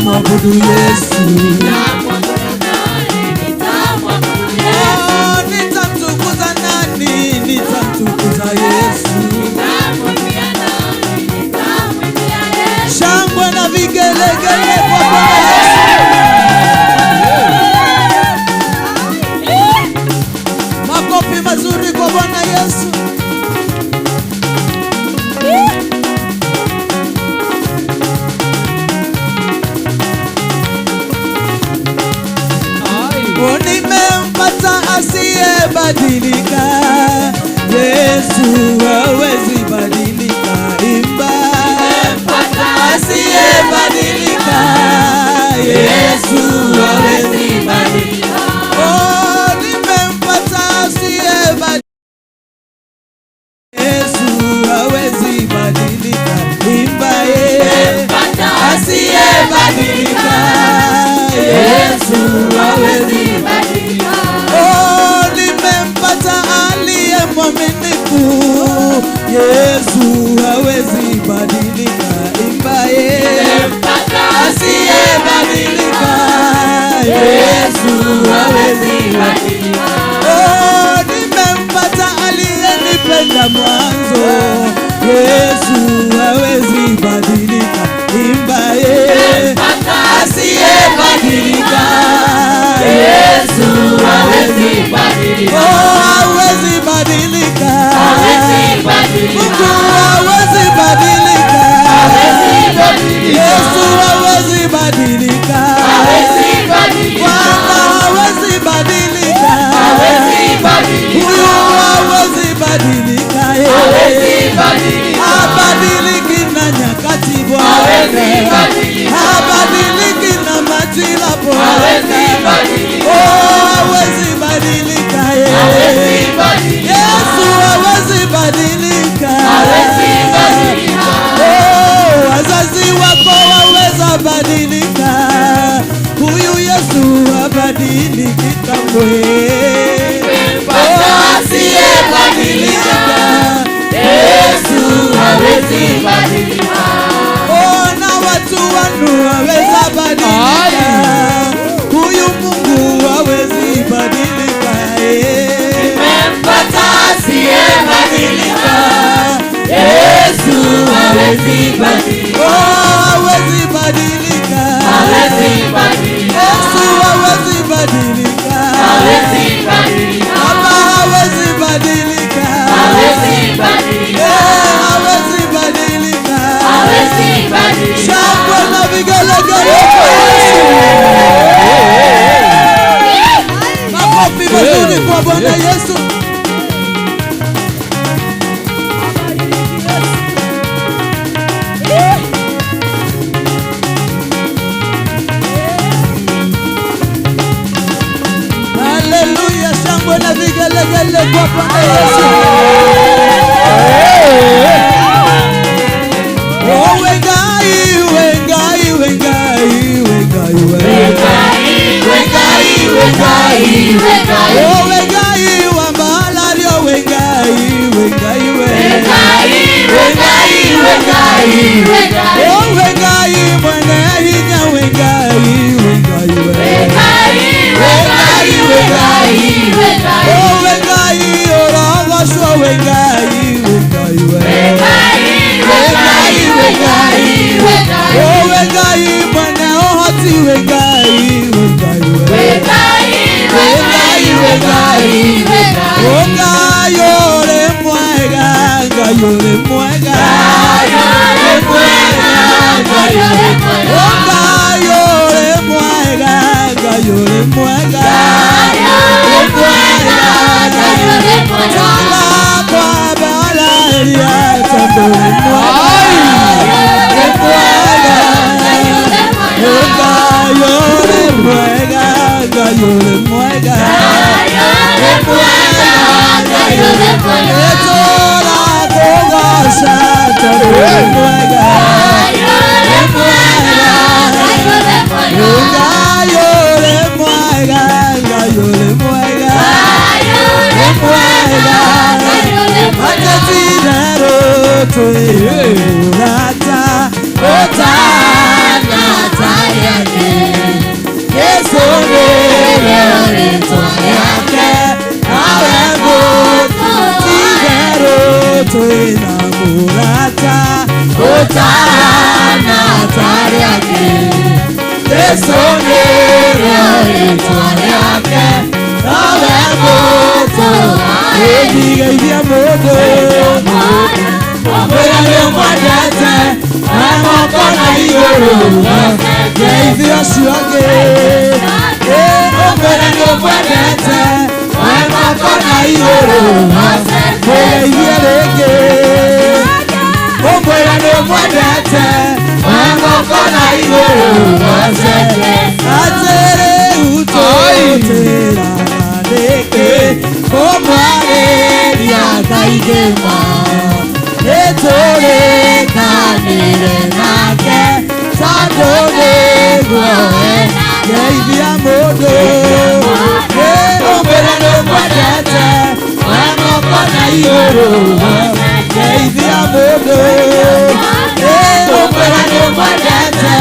Nitamwabudu Yesu. Oh, nitamtukuza nani? Nitamtukuza Yesu. Shangwe na vigelegele kwa Bwana Yesu. Makofi mazuri kwa Bwana Yesu. Oh, nimempata asiyebadilika. Yesu hawezi badilika. Imba. Asiyebadilika. Yesu hawezi badilika. Oh, nimempata asiyebadilika. Yesu hawezi badilika. Imba ye. Asiyebadilika. Yesu hawezi. Oh, nimempata aliye mwaminifu. Yesu hawezi badilika. Imba ye. Asiyebadilika. Yesu hawezi badilika. Oh, nimempata aliyenipenda mwanzo. Yesu hawezi badilika. Imba ye. Asiyebadilika. Yesu hawezi badilika. Oh, hawezi badilika. Mungu hawezi badilika. Yesu hawezi badilika. Bwana hawezi badilika. Huyu hawezi badilika. Habadiliki na nyakati Bwana. Habadiliki na majira Bwana. Oh, hawezi badilika. Yesu hawezi badilika. Oh, wazazi wako waweza badilika. Huyu Yesu habadiliki kamwe. Oh, asiyebadilika. Yesu hawezi badilika. Oh, na watu wanu waweza badilika. Huyu Mungu hawezi badilika. Nimempata asiyebadilika. Yesu hawezi badilika. Oh, hawezi badilika. Yesu hawezi badilika. Baba hawezi badilika. Hawezi badilika. Shangwe na vigelegele kwa Yesu. Makofi mazuri kwa Bwana Yesu. Haleluya, shangwe na vigelegele kwa Bwana Yesu. Oh, wengai, wengai, wengai, wengai, wengai. Wengai, wengai. Oh, wengai, wambalario, wengai, wengai, wengai. Wengai, wengai. Oh, wengai, mwene hinya, wengai, wengai, wengai. Wengai, wengai. Oh, wengai, orogosho, wengai, wengai, wengai. Wengai, wengai. Oh, wengai, mwene ohoti, wengai, wengai, wengai. Wengai, wengai. Oh, Ngai ore mwega, Ngai ore mwega. Oh, Ngai ore mwega, Ngai ore mwega. Tala kwa balaria, tondũ mwega. Oh, Ngai ore mwega, Ngai ore mwega. Etũra kũgoca tondũ wĩ mwega. Ngai ũrĩ mwega, Ngai ũrĩ mwega. Atetitherũ twĩ ũrata ũtana. Rĩtana ta rĩake Jesu nĩrĩo rĩtwa rĩake nowe mũtũ ĩndigeithia mũndũ mwĩra nĩũmwendete na moko na igũrũ geithia ũcio angĩ ũmwĩre nĩũmwendete na moko na igũrũ mũgeithie rĩngĩ ũmwĩre nĩũmwendete na moko na igũrũ atĩrĩ utũtĩraga nĩkĩ kũmwarĩria kaingĩ ma nĩtũrĩkanĩre nake tondũ nĩguo geithia mũndũ ũmwĩre nĩũmwendete na moko na igũrũ geithia mũndũ ũmwĩre nĩũmwendete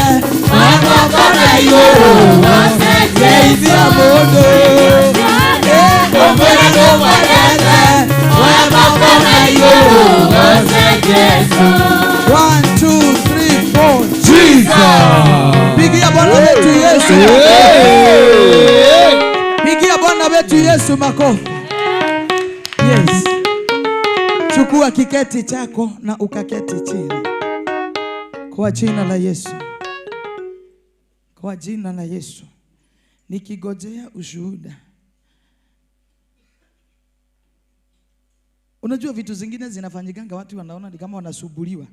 na moko na igũrũ geithia mũndũ ũmwĩre nĩũmwendete na moko na igũrũ. 1, 2, 3, 4. Jesus. Pigia Bwana wetu Yesu. Pigia Bwana wetu Yesu makofi. Yes. Chukua kiketi chako na ukaketi chini. Kwa jina la Yesu. Kwa jina la Yesu. Nikigojea ushuhuda. Unajua vitu zingine zinafanyikanga watu wanaona ni kama wanasubuliwa.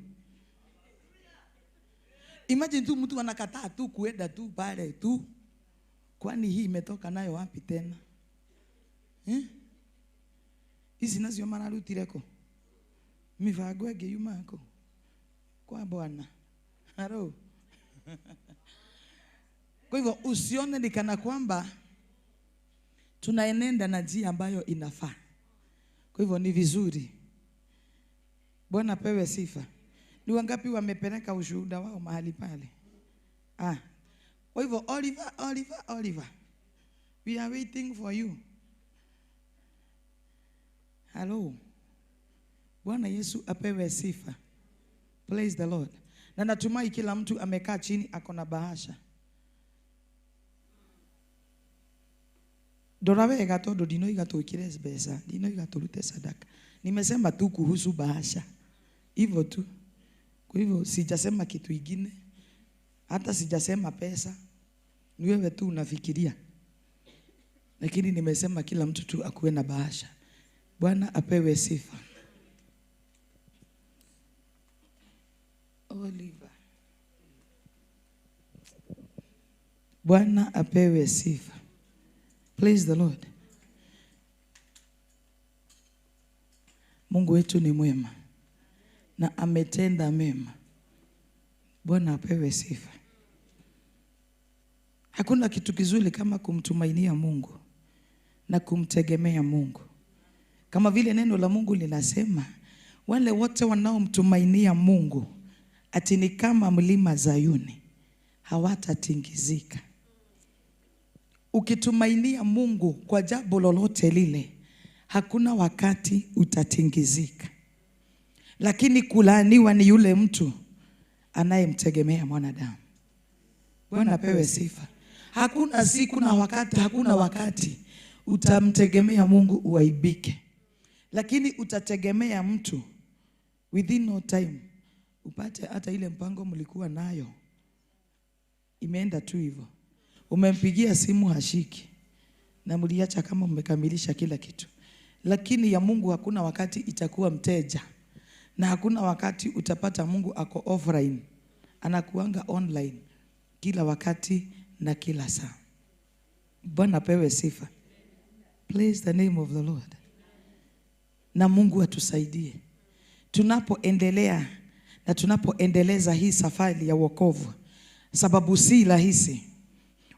Imagine tu mtu anakataa tu kuenda tu pale tu. Kwani hii imetoka nayo wapi tena? Eh? Hizi nazo mararutireko. Mivango ĩngĩ yumako. Kwa Bwana. Haro. Kwa hivyo usione ni kana kwamba tunaenenda na njia ambayo inafaa. Kwa hivyo ni vizuri. Bwana pewe sifa. Ni wangapi wamepeleka ushuhuda wao mahali pale? Ah. Kwa hivyo Oliver, Oliver, Oliver. We are waiting for you. Hello. Bwana Yesu apewe sifa. Praise the Lord. Na natumai kila mtu amekaa chini ako na bahasha. Ndora wega tondu ndinoiga twikire mbeca, ndinoiga turute sadaka. Nimesema tu kuhusu bahasha. Hivyo tu. Kwa hivyo sijasema kitu ingine. Hata sijasema pesa. Ni wewe tu unafikiria. Lakini nimesema kila mtu tu akuwe na bahasha. Bwana apewe sifa. Oliver. Bwana apewe sifa. Praise the Lord. Mungu wetu ni mwema na ametenda mema. Bwana apewe sifa. Hakuna kitu kizuri kama kumtumainia Mungu na kumtegemea Mungu. Kama vile neno la Mungu linasema, wale wote wanaomtumainia Mungu ati ni kama mlima Zayuni, hawatatingizika. Ukitumainia Mungu kwa jambo lolote lile, hakuna wakati utatingizika. Lakini kulaaniwa ni yule mtu anayemtegemea mwanadamu. Bwana apewe sifa. Hakuna siku na wakati, hakuna wakati utamtegemea Mungu uaibike. Lakini utategemea mtu within no time upate hata ile mpango mlikuwa nayo imeenda tu hivyo. Umempigia simu hashiki na mliacha kama mmekamilisha kila kitu. Lakini ya Mungu hakuna wakati itakuwa mteja. Na hakuna wakati utapata Mungu ako offline. Anakuanga online kila wakati na kila saa. Bwana pewe sifa. Praise the name of the Lord. Na Mungu atusaidie. Tunapoendelea na tunapoendeleza hii safari ya wokovu, sababu si rahisi.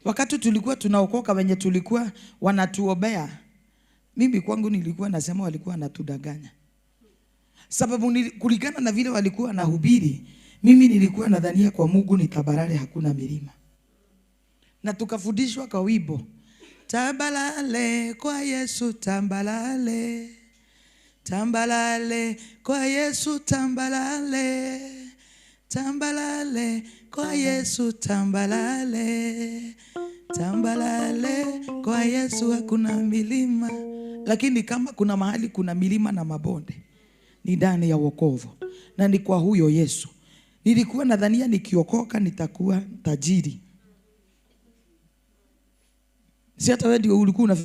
Wakati tulikuwa tunaokoka, wenye tulikuwa wanatuombea, mimi kwangu nilikuwa nasema walikuwa wanatudanganya. Sababu kulingana na vile walikuwa wanahubiri, mimi nilikuwa nadhania kwa Mungu ni tabarare, hakuna milima. Na tukafundishwa kwa wimbo, tambalale kwa Yesu, tambalale, tambalale kwa Yesu, tambalale, Tambalale kwa Yesu, tambalale, tambalale kwa Yesu hakuna milima. Lakini kama kuna mahali kuna milima na mabonde, ni ndani ya wokovu na ni kwa huyo Yesu. Nilikuwa nadhania nikiokoka nitakuwa tajiri. Si hata wewe ndio ulikuwa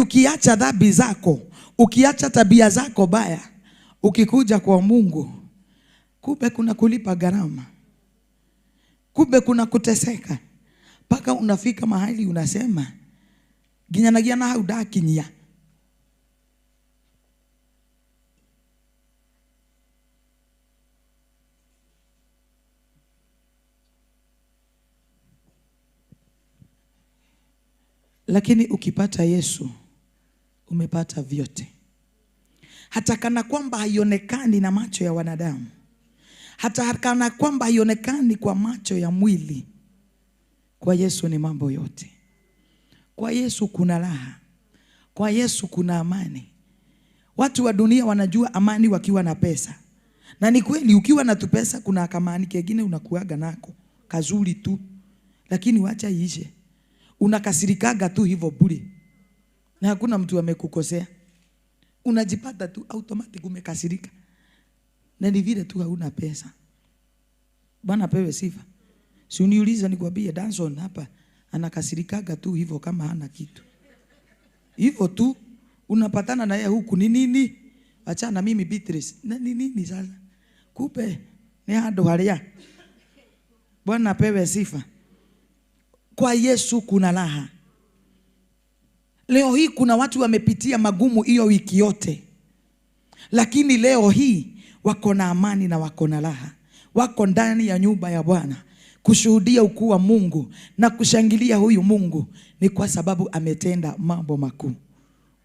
ukiacha dhambi zako, ukiacha tabia zako baya, ukikuja kwa Mungu, kumbe kuna kulipa gharama, kumbe kuna kuteseka, mpaka unafika mahali unasema ginyanagia na hau ndakinyia. Lakini ukipata Yesu umepata vyote. Hata kana kwamba haionekani na macho ya wanadamu, hata kana kwamba haionekani kwa macho ya mwili, kwa Yesu ni mambo yote. Kwa Yesu kuna raha, kwa Yesu kuna amani. Watu wa dunia wanajua amani wakiwa na pesa. Na ni kweli, ukiwa na tu pesa kuna kamani kengine unakuaga nako kazuri tu, lakini wacha iishe, unakasirikaga tu hivyo bure, na hakuna mtu amekukosea. Unajipata tu automatic umekasirika, na ni vile tu hauna pesa. Bwana pewe sifa. Si uniuliza nikwambie, Danson hapa anakasirikaga tu hivyo kama hana kitu. Hivyo tu unapatana na yeye huku ni nini? Achana mimi Beatrice. Na ni nini sasa? Kupe ni hado haria. Bwana pewe sifa. Kwa Yesu kuna raha. Leo hii kuna watu wamepitia magumu hiyo wiki yote, lakini leo hii wako na amani na wako na raha. Wako ndani ya nyumba ya Bwana kushuhudia ukuu wa Mungu na kushangilia huyu Mungu, ni kwa sababu ametenda mambo makuu.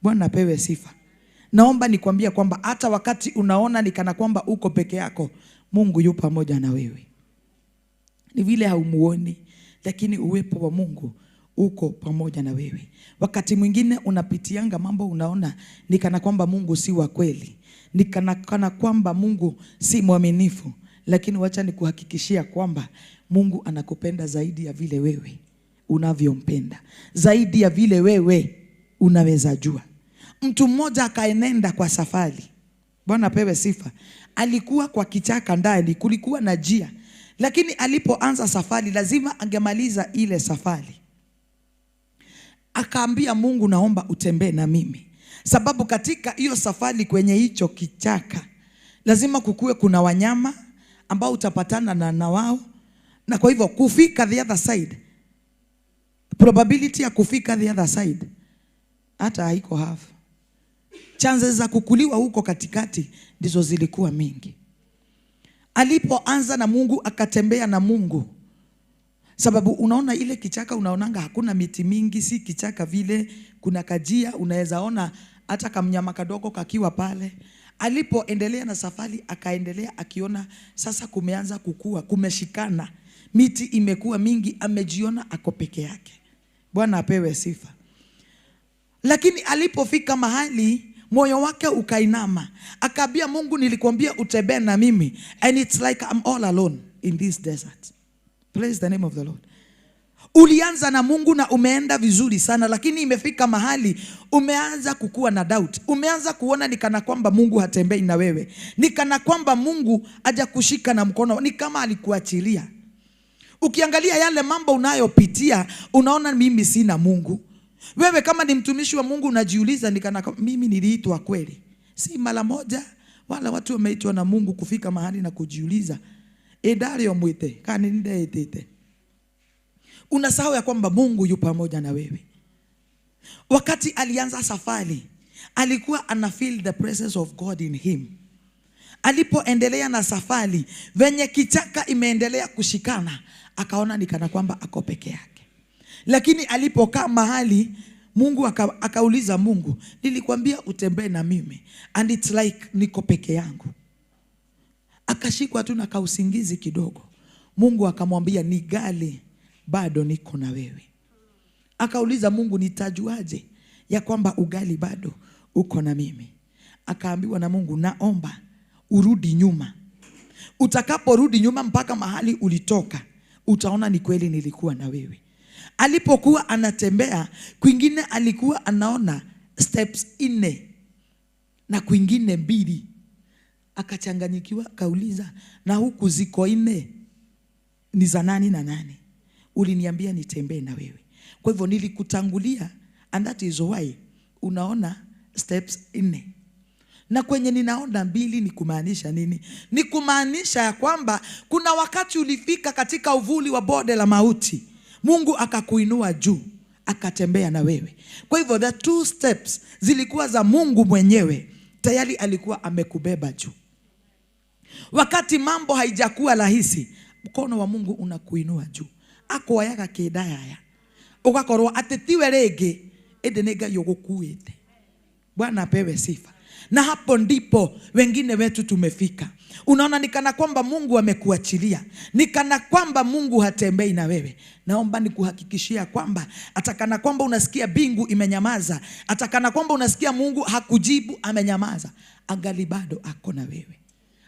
Bwana pewe sifa. Naomba nikwambie kwamba hata wakati unaona ni kana kwamba uko peke yako, Mungu yu pamoja na wewe. Ni vile haumuoni, lakini uwepo wa Mungu uko pamoja na wewe. Wakati mwingine unapitianga mambo, unaona ni kana kwamba Mungu si wa kweli, ni kana kwamba Mungu si mwaminifu, lakini wacha nikuhakikishia kwamba Mungu anakupenda zaidi ya vile wewe unavyompenda, zaidi ya vile wewe unaweza jua. Mtu mmoja akaenenda kwa safari. Bwana pewe sifa. Alikuwa kwa kichaka ndani, kulikuwa na njia, lakini alipoanza safari lazima angemaliza ile safari. Akaambia Mungu, naomba utembee na mimi, sababu katika hiyo safari kwenye hicho kichaka lazima kukue kuna wanyama ambao utapatana na wao, na kwa hivyo kufika the other side, probability ya kufika the other side hata haiko half. Chances za kukuliwa huko katikati ndizo zilikuwa mingi. Alipoanza na Mungu akatembea na Mungu, sababu unaona ile kichaka, unaonanga hakuna miti mingi, si kichaka vile, kuna kajia unaweza ona hata kamnyama kadogo kakiwa pale. Alipoendelea na safari akaendelea akiona sasa kumeanza kukua, kumeshikana, miti imekuwa mingi, amejiona ako peke yake. Bwana apewe sifa. Lakini alipofika mahali moyo wake ukainama, akaambia Mungu, nilikwambia utembee na mimi, and it's like I'm all alone in this desert. Praise the name of the Lord. Ulianza na Mungu na umeenda vizuri sana, lakini imefika mahali umeanza kukua na doubt. Umeanza kuona ni kana kwamba Mungu hatembei na wewe, ni kana kwamba Mungu hajakushika na mkono, ni kama alikuachilia. Ukiangalia yale mambo unayopitia, unaona mimi sina Mungu. Wewe kama ni mtumishi wa Mungu unajiuliza, ni kana mimi niliitwa kweli? Si mara moja wala watu wameitwa na Mungu kufika mahali na kujiuliza, edario mwite kani ndeetete. Unasahau ya kwamba Mungu yu pamoja na wewe. Wakati alianza safari, alikuwa ana feel the presence of God in him. Alipoendelea na safari, venye kichaka imeendelea kushikana, akaona ni kana kwamba ako peke yake. Lakini alipokaa mahali, Mungu akauliza Mungu, nilikwambia utembee na mimi, and it's like niko peke yangu. Akashikwa tu na kausingizi kidogo. Mungu akamwambia, ni gali bado niko na wewe. Akauliza Mungu, nitajuaje ya kwamba ugali bado uko na mimi? Akaambiwa na Mungu, naomba urudi nyuma. Utakaporudi nyuma mpaka mahali ulitoka, utaona ni kweli nilikuwa na wewe. Alipokuwa anatembea, kwingine alikuwa anaona steps 4 na kwingine 2. Akachanganyikiwa, akauliza, na huku ziko 4 ni za nani na nani? Uliniambia nitembee na wewe. Kwa hivyo nilikutangulia, and that is why unaona steps 4. Na kwenye ninaona 2 ni kumaanisha nini? Ni kumaanisha ya kwamba kuna wakati ulifika katika uvuli wa bonde la mauti, Mungu akakuinua juu, akatembea na wewe. Kwa hivyo the 2 steps zilikuwa za Mungu mwenyewe, tayari alikuwa amekubeba juu. Wakati mambo haijakuwa rahisi, mkono wa Mungu unakuinua juu. Akoyaga kidayaya, ugakorwo ati tiwe ringi, indi ni Ngai ugukuite. Bwana apewe sifa. Na hapo ndipo wengine wetu tumefika. Unaona ni kana kwamba Mungu amekuachilia, ni kana kwamba Mungu hatembei na wewe. Naomba nikuhakikishia kwamba hata kana kwamba unasikia mbingu imenyamaza, hata kana kwamba unasikia Mungu hakujibu amenyamaza, angali bado ako na wewe.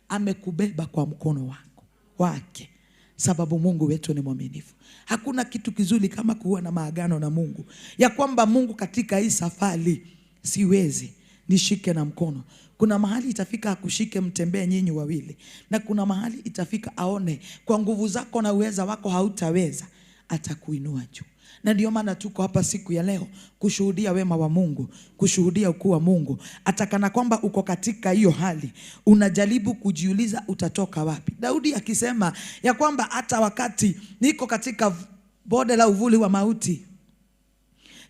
Amekubeba kwa mkono wako wake, sababu Mungu wetu ni mwaminifu. Hakuna kitu kizuri kama kuwa na maagano na Mungu, ya kwamba Mungu katika hii safari siwezi nishike na mkono. Kuna mahali itafika akushike, mtembee nyinyi wawili, na kuna mahali itafika aone kwa nguvu zako na uweza wako hautaweza, atakuinua juu. Na ndio maana tuko hapa siku ya leo kushuhudia wema wa Mungu, kushuhudia ukuu wa Mungu. Hata kana kwamba uko katika hiyo hali, unajaribu kujiuliza utatoka wapi. Daudi akisema ya kwamba hata wakati niko katika bonde la uvuli wa mauti,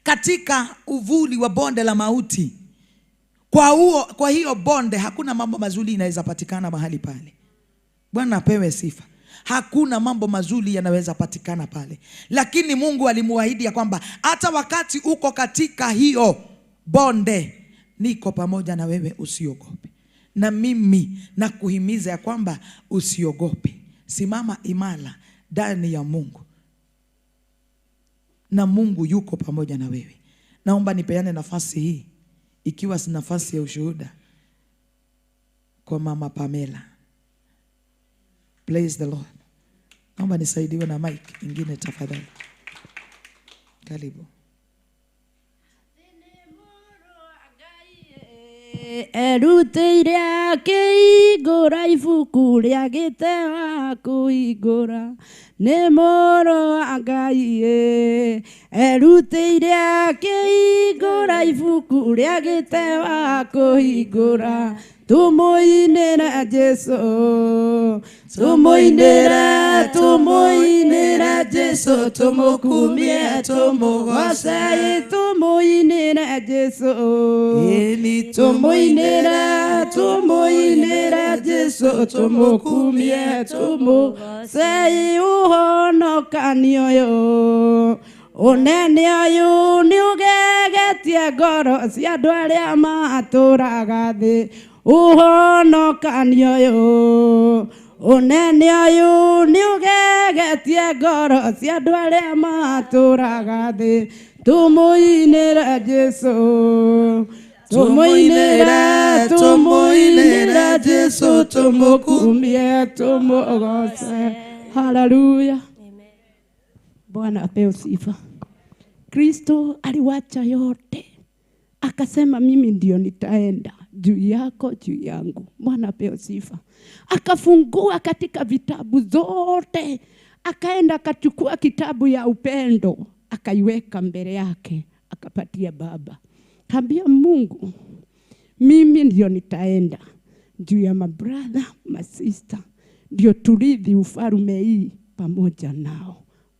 katika uvuli wa bonde la mauti, kwa hiyo bonde hakuna mambo mazuri inaweza patikana mahali pale. Bwana apewe sifa. Hakuna mambo mazuri yanaweza patikana pale. Lakini Mungu alimuahidi ya kwamba hata wakati uko katika hiyo bonde, niko pamoja na wewe, usiogope. Na mimi nakuhimiza ya kwamba usiogope. Simama imara ndani ya Mungu, na Mungu yuko pamoja na wewe. Naomba nipeane nafasi hii, ikiwa si nafasi ya ushuhuda, kwa Mama Pamela. Praise the Lord. Naomba nisaidiwe na mic ingine tafadhali. Karibu. Erutĩire akĩhingũra ibuku rĩa gĩte wa kũhingũra, nĩ mũrũ wa Ngai. Erutĩire akĩhingũra ibuku rĩa gĩte wa kũhingũra, tũmũinĩre Jesũ, tũmũinĩre, tũmũinĩre Jesũ, tũmũkumie, tũmũgoce, tũmũinĩre Jesũ, tũmũinĩre, tũmũinĩre Jesũ, tũmũkumie, tũmũgoce. Ũhonokania ũyũ, ũnene ũyũ nĩũgegetie ngoro cia andũ arĩa matũũraga thĩ. Ũhonokania ũyũ, ũnene ũyũ nĩũgegetie ngoro cia andũ arĩa matũũraga thĩ. Tũmũinĩre Jesũ, tũmũinĩre, tũmũinĩre Jesũ, tũmũkumie, tũmũgoce. Haleluya. Bwana apewe sifa. Kristo aliwacha yote, akasema mimi ndio nitaenda juu yako, juu yangu. Bwana apewe sifa. Akafungua katika vitabu zote, akaenda akachukua kitabu ya upendo, akaiweka mbele yake, akapatia Baba. Kaambia Mungu, mimi ndio nitaenda juu ya mabrother, masista, ndio tulithi ufalme hii pamoja nao.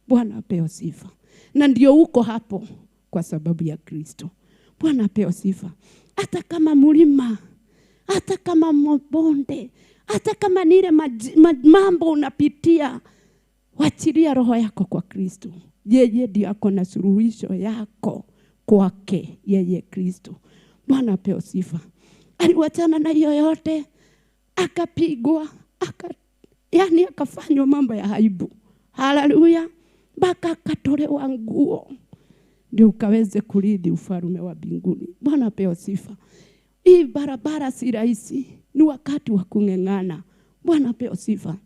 Bwana apewe sifa. Na ndio uko hapo kwa sababu ya Kristo. Bwana apewe sifa. Hata kama mlima, hata kama mabonde, hata kama nile mambo unapitia, wachilia roho yako kwa Kristo. Yeye ndiye ako na suluhisho yako kwake, yeye Kristo. Bwana apewe sifa. Aliwachana na hiyo yote, akapigwa, yani akafanywa mambo ya aibu. Haleluya. Mpaka akatolewa nguo, ndio ukaweze kurithi ufalme wa mbinguni. Bwana apewe sifa. Hii barabara si rahisi, ni wakati wa kung'eng'ana. Bwana apewe sifa.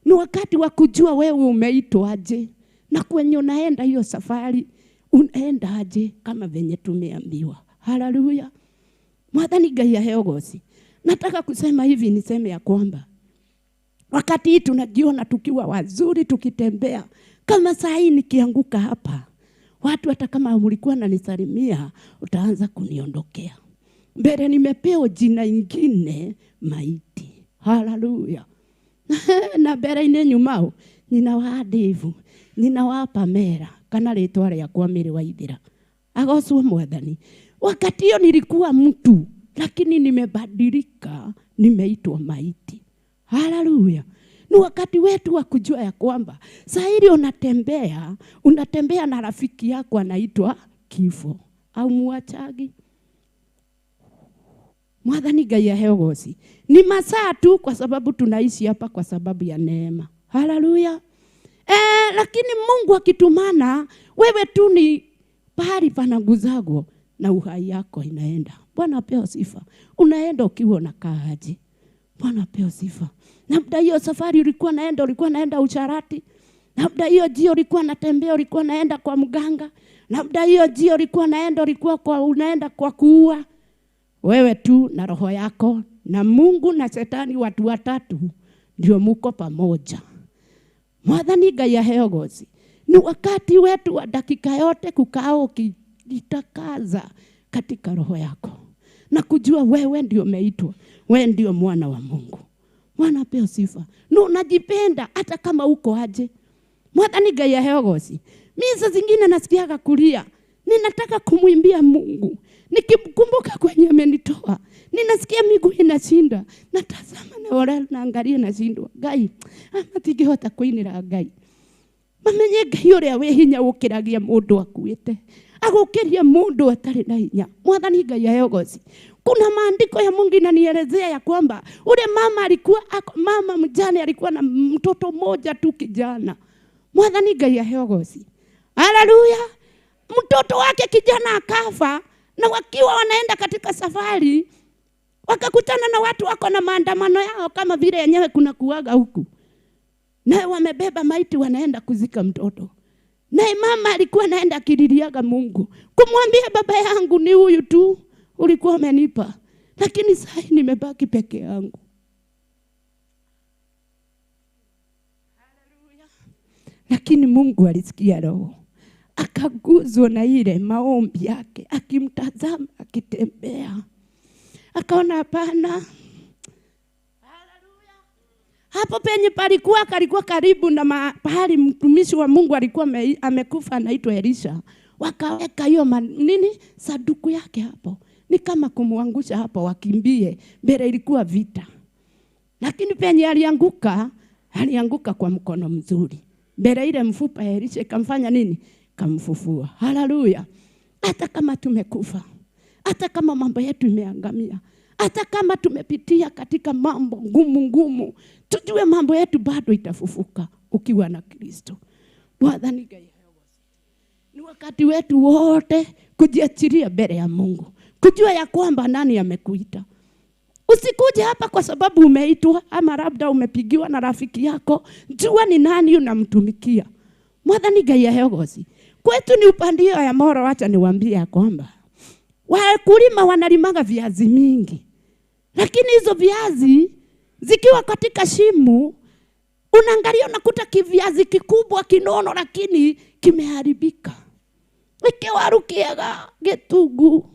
Ni wakati wa kujua wewe umeitwa aje na kwenye unaenda hiyo safari unaenda aje kama venye tumeambiwa. Haleluya. Mwathani Ngai aheo goci. Nataka kusema hivi, niseme ya kwamba wakati hii tunajiona tukiwa wazuri tukitembea. Kama saa hii nikianguka hapa, watu hata kama mlikuwa mnanisalimia utaanza kuniondokea. Mbele nimepewa jina ingine, maiti. Haleluya. Na mbere ine nyumao nyina wa Devu, nyina wa Pamela, kana ritwa rĩakwa Mary Waithira. Agocwo Mwathani. Wakati hiyo nilikuwa mtu, lakini nimebadilika, nimeitwa maiti. Haleluya. Ni wakati wetu wa kujua ya kwamba saa hili unatembea na rafiki yako anaitwa kifo. Au muachagi. Mwathani Ngai aheo goci. Ni masaa tu kwa sababu tunaishi hapa kwa sababu ya neema. Haleluya. Lakini Mungu akitumana, wewe tu ni pahali panaguzagwo na uhai yako inaenda. Bwana apewe sifa. Unaenda ukiwa unakaa aje. Bwana apewe sifa. Labda hiyo safari ulikuwa naenda usharati. Labda hiyo jio ulikuwa natembea, ulikuwa naenda kwa mganga. Labda hiyo jio ulikuwa naenda, ulikuwa unaenda kwa kuua. Wewe tu na roho yako na Mungu na shetani, watu watatu ndio muko pamoja. Mwathani Ngai aheo goci. Ni wakati wetu wa dakika yote kukaa ukijitakaza katika roho yako na kujua wewe ndio umeitwa, wewe ndio mwana wa Mungu. Mwana apewe sifa. Na unajipenda hata kama uko aje. Mwathani Ngai aheo goci. Mimi saa zingine nasikiaga kulia, ninataka kumwimbia Mungu. Nikimkumbuka kwenye amenitoa, ninasikia miguu inashinda. Natazama na wala naangalia nashindwa. Ngai, ama tingihota kuinira Ngai. Mamenye Ngai uria wi hinya gukiragia mundu akuite. Agukiria mundu atari na hinya. Mwathani Ngai aheo goci. Kuna maandiko ya Mungu inanielezea ya kwamba ule mama alikuwa mama mjane alikuwa na mtoto mmoja tu kijana. Mwathani Ngai aheo goci. Haleluya. Mtoto wake kijana akafa, na wakiwa wanaenda katika safari wakakutana na watu wako na maandamano yao kama vile yenyewe kuna kuaga huku. Naye wamebeba maiti wanaenda kuzika mtoto. Naye mama alikuwa anaenda akililiaga Mungu, kumwambia baba yangu ni huyu tu ulikuwa umenipa, lakini sasa nimebaki peke yangu. Haleluya. Lakini Mungu alisikia roho, akaguzwa na ile maombi yake, akimtazama akitembea, akaona hapana. Haleluya. Hapo penye palikuwa kalikuwa karibu na pahali mtumishi wa Mungu alikuwa amekufa anaitwa Elisha. Wakaweka hiyo nini saduku yake hapo. Ni kama kumuangusha hapo wakimbie. Mbele ilikuwa vita. Lakini penye alianguka, alianguka kwa mkono mzuri. Mbele ile mfupa ya Elisha ikamfanya nini? Kamfufua. Haleluya. Hata kama tumekufa, hata kama mambo yetu imeangamia, hata kama tumepitia katika mambo ngumu ngumu, tujue mambo yetu bado itafufuka ukiwa na Kristo. Bwana ni Ngai. Ni wakati wetu wote kujiachilia mbele ya Mungu, kujua ya kwamba nani amekuita. Usikuje hapa kwa sababu umeitwa ama labda umepigiwa na rafiki yako. Jua ni nani unamtumikia. Mwathani Ngai aheo goci. Kwetu ni upandio ya moro, wacha niwaambie ya kwamba wakulima wanalimaga viazi mingi. Lakini hizo viazi zikiwa katika shimo, unaangalia unakuta kiviazi kikubwa kinono lakini kimeharibika. Ikiwarukiaga gitugu.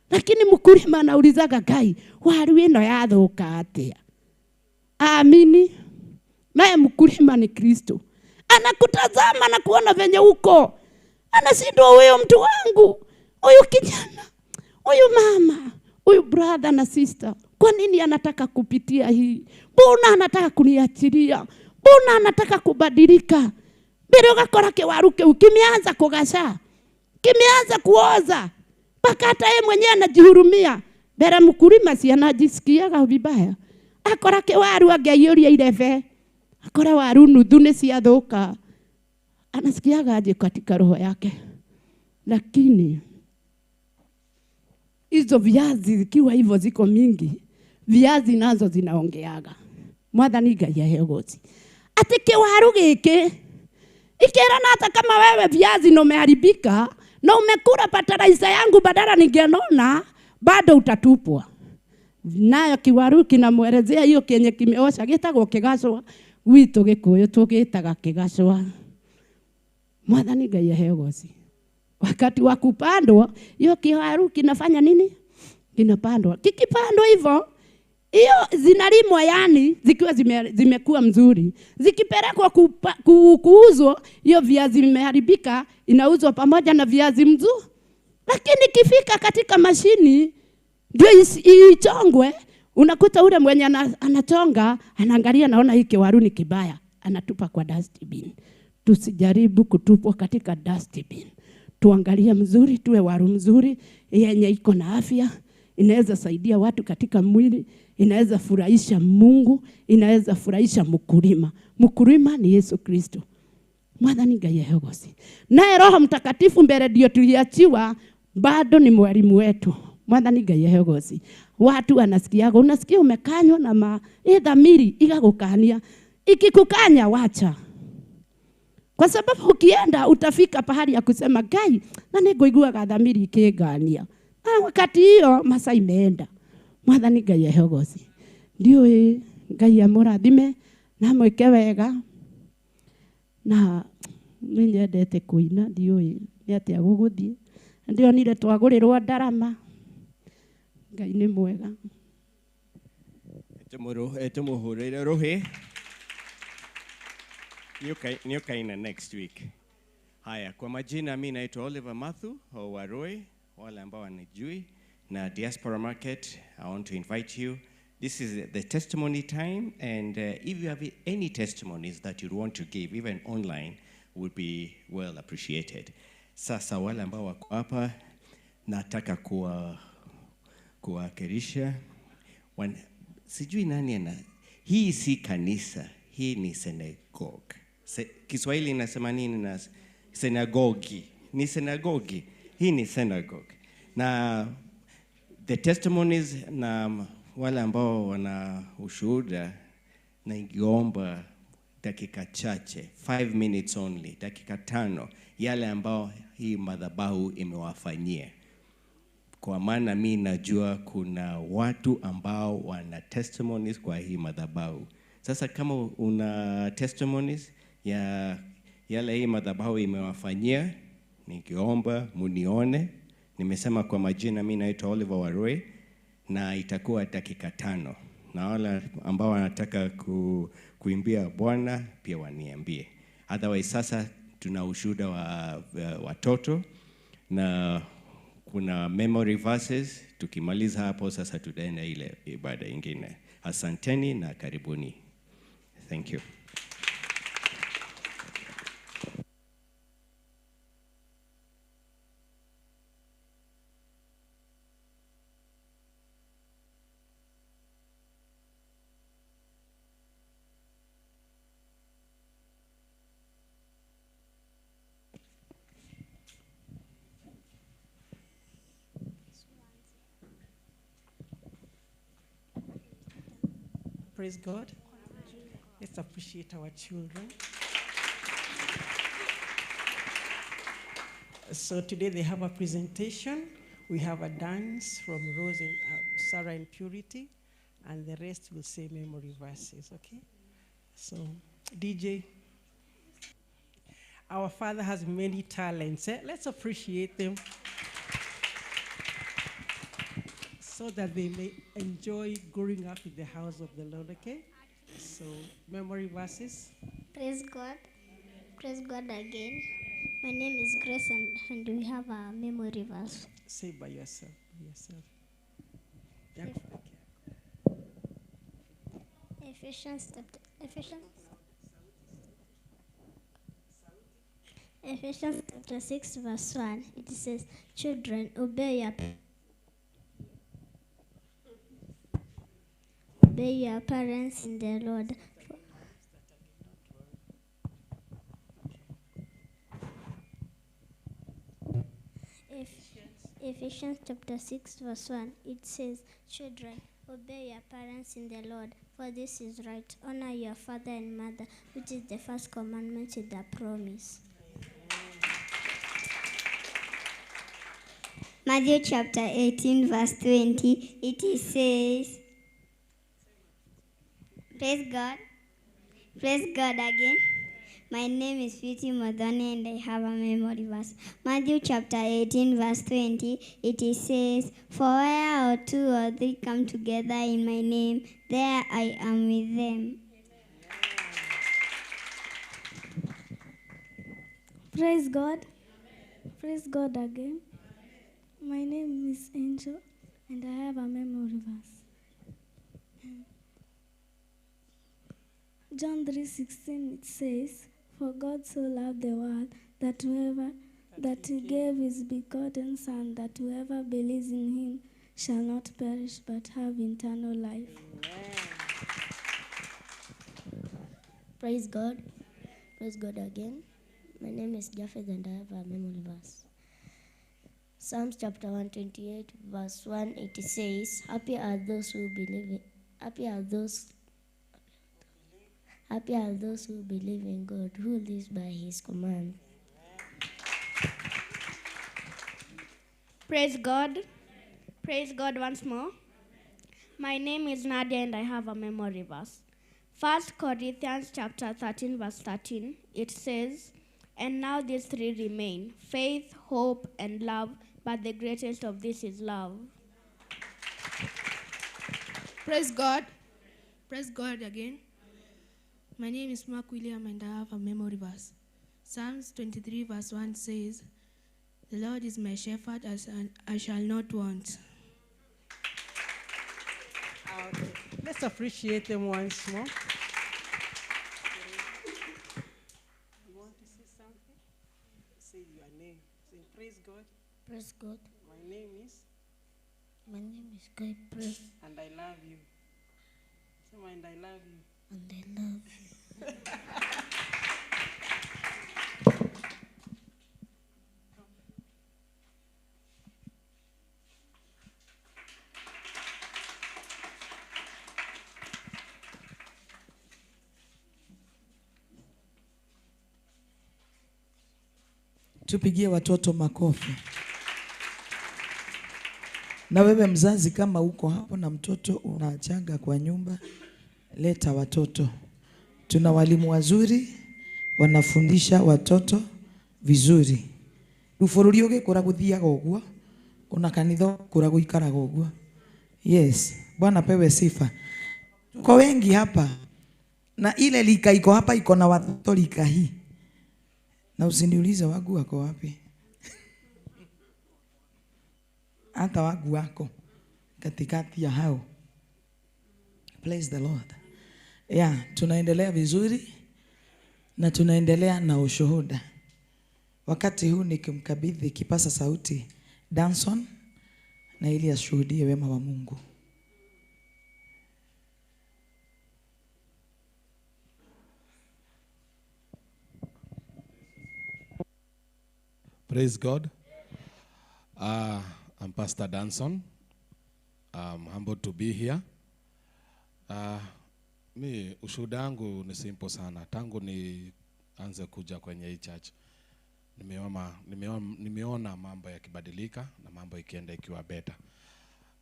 Lakini mkulima anaulizaga Ngai, waru ino yathuka atia? Amini. Naye mkulima ni Kristo. Anakutazama na kuona venye uko. Anashindwa, huyo mtu wangu, huyu kijana, huyu mama, huyu brother na sister, kwa nini anataka kupitia hii? Mbona anataka kuniachilia? Mbona anataka kubadilika? Mbere ugakora kiwaru kiu kimeanza kugasha, kimeanza kuoza, mpaka hata yeye mwenyewe anajihurumia. Mbere mkulima si anajisikiaga vibaya. Akora kiwaru angeiyuria irebe, akora waru nuthu ni ciathuka. Anasikiaga aje katika roho yake. Lakini hizo viazi zikiwa hivyo ziko mingi, viazi nazo zinaongeaga. Mwathani Ngai aheo goci. Ati kiwaru giki ikirana hata kama wewe viazi na umeharibika na umekula fertilizer yangu badala ningenona, bado utatupwa. Nayo kiwaru kinamwelezea hiyo kenye kimeosha gitagwo kigacwa. Gwitũ Gĩkũyũ tũgĩtaga kĩgacwa. Mwathani Ngai aheo goci. Wakati wa kupandwa hiyo kiwaru kinafanya nini? Kinapandwa. Kikipandwa hivyo, hiyo zinalimwa, yani zikiwa zimekuwa mzuri. Zikipelekwa kuuzwa, hiyo viazi vimeharibika inauzwa pamoja na viazi mzuri. Lakini kifika katika mashini ndio ichongwe, unakuta ule mwenye anachonga anaangalia, naona hiki kiwaru ni kibaya, anatupa kwa dustbin. Tusijaribu kutupwa katika dustbin. Tuangalie mzuri, tuwe waru mzuri yenye iko na afya, inaweza saidia watu katika mwili, inaweza furahisha Mungu, inaweza furahisha mkulima. Mkulima ni Yesu Kristo. Mwathani Ngai aheo goci. Naye Roho Mtakatifu mbele ndio tuliachiwa, bado ni mwalimu wetu. Mwathani Ngai aheo goci. Watu wanasikiaga, unasikia umekanywa na dhamiri igagukania. Ikikukanya wacha. Kwa sababu ukienda utafika pahali ya kusema Ngai, na nĩngũiguaga dhamiri ikĩngania. Wakati hiyo masaa imeenda. Mwathani Ngai aheo goci. Ndio Ngai amũrathime na mwĩke wega. Na nĩnyendete kũina, ndiũĩ nĩ atĩa gũgũthiĩ. Ndionire twagũrĩrwo ndarama. Ngai nĩ mwega. Tumuhurire ruhi. Niokaina next week. Haya, kwa majina mimi naitwa Oliver Mathu Waroi, wale ambao wanijui, na Diaspora Market. I want to invite you. This is the testimony time, and if you have any testimonies that you'd want to give, even online, would be well appreciated. Sasa wale ambao wako hapa nataka kuwakilisha. Sijui nani ana, hii si kanisa, hii ni synagogue. Kiswahili inasema nini na synagogi? Ni synagogi. Hii ni synagogue. Na the testimonies na wale ambao wana ushuhuda, na ingeomba dakika chache, 5 minutes only, dakika 5, yale ambao hii madhabahu imewafanyia. Kwa maana mimi najua kuna watu ambao wana testimonies kwa hii madhabahu. Sasa kama una testimonies ya yale hii madhabahu imewafanyia, ningeomba munione. Nimesema kwa majina mimi naitwa Oliver Waroi, na itakuwa dakika 5. Na wale ambao wanataka kuimbia Bwana pia waniambie. Otherwise sasa tuna ushuhuda wa watoto na kuna memory verses. Tukimaliza hapo sasa tutaenda ile ibada ingine. Asanteni na karibuni. Thank you. Praise God. Let's appreciate our children. So today they have a presentation. We have a dance from Rose and Sarah and Purity, and the rest will say memory verses, okay? So, DJ, our father has many talents. Eh? Let's appreciate them so that they may enjoy growing up in the house of the Lord, okay? So, memory verses. Praise God. Praise God again. My name is Grace, and we have a memory verse. Say by yourself. By yourself. Ephesians chapter 6, verse 1. It says, "Children, obey your parents in the Lord." Ephesians chapter 6, verse 1, it says, "Children, Obey your parents in the Lord, for this is right. Honor your father and mother, which is the first commandment with a promise. Matthew chapter 18, verse 20, it says, Praise God. Praise God again. My name is Fiti Modoni and I have a memory verse. Matthew chapter 18, verse 20, it says, For where or two or three come together in my name, there I am with them. Praise God. Praise God again. My name is Angel and I have a memory verse. John 3:16, it says, For God so loved the world that whoever that he gave his begotten Son, that whoever believes in him shall not perish but have eternal life. Amen. Praise God. Praise God again. My name is Japheth and I have a memory verse. Psalms chapter 128, verse 1, it says, Happy are those who believe in, happy are those who believe in God, who lives by his command. Praise God. Praise God once more. My name is Nadia and I have a memory verse. 1 Corinthians chapter 13, verse 13, it says, And now these three remain, faith, hope, and love, but the greatest of this is love. Praise God. Praise God again. My name is Mark William and I have a memory verse. Psalms 23 verse 1 says, The Lord is my shepherd, I shall not want. Okay. Let's appreciate them once more. You want to say something? Say your name. Say, praise God. Praise God. My name is? My name is Guy Praise. And I love you. Say, and I love you. And I love you. Tupigie watoto makofi. Na wewe mzazi, kama uko hapo na mtoto unaachanga kwa nyumba, leta watoto. Tuna walimu wazuri, wanafundisha watoto vizuri. Rubũrũri ũgĩkũra gũthiaga ũguo, ona kanitha ũgĩkũra gũikaraga ũguo. Yes, Bwana pewe sifa. Tuko wengi hapa na ile lika iko hapa iko na watoto lika hii. Na usiniulize wangu wako wapi. Hata wangu wako katikati ya hao. Praise the Lord. Yeah, tunaendelea vizuri na tunaendelea na ushuhuda. Wakati huu nikimkabidhi kipasa sauti Danson na ili ashuhudie wema wa Mungu. Praise God. I'm Pastor Danson. I'm humbled to be here. Mi ushuhuda wangu ni simple sana. Tangu nianze kuja kwenye hii church, nimeona mambo yakibadilika na mambo ikienda ikiwa better.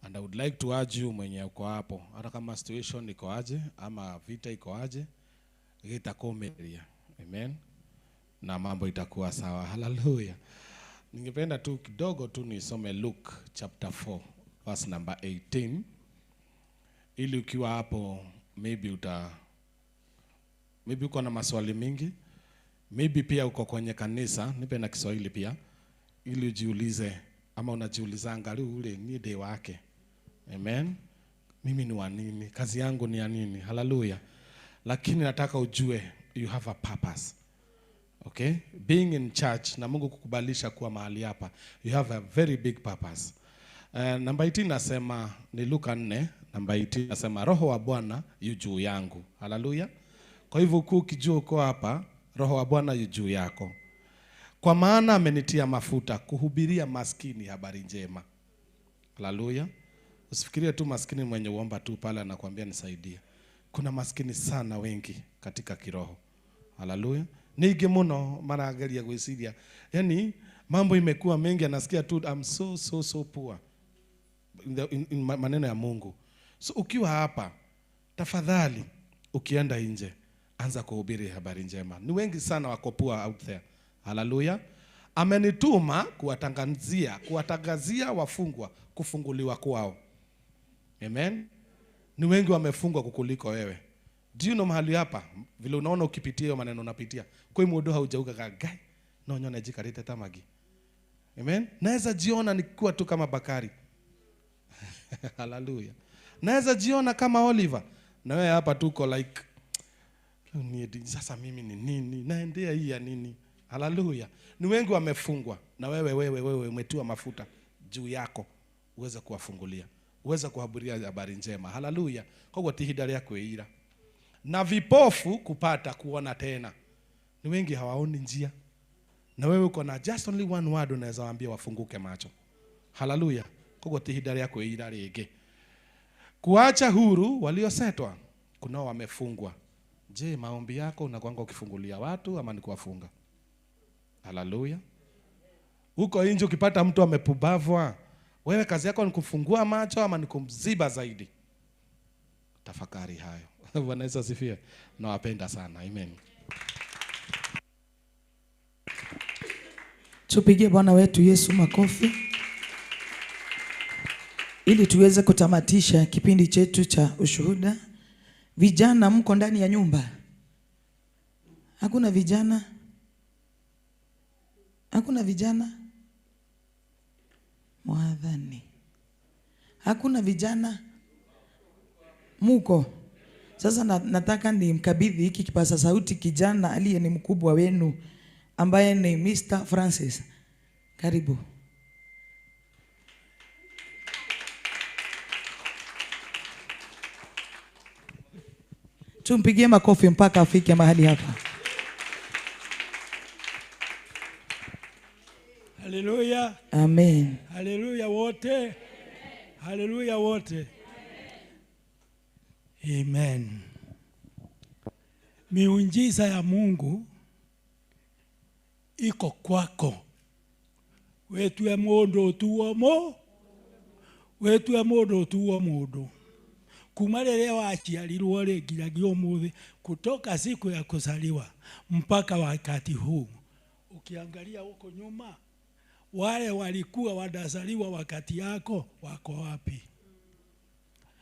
And I would like to urge you mwenye uko hapo, hata kama situation iko aje ama vita iko aje, itakomeria. Amen. Na mambo itakuwa sawa. Hallelujah. Ningependa tu kidogo tu nisome Luke chapter 4 verse number 18. Ili ukiwa hapo maybe uko na maswali mingi, maybe pia uko kwenye kanisa, nipe na Kiswahili pia, ili ujiulize ama unajiulizanga ule ni day wake. Amen. Mimi ni wa nini? Kazi yangu ni ya nini? Hallelujah. Lakini nataka ujue you have a purpose. Okay? Being in church na Mungu kukubalisha kuwa mahali hapa, you have a very big purpose. Namba 18 nasema ni Luka 4, namba 18 nasema Roho wa Bwana yu juu yangu. Hallelujah. Kwa hivyo ukijua uko hapa, Roho wa Bwana yu juu yako. Kwa maana amenitia mafuta kuhubiria maskini habari njema. Hallelujah. Usifikirie tu maskini mwenye uomba tu pale anakuambia nisaidie. Kuna maskini sana wengi katika kiroho. Haleluya. Nige muno marageria gwiciria. Yaani mambo imekuwa mengi, anasikia tu I'm so so so poor. In maneno ya Mungu. So ukiwa hapa, tafadhali ukienda nje, anza kuhubiri habari njema. Ni wengi sana wako poor out there. Haleluya. Amenituma kuwatangazia wafungwa kufunguliwa kwao. Amen. Ni wengi wamefungwa kukuliko wewe. Do you know mahali hapa vile unaona ukipitia hiyo maneno unapitia. Kwa hiyo mudo haujauka gagai. No nyone jikarite tamagi. Amen. Naweza jiona nikiwa tu kama Bakari. Hallelujah. Naweza jiona kama Oliver. Na wewe hapa tuko like sasa mimi ni nini? Naendea hii ya nini? Hallelujah. Ni wengi wamefungwa na wewe umetiwa mafuta juu yako uweze kuwafungulia, uweze kuwahubiria habari njema. Hallelujah. Kwa ti ihinda rĩa kwĩira. Na vipofu kupata kuona tena. Ni wengi hawaoni njia. Na wewe uko na just only one word unaweza waambia wafunguke macho. Hallelujah. Kwa ti ihinda rĩa kwĩira rĩngĩ. Kuacha huru waliosetwa. Kunao wamefungwa. Je, maombi yako unakuanga ukifungulia watu ama ni kuwafunga? Hallelujah. Huko nje ukipata mtu amepubavwa, wewe kazi yako ni kufungua macho ama ni kumziba zaidi? Tafakari hayo. Bwana Yesu asifiwe. Nawapenda sana. Amen. Tupigie Bwana wetu Yesu makofi ili tuweze kutamatisha kipindi chetu cha ushuhuda. Vijana mko ndani ya nyumba? Hakuna vijana? Hakuna vijana? Mwadhani. Hakuna vijana? Muko. Sasa nataka ni mkabidhi hiki kipaza sauti kijana aliye ni mkubwa wenu ambaye ni Mr. Francis. Karibu. Tumpigie makofi mpaka afike mahali hapa. Haleluya. Amen. Haleluya wote. Haleluya wote. Amen. Miujiza ya Mungu iko kwako. Wetue mundu tuo mo. Wetue mundu tuo mundu. Kuma rĩrĩa waciarirwo rĩ nginyagia ũmũthĩ, kutoka siku ya kuzaliwa mpaka wakati huu. Ukiangalia huko nyuma, wale walikuwa wanazaliwa wakati yako wako wapi?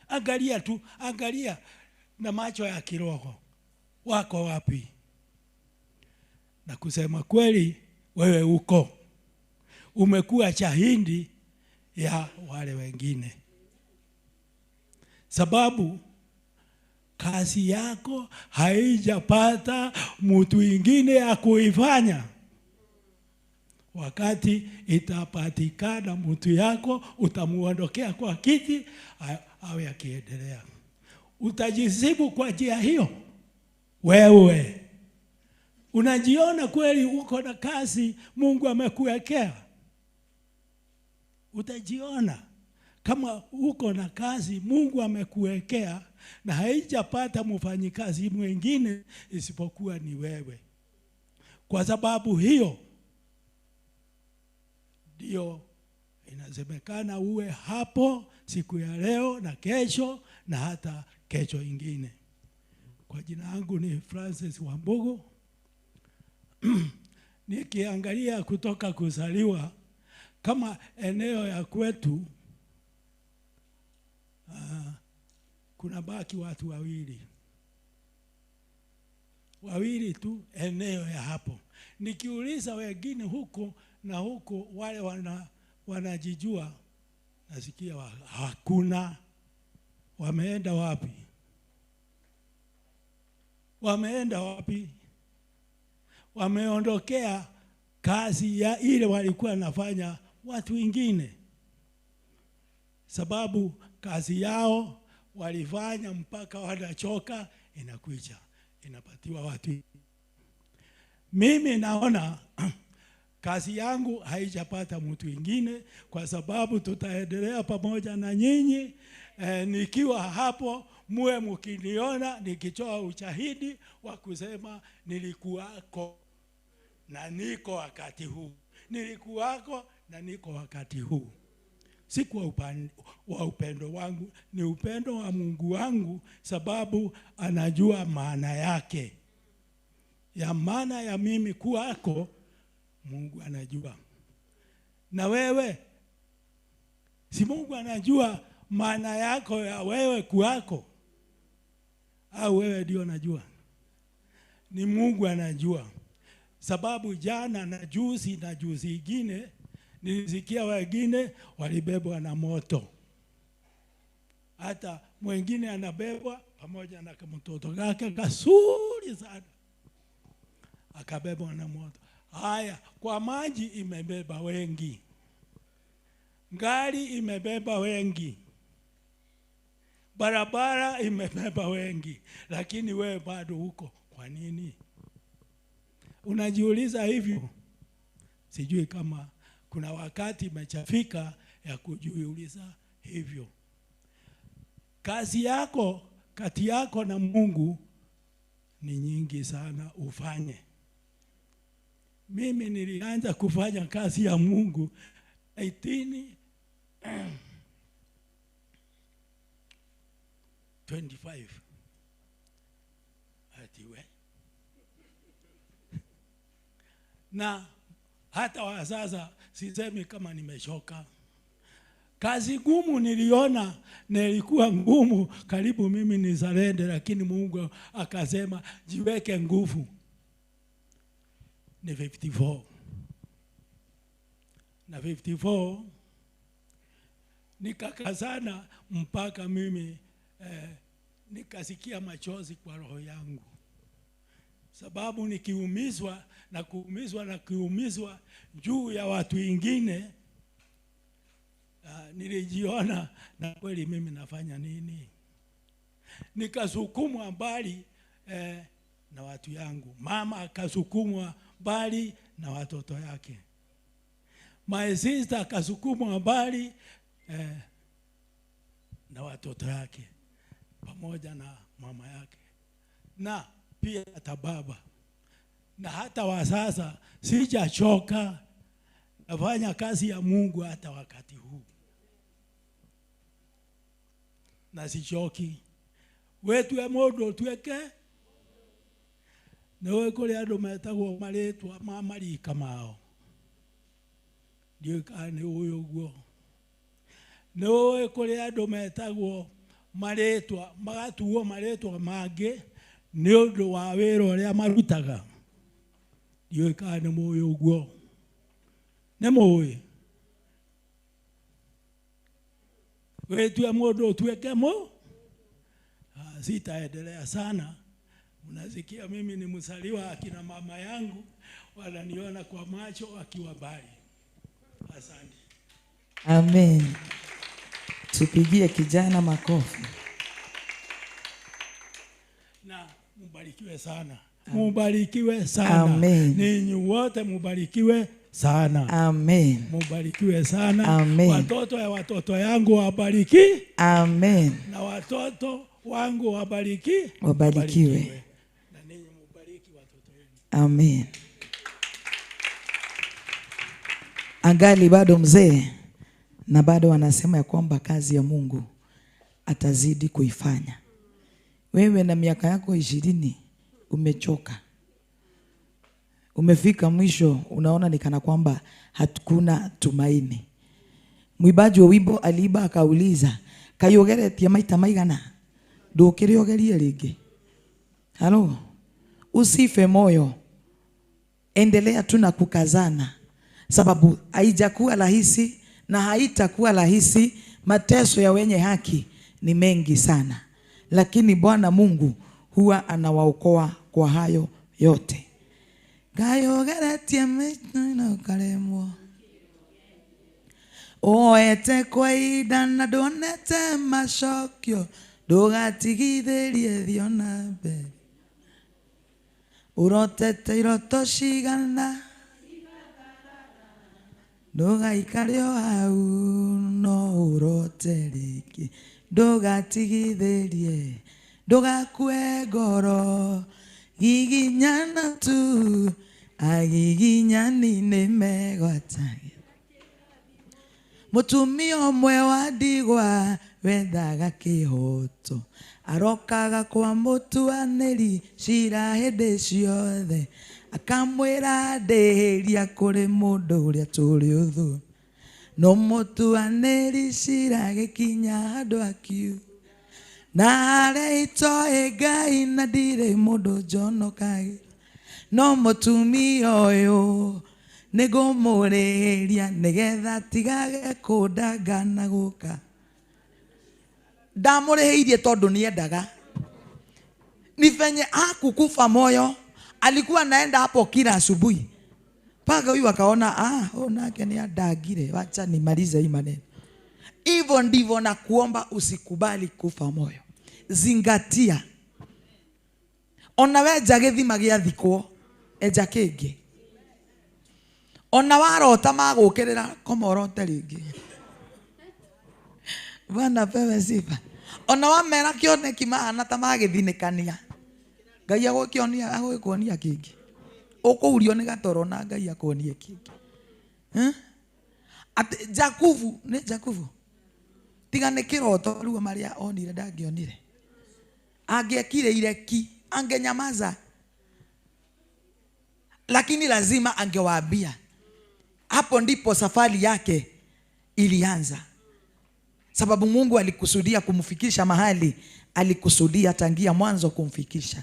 Angalia tu, angalia na macho ya kiroho, wako wapi? Na kusema kweli, wewe uko. Umekuwa shahidi ya wale wengine. Sababu kazi yako haijapata mtu ingine ya kuifanya. Wakati itapatikana mtu yako, utamuondokea kwa kiti awe akiendelea. Utajizibu kwa njia hiyo. Wewe unajiona kweli uko na kazi Mungu amekuwekea? Utajiona kama uko na kazi Mungu amekuwekea na haijapata mfanyikazi mwingine isipokuwa ni wewe. Kwa sababu hiyo ndio inasemekana uwe hapo siku ya leo na kesho na hata kesho ingine. Kwa jina langu ni Francis Wambugu. Nikiangalia kutoka kuzaliwa kama eneo ya kwetu, kuna baki watu wawili tu eneo ya hapo. Nikiuliza wengine huko na huko, wale wanajijua, nasikia hakuna. Wameenda wapi? Wameenda wapi? Wameondokea kazi ya ile walikuwa nafanya watu wengine. Sababu kazi yao walifanya mpaka wanachoka, inakuja inapatiwa watu. Mimi naona Kazi yangu haijapata mtu mwingine, kwa sababu tutaendelea pamoja na nyinyi. Nikiwa hapo muwe mkiniona nikitoa ushahidi wa kusema nilikuwako na niko wakati huu, nilikuwako na niko wakati huu. Si kwa wa upendo wangu, ni upendo wa Mungu wangu, sababu anajua maana yake, ya maana ya mimi kuwako. Mungu anajua. Na wewe, si Mungu anajua maana yako ya wewe kuwako? Au wewe ndio unajua? Ni Mungu anajua. Sababu jana na juzi na juzi ingine nilisikia wengine walibebwa na moto. Hata mwingine anabebwa pamoja na mtoto wake kasuri sana, akabebwa na moto. Haya, kwa maji imebeba wengi, gari imebeba wengi, barabara imebeba wengi, lakini wewe bado huko. Kwa nini unajiuliza hivyo? Sijui kama kuna wakati imechafika ya kujiuliza hivyo. Kazi yako kati yako na Mungu ni nyingi sana ufanye. Mimi nilianza kufanya kazi ya Mungu 1825. Atiwe. Na hata wa sasa sisemi kama nimechoka. Kazi ngumu niliona nilikuwa ngumu, karibu mimi nizalende, lakini Mungu akasema jiweke nguvu. Ni 54. Na 54 nikakazana mpaka mimi nikasikia machozi kwa roho yangu. Sababu nikiumizwa na kuumizwa na kuumizwa juu ya watu wengine, nilijiona na kweli mimi nafanya nini? Nikasukumwa mbali na watu yangu. Mama akasukumwa mbali na watoto yake. My sister akasukumwa mbali na watoto yake pamoja na mama yake, na pia hata baba. Na hata wa sasa sijachoka, nafanya kazi ya Mungu hata wakati huu, na sichoki. Wetu ya modo tuweke nawe kuri andu metagwo maritwa ma marika mao, ndiũĩ kana nĩ ũĩ ũguo. Nĩũĩ kũrĩ andũ metagwo marĩtwa, magatuo marĩtwa mangĩ nĩ ũndũ wa wĩra ũrĩa marutaga. Ndiũĩ kana nĩ mũĩ ũguo. Nĩ mũĩ? Wĩtue mũndũ ũtuĩke mũ. Sitaendelea sana. Mnasikia mimi ni mzaliwa, akina mama yangu wananiona kwa macho akiwa mbali. Asante. Amen. Tupigie kijana makofi. Na mbarikiwe sana. Mubarikiwe sana. Amen. Ninyi wote mubarikiwe sana. Amen. Mubarikiwe sana. Amen. Watoto ya watoto yangu wabariki. Amen. Na watoto wangu wabariki. Wabarikiwe. Na ninyi mubariki watoto wenu. Amen. Angali bado mzee na bado anasema ya kwamba kazi ya Mungu atazidi kuifanya. Wewe na miaka yako 20 umechoka. Umefika mwisho, unaona ni kana kwamba hakuna tumaini. Mwimbaji wa wimbo aliiba akauliza, kayogeretie maita maigana? Ndukiriogerie ringi. Halo, usife moyo. Endelea tu na kukazana, sababu haijakuwa rahisi na haitakuwa rahisi. Mateso ya wenye haki ni mengi sana, lakini Bwana Mungu huwa anawaokoa kwa hayo yote. Kayogeretie maita karemwo oete kwa ihinda na ndonete macokio, ndugatigithĩrie thiĩ na mbere. Ũrotete iroto cigana, Ndũgaikare o hau no ũrote rĩngĩ, ndũgatigithĩrie, ndũgakue ngoro, giginyana tu, agiginyani nĩmegwatagĩra. Mũtumia ũmwe wa ndigwa wethaga kĩhoto, arokaga kwa mũtuanĩri cira hĩndĩ ciothe, akamwĩra ndĩhĩria kũrĩ mũndũ ũrĩa tũrĩ ũthũ. No mũtuanĩri cira gĩkinya handũ akiu, na harĩa itoĩ Ngai na ndirĩ mũndũ njonokagĩra, no mũtumia ũyũ nĩngũmũrĩhĩria nĩgetha atigage kũndanga na gũka. Ndamũrĩhĩirie tondũ nĩendaga. Ni venye hakukufa moyo, alikuwa anaenda hapo kila asubuhi. Mpaka huyu akaona, oh, nake ni adagire, wacha nimalize hii maneno. Hivyo ndivyo na kuomba usikubali kufa moyo. Zingatia. Ona wenja gĩthima gĩathikwo, enja kĩngĩ. Ona warota magũkĩrĩra, koma ũrote rĩngĩ. Bwana apewe sifa. Ona wamera kĩoneki mahana ta magĩthinĩkania, Ngai agũkĩonia, agũgĩkuonia kĩngĩ. Ũkũhurio nĩ gatoro na Ngai akuonie kĩngĩ. Atĩ Jakubu, nĩ Jakubu. Tiga nĩ kĩroto ruo marĩa onire ndangĩonire. Angĩekire ki, angenyamaza. Lakini lazima angewaambia. Hapo ndipo safari yake ilianza. Sababu Mungu alikusudia kumfikisha mahali alikusudia tangia mwanzo kumfikisha.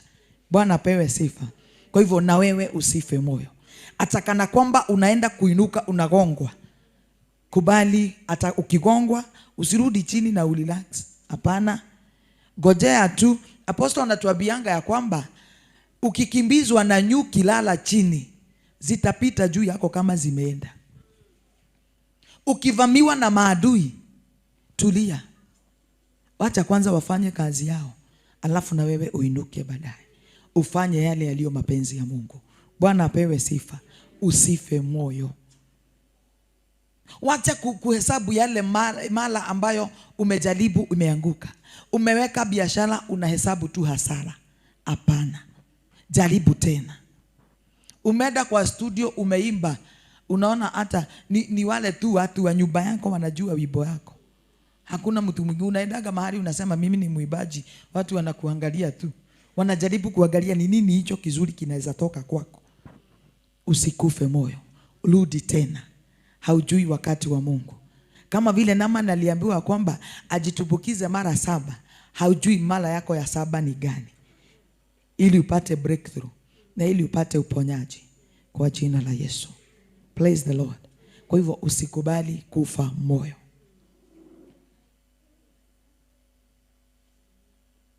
Bwana apewe sifa. Kwa hivyo na wewe usife moyo. Hata kana kwamba unaenda kuinuka unagongwa, kubali. Hata ukigongwa usirudi chini na urelax. Hapana, gojea tu. Apostle anatuambianga ya kwamba ukikimbizwa na nyuki lala chini, zitapita juu yako kama zimeenda. Ukivamiwa na maadui, tulia. Wacha kwanza wafanye kazi yao, alafu na wewe uinuke baadaye, ufanye yale yaliyo mapenzi ya Mungu. Bwana apewe sifa. Usife moyo. Wacha kuhesabu yale mala ambayo umejaribu umeanguka. Umeweka biashara unahesabu tu hasara. Hapana. Jaribu tena. Umeenda kwa studio umeimba, unaona hata ni wale tu watu wa nyumba yako wanajua wimbo yako. Hakuna mtu mwingine. Unaendaga mahali unasema mimi ni mwimbaji, watu wanakuangalia tu. Wanajaribu kuangalia ni nini hicho kizuri kinaweza toka kwako. Usikufe moyo. Rudi tena. Haujui wakati wa Mungu. Kama vile Naaman aliambiwa kwamba ajitumbukize mara 7, haujui mara yako ya 7 ni gani, ili upate breakthrough na ili upate uponyaji kwa jina la Yesu. Praise the Lord. Kwa hivyo usikubali kufa moyo.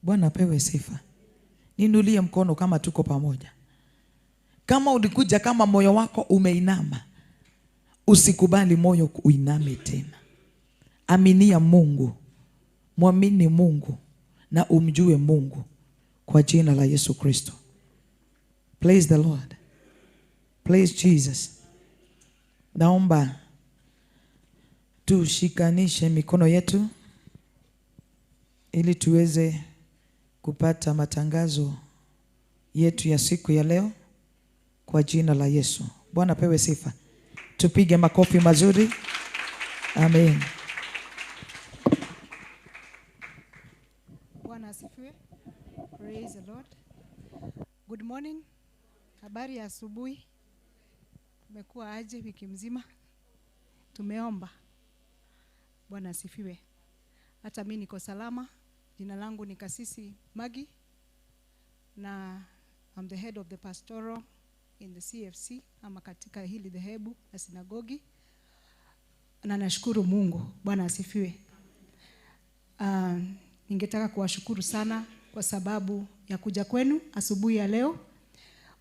Bwana apewe sifa. Niinulie mkono kama tuko pamoja. Kama ulikuja kama moyo wako umeinama, usikubali moyo uiname tena. Aminia Mungu, muamini Mungu na umjue Mungu kwa jina la Yesu Kristo. Praise the Lord. Praise Jesus. Naomba tushikanishe mikono yetu ili tuweze kupata matangazo yetu ya siku ya leo kwa jina la Yesu. Bwana pewe sifa. Tupige makofi mazuri. Amen. Bwana asifiwe. Praise the Lord. Good morning. Habari ya asubuhi. Umekuwa aje wiki mzima? Tumeomba. Bwana asifiwe. Hata mimi niko salama. Jina langu ni Kasisi Magi na I'm the head of the pastoral in the CFC, ama katika hili dhehebu la sinagogi. Na nashukuru Mungu. Bwana asifiwe. Ningetaka kuwashukuru sana kwa sababu ya kuja kwenu asubuhi ya leo.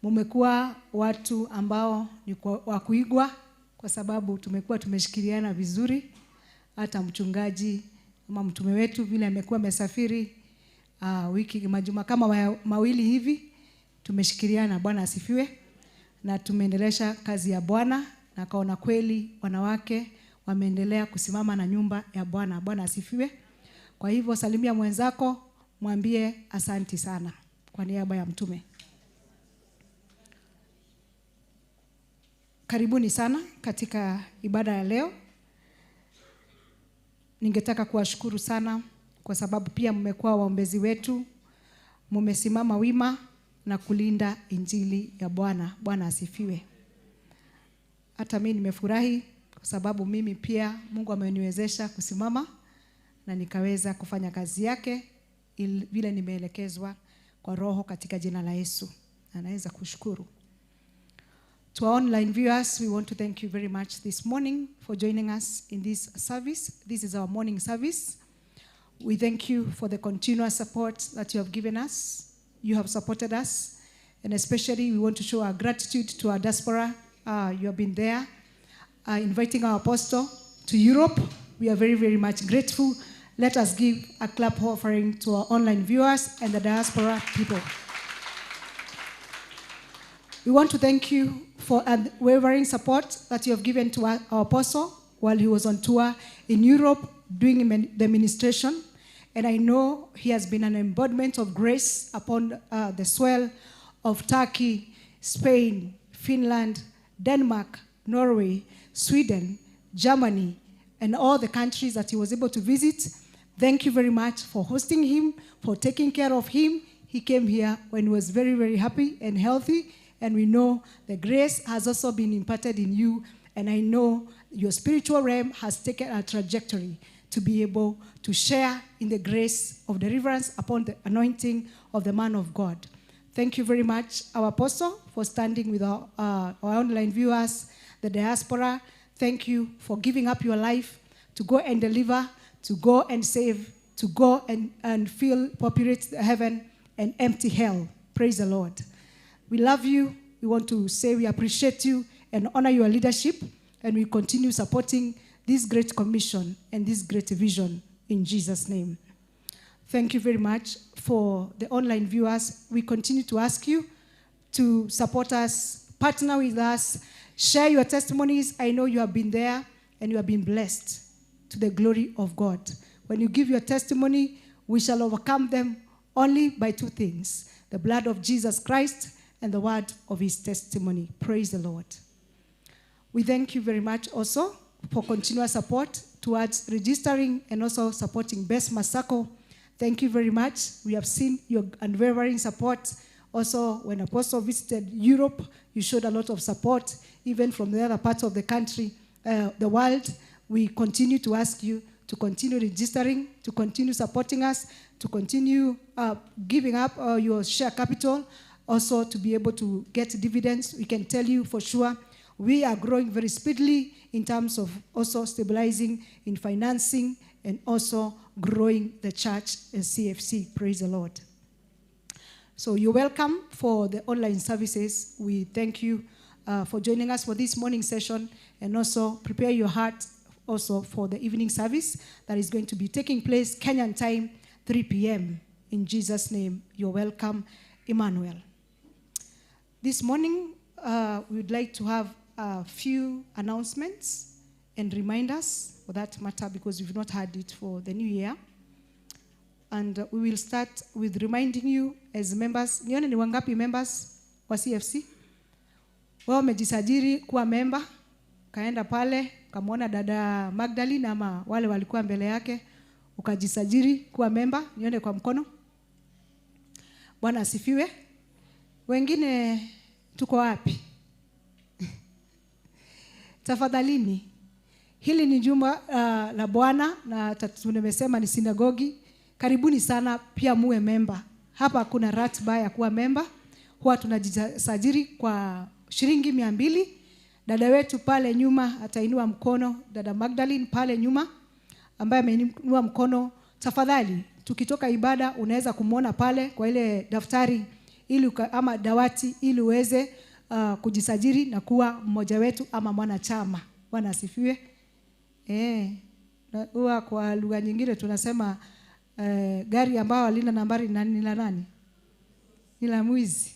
Mumekuwa watu ambao ni wa kuigwa kwa sababu tumekuwa tumeshikiliana vizuri. Hata mchungaji ama mtume wetu vile amekuwa amesafiri wiki majuma kama mawili hivi, tumeshikiliana. Bwana asifiwe. Na tumeendelesha kazi ya Bwana na akaona kweli wanawake wameendelea kusimama na nyumba ya Bwana. Bwana asifiwe. Kwa hivyo salimia mwenzako, mwambie asanti sana kwa niaba ya mtume. Karibuni sana katika ibada ya leo. Ningetaka kuwashukuru sana kwa sababu pia mmekuwa waombezi wetu, mmesimama wima na kulinda injili ya Bwana. Bwana asifiwe. Hata mimi nimefurahi kwa sababu mimi pia Mungu ameniwezesha kusimama na nikaweza kufanya kazi yake vile nimeelekezwa kwa Roho katika jina la Yesu. Anaweza kushukuru. To our online viewers, we want to thank you very much this morning for joining us in this service. This is our morning service. We thank you for the continuous support that you have given us. You have supported us. And especially we want to show our gratitude to our diaspora. You have been there, inviting our apostle to Europe. We are very, very much grateful. Let us give a clap offering to our online viewers and the diaspora people. We want to thank you for unwavering support that you have given to our apostle while he was on tour in Europe doing the ministration. And I know he has been an embodiment of grace upon the soil of Turkey, Spain, Finland, Denmark, Norway, Sweden, Germany, and all the countries that he was able to visit. Thank you very much for hosting him, for taking care of him. He came here when he was very, very happy and healthy. And we know the grace has also been imparted in you. And I know your spiritual realm has taken a trajectory to be able to share in the grace of deliverance upon the anointing of the man of God. Thank you very much, our apostle, for standing with our online viewers, the diaspora. Thank you for giving up your life to go and deliver, to go and save, to go and fill, populate heaven and empty hell. Praise the Lord. We love you. We want to say we appreciate you and honor your leadership, and we continue supporting this great commission and this great vision in Jesus' name. Thank you very much for the online viewers. We continue to ask you to support us, partner with us, share your testimonies. I know you have been there and you have been blessed to the glory of God. When you give your testimony, we shall overcome them only by two things: the blood of Jesus Christ and the word of his testimony. Praise the Lord. We thank you very much also for continuous support towards registering and also supporting Best Masako. Thank you very much. We have seen your unwavering support. Also, when Apostle visited Europe, you showed a lot of support, even from the other parts of the country, the world. We continue to ask you to continue registering, to continue supporting us, to continue giving up your share capital, also to be able to get dividends. We can tell you for sure, we are growing very speedily in terms of also stabilizing in financing and also growing the church as CFC. Praise the Lord. So you're welcome for the online services. We thank you for joining us for this morning session, and also prepare your heart also for the evening service that is going to be taking place Kenyan time, 3 p.m. In Jesus' name, you're welcome, Emmanuel. This morning, we would like to have a few announcements and reminders for that matter, because we've not had it for the new year. And we will start with reminding you as members. Nione ni wangapi members wa CFC? Wao wamejisajili kuwa member, kaenda pale, ukamwona dada Magdalene ama wale walikuwa mbele yake, ukajisajili kuwa member, nione kwa mkono. Bwana asifiwe. Wengine tuko wapi? Tafadhalini, hili ni jumba la Bwana na tumesema ni sinagogi. Karibuni sana pia muwe member. Hapa kuna ratiba ya kuwa member. Huwa tunajisajili kwa shilingi 200. Dada wetu pale nyuma atainua mkono, dada Magdalene pale nyuma ambaye ameinua mkono. Tafadhali tukitoka ibada unaweza kumuona pale kwa ile daftari ili ama dawati ili uweze kujisajili na kuwa mmoja wetu ama mwanachama. Bwana asifiwe. Huwa kwa lugha nyingine tunasema gari ambao halina nambari ni la nani? Ni la mwizi.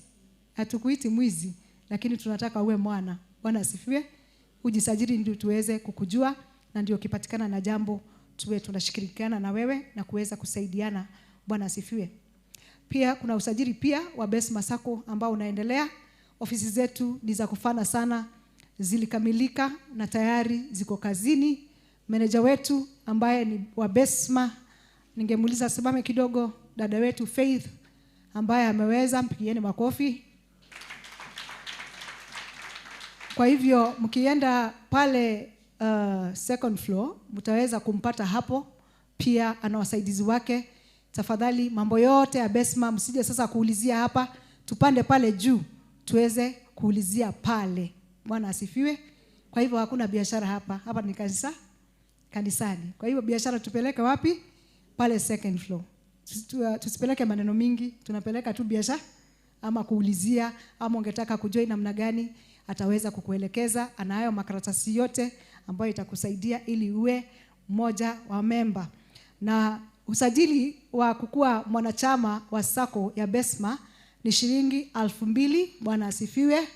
Hatukuiti mwizi, lakini tunataka uwe mwana. Bwana asifiwe. Ujisajili ndio tuweze kukujua, na ndio ukipatikana na jambo tuwe tunashirikiana na wewe na kuweza kusaidiana. Bwana asifiwe. Pia kuna usajili pia wa Besma Sacco ambao unaendelea. Ofisi zetu ni za kufana sana, zilikamilika na tayari ziko kazini. Meneja wetu ambaye ni wa Besma, ningemuuliza simame kidogo, dada wetu Faith ambaye ameweza, mpigieni makofi. Kwa hivyo mkienda pale second floor mtaweza kumpata hapo, pia ana wasaidizi wake. Tafadhali mambo yote ya Besma msije sasa kuulizia hapa, tupande pale juu tuweze kuulizia pale. Bwana asifiwe. Kwa hivyo hakuna biashara hapa, hapa ni kanisa, kanisani. Kwa hivyo biashara tupeleke wapi? Pale second floor. Tusipeleke maneno mingi, tunapeleka tu biashara ama kuulizia, ama ungetaka kujoin namna gani, ataweza kukuelekeza. Anayo makaratasi yote ambayo itakusaidia ili uwe mmoja wa memba. Na usajili wa kukua mwanachama wa Sacco ya Besma ni shilingi 2,000. Bwana asifiwe.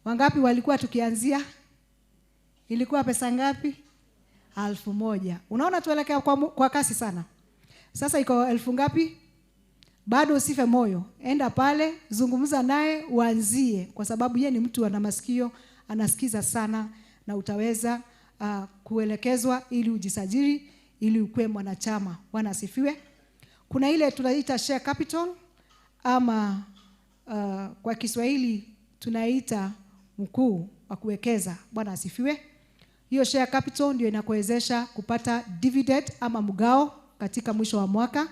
Wangapi walikuwa tukianzia? Ilikuwa pesa ngapi? 1,000. Unaona tuelekea kwa kasi sana. Sasa iko 1,000 ngapi? Bado usife moyo. Enda pale, zungumza naye, uanzie, kwa sababu yeye ni mtu ana masikio, anasikiza sana, na utaweza kuelekezwa ili ujisajili ili ukue mwanachama. Bwana asifiwe. Kuna ile tunaita share capital ama kwa Kiswahili tunaita mkuu wa kuwekeza. Bwana asifiwe. Hiyo share capital ndio inakuwezesha kupata dividend ama mgao katika mwisho wa mwaka.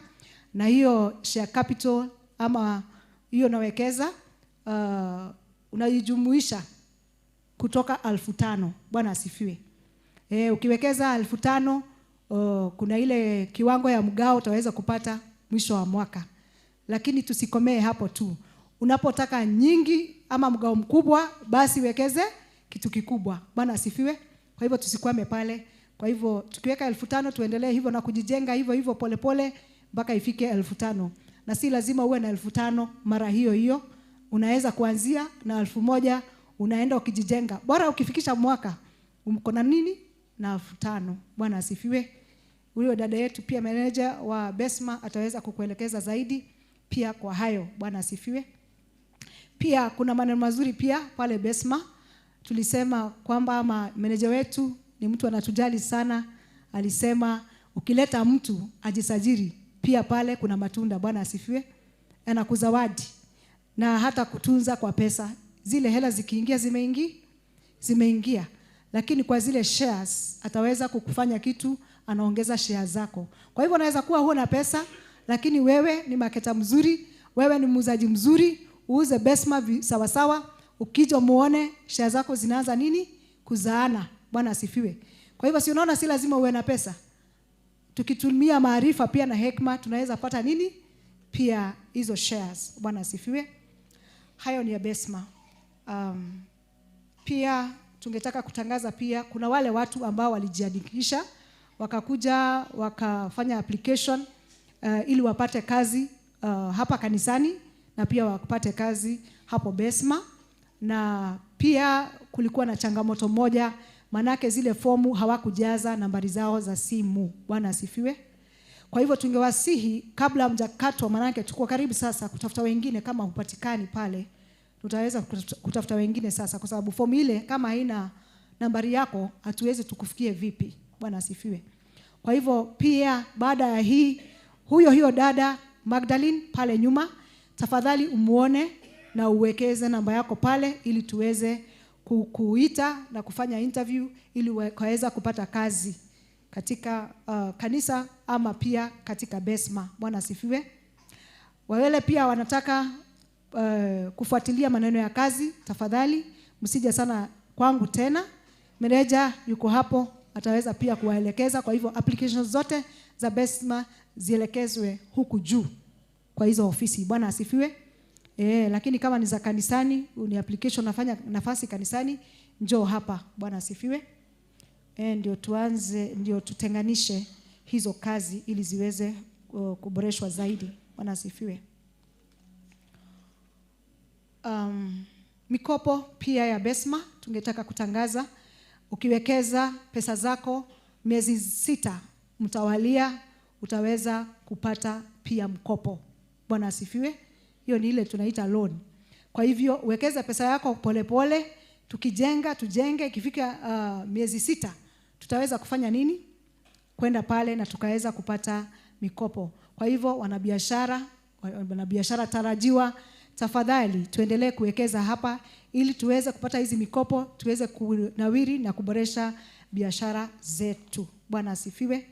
Na hiyo share capital ama hiyo nawekeza unaijumuisha kutoka 5,000. Bwana asifiwe. Ukiwekeza 5,000 kuna ile kiwango ya mgao utaweza kupata mwisho wa mwaka. Lakini tusikomee hapo tu. Unapotaka nyingi ama mgao mkubwa, basi wekeze kitu kikubwa. Bwana asifiwe. Kwa hivyo tusikwame pale. Kwa hivyo tukiweka 5,000 tuendelee hivyo na kujijenga hivyo hivyo polepole mpaka ifike 5,000. Na si lazima uwe na 5,000 mara hiyo hiyo. Unaweza kuanzia na 1,000, unaenda ukijijenga. Bora ukifikisha mwaka uko na nini? Na 5,000. Bwana asifiwe. Huyo dada yetu pia manager wa Besma ataweza kukuelekeza zaidi pia kwa hayo. Bwana asifiwe. Pia kuna maneno mazuri pia pale Besma. Tulisema kwamba ama manager wetu ni mtu anatujali sana. Alisema ukileta mtu ajisajili pia pale kuna matunda. Bwana asifiwe. Anakuzawadi na hata kutunza kwa pesa. Zile hela zikiingia zimeingia. Lakini kwa zile shares ataweza kukufanya kitu, anaongeza shares zako. Kwa hivyo unaweza kuwa huna pesa, lakini wewe ni marketer mzuri, wewe ni muuzaji mzuri, uuze Besma sawa sawa, ukija muone shares zako zinaanza nini? Kuzaana. Bwana asifiwe. Kwa hivyo si unaona si lazima uwe na pesa. Tukitumia maarifa pia na hekima tunaweza pata nini? Pia hizo shares. Bwana asifiwe. Hayo ni ya Besma. Pia tungetaka kutangaza pia kuna wale watu ambao walijiandikisha wakakuja wakafanya application ili wapate kazi hapa kanisani na pia wapate kazi hapo Besma. Na pia kulikuwa na changamoto moja, manake zile fomu hawakujaza nambari zao za simu. Bwana asifiwe. Kwa hivyo tungewasihi kabla mjakatwa, manake tuko karibu sasa kutafuta wengine, kama hupatikani pale tutaweza kutafuta wengine sasa, kwa sababu fomu ile kama haina nambari yako hatuwezi tukufikie vipi. Bwana asifiwe. Kwa hivyo pia baada ya hii, huyo dada Magdalene pale nyuma, tafadhali umuone na uwekeze namba yako pale ili tuweze kukuita na kufanya interview ili ukaweza kupata kazi katika kanisa ama pia katika Besma. Bwana asifiwe. Wale pia wanataka kufuatilia maneno ya kazi, tafadhali msije sana kwangu tena. Meneja yuko hapo, ataweza pia kuwaelekeza. Kwa hivyo applications zote za Besma zielekezwe huku juu kwa hizo ofisi. Bwana asifiwe. Lakini kama ni za kanisani, ni application nafanya nafasi kanisani, njoo hapa. Bwana asifiwe. Ndio tuanze, ndio tutenganishe hizo kazi ili ziweze kuboreshwa zaidi. Bwana asifiwe. Mikopo pia ya Besma tungetaka kutangaza. Ukiwekeza pesa zako miezi 6 mtawalia, utaweza kupata pia mkopo. Bwana asifiwe. Hiyo ni ile tunaita loan. Kwa hivyo wekeza pesa yako polepole, tukijenga tujenge, ikifika miezi 6 tutaweza kufanya nini? Kwenda pale na tukaweza kupata mikopo. Kwa hivyo wanabiashara tarajiwa, tafadhali tuendelee kuwekeza hapa ili tuweze kupata hizi mikopo, tuweze kunawiri na kuboresha biashara zetu. Bwana asifiwe.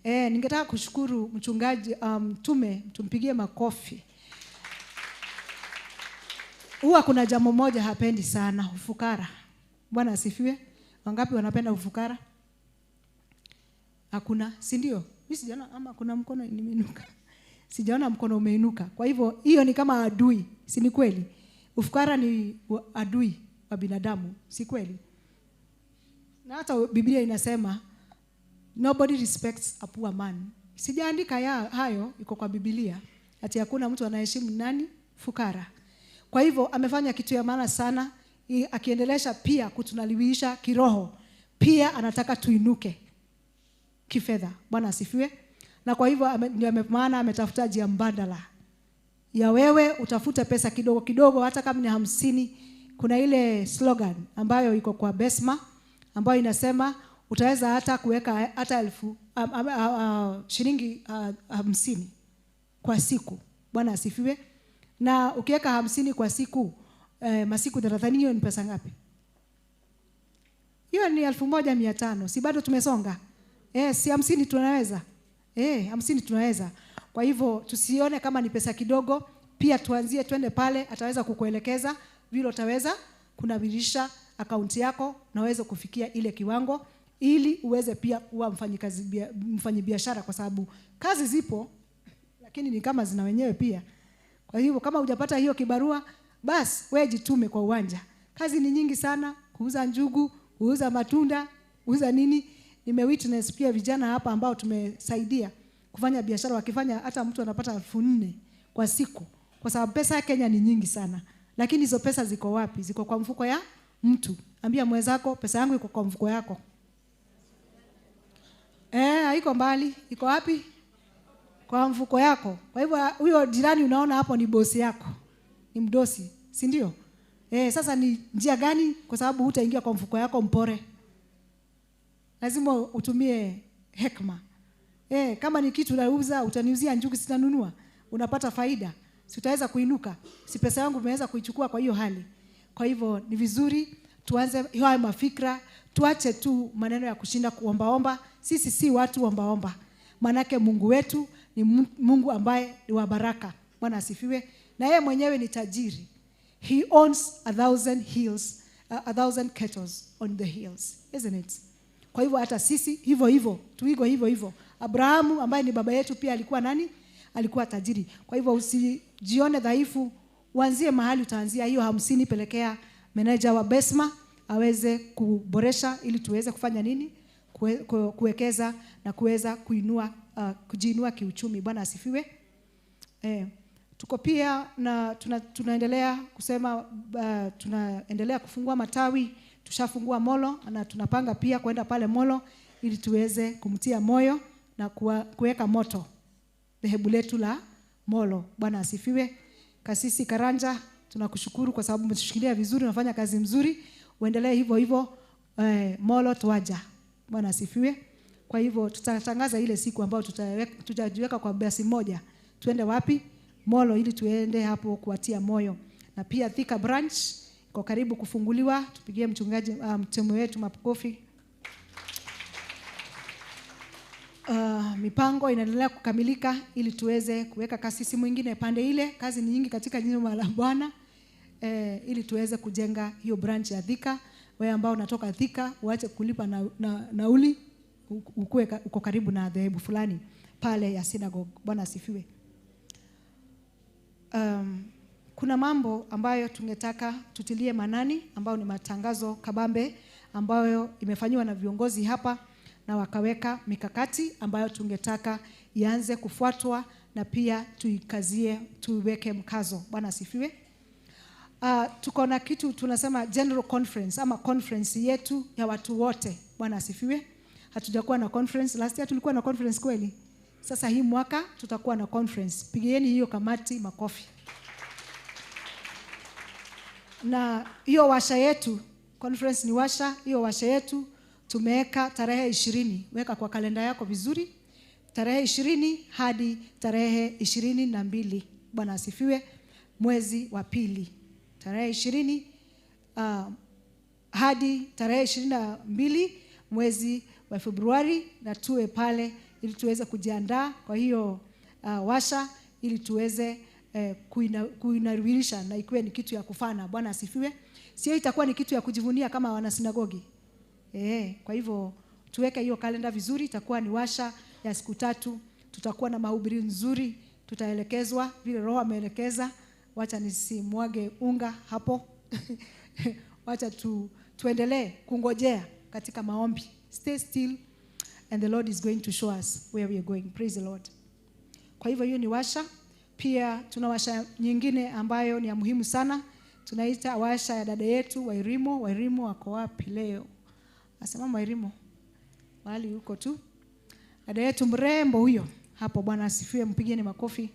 Ningetaka kushukuru mchungaji mtume, tumpigie makofi. Huwa kuna jambo moja hapendi sana, ufukara. Bwana asifiwe. Wangapi wanapenda ufukara? Hakuna, si ndio? Mimi sijaona ama kuna mkono nimeinuka. Sijaona mkono umeinuka. Kwa hivyo hiyo ni kama adui, si ni kweli? Ufukara ni adui wa binadamu, si kweli? Na hata Biblia inasema nobody respects a poor man. Sijaandika hayo, iko kwa Biblia. Ati hakuna mtu anaheshimu nani? Fukara. Kwa hivyo amefanya kitu ya maana sana, akiendelesha pia kutunaliwisha kiroho. Pia anataka tuinuke kifedha. Bwana asifiwe. Na kwa hivyo ndio maana ametafuta njia mbadala ya wewe utafute pesa kidogo kidogo, hata kama ni 50. Kuna ile slogan ambayo iko kwa Besma ambayo inasema utaweza hata kuweka hata shilingi 50 kwa siku. Bwana asifiwe. Na ukiweka 50 kwa siku, masiku 30, hiyo ni pesa ngapi? Hiyo ni 1500. Si bado tumesonga? Si 50 tunaweza. 50 tunaweza. Kwa hivyo tusione kama ni pesa kidogo, pia tuanzie twende pale, ataweza kukuelekeza vile utaweza kunawirisha akaunti yako na uweze kufikia ile kiwango ili uweze pia kuwa mfanyibiashara, kwa sababu kazi zipo lakini ni kama zina wenyewe pia. Kwa hivyo kama hujapata hiyo kibarua, basi wewe jitume kwa uwanja. Kazi ni nyingi sana, kuuza njugu, kuuza matunda, kuuza nini. Nimewitness pia vijana hapa ambao tumesaidia kufanya biashara, wakifanya hata mtu anapata 4000 kwa siku, kwa sababu pesa ya Kenya ni nyingi sana. Lakini hizo pesa ziko wapi? Ziko kwa mfuko ya mtu. Ambia mwenzako, pesa yangu iko kwa mfuko yako. Haiko mbali, iko wapi? Kwa mfuko yako. Kwa hivyo huyo jirani unaona hapo ni bosi yako. Ni mdosi, si ndio? Sasa ni njia gani? Kwa sababu hutaingia kwa mfuko yako mpore. Lazima utumie hekima. Kama ni kitu nauza, utaniuzia njugu, sitanunua. Unapata faida. Si utaweza kuinuka. Si pesa yangu umeweza kuichukua kwa hiyo hali. Kwa hivyo ni vizuri tuanze hayo mafikra, tuache tu maneno ya kushinda kuombaomba. Sisi si watu ombaomba. Manake Mungu wetu ni Mungu ambaye ni wa baraka. Bwana asifiwe. Na yeye mwenyewe ni tajiri. He owns 1,000 hills, 1,000 kettles on the hills, isn't it? Kwa hivyo hata sisi hivyo hivyo, tuigo hivyo hivyo. Abrahamu ambaye ni baba yetu pia alikuwa nani? Alikuwa tajiri. Kwa hivyo usijione dhaifu, uanzie mahali utaanzia. Hiyo 50 pelekea meneja wa Besma aweze kuboresha ili tuweze kufanya nini? Kuwekeza na kuweza kuinua, kujiinua kiuchumi. Bwana asifiwe. Tuko pia na tunaendelea kusema, tunaendelea kufungua matawi. Tushafungua Molo na tunapanga pia kwenda pale Molo ili tuweze kumtia moyo na kuweka moto dhehebu letu la Molo. Bwana asifiwe. Kasisi Karanja, tunakushukuru kwa sababu umetushikilia vizuri, unafanya kazi mzuri. Uendelee hivyo hivyo. Molo tuaja. Bwana asifiwe. Kwa hivyo tutatangaza ile siku ambayo tutajiweka kwa basi moja. Tuende wapi? Molo, ili tuende hapo kuwatia moyo. Na pia Thika branch iko karibu kufunguliwa. Tupigie mchungaji mtume wetu makofi. Mipango inaendelea kukamilika ili tuweze kuweka kasisi mwingine pande ile. Kazi ni nyingi katika nyumba la Bwana. Ili tuweze kujenga hiyo branch ya Thika. Wewe ambao unatoka Thika uache kulipa nauli, uko karibu na dhehebu fulani pale ya synagogue. Bwana asifiwe. Kuna mambo ambayo tungetaka tutilie manani, ambayo ni matangazo kabambe ambayo imefanywa na viongozi hapa na wakaweka mikakati ambayo tungetaka ianze kufuatwa na pia tuikazie, tuweke mkazo. Bwana asifiwe. Tuko na kitu tunasema general conference ama conference yetu ya watu wote. Bwana asifiwe. Hatujakuwa na conference. Last year tulikuwa na conference kweli. Sasa hii mwaka tutakuwa na conference. Pigieni hiyo kamati makofi. Na hiyo washa yetu, conference ni washa, hiyo washa yetu tumeweka tarehe 20. Weka kwa kalenda yako vizuri. Tarehe 20 hadi tarehe 22. Bwana asifiwe. Mwezi wa pili. Tarehe 20 hadi tarehe 22 mwezi wa Februari, na tuwe pale ili tuweze kujiandaa kwa hiyo washa, ili tuweze kuinawirisha na ikuwe ni kitu ya kufana. Bwana asifiwe. Sio itakuwa ni kitu ya kujivunia kama wanasinagogi. Kwa hivyo tuweke hiyo kalenda vizuri. Itakuwa ni washa ya siku 3. Tutakuwa na mahubiri nzuri, tutaelekezwa vile Roho ameelekeza. Wacha nisimwage unga hapo. Wacha tuendelee kungojea katika maombi. Stay still and the Lord is going to show us where we are going. Praise the Lord. Kwa hivyo hiyo ni washa. Pia tuna washa nyingine ambayo ni ya muhimu sana. Tunaita washa ya dada yetu Wairimo. Wairimo wako wapi leo? Asema Wairimo mahali huko tu. Dada yetu mrembo huyo hapo. Bwana asifiwe, mpigieni makofi.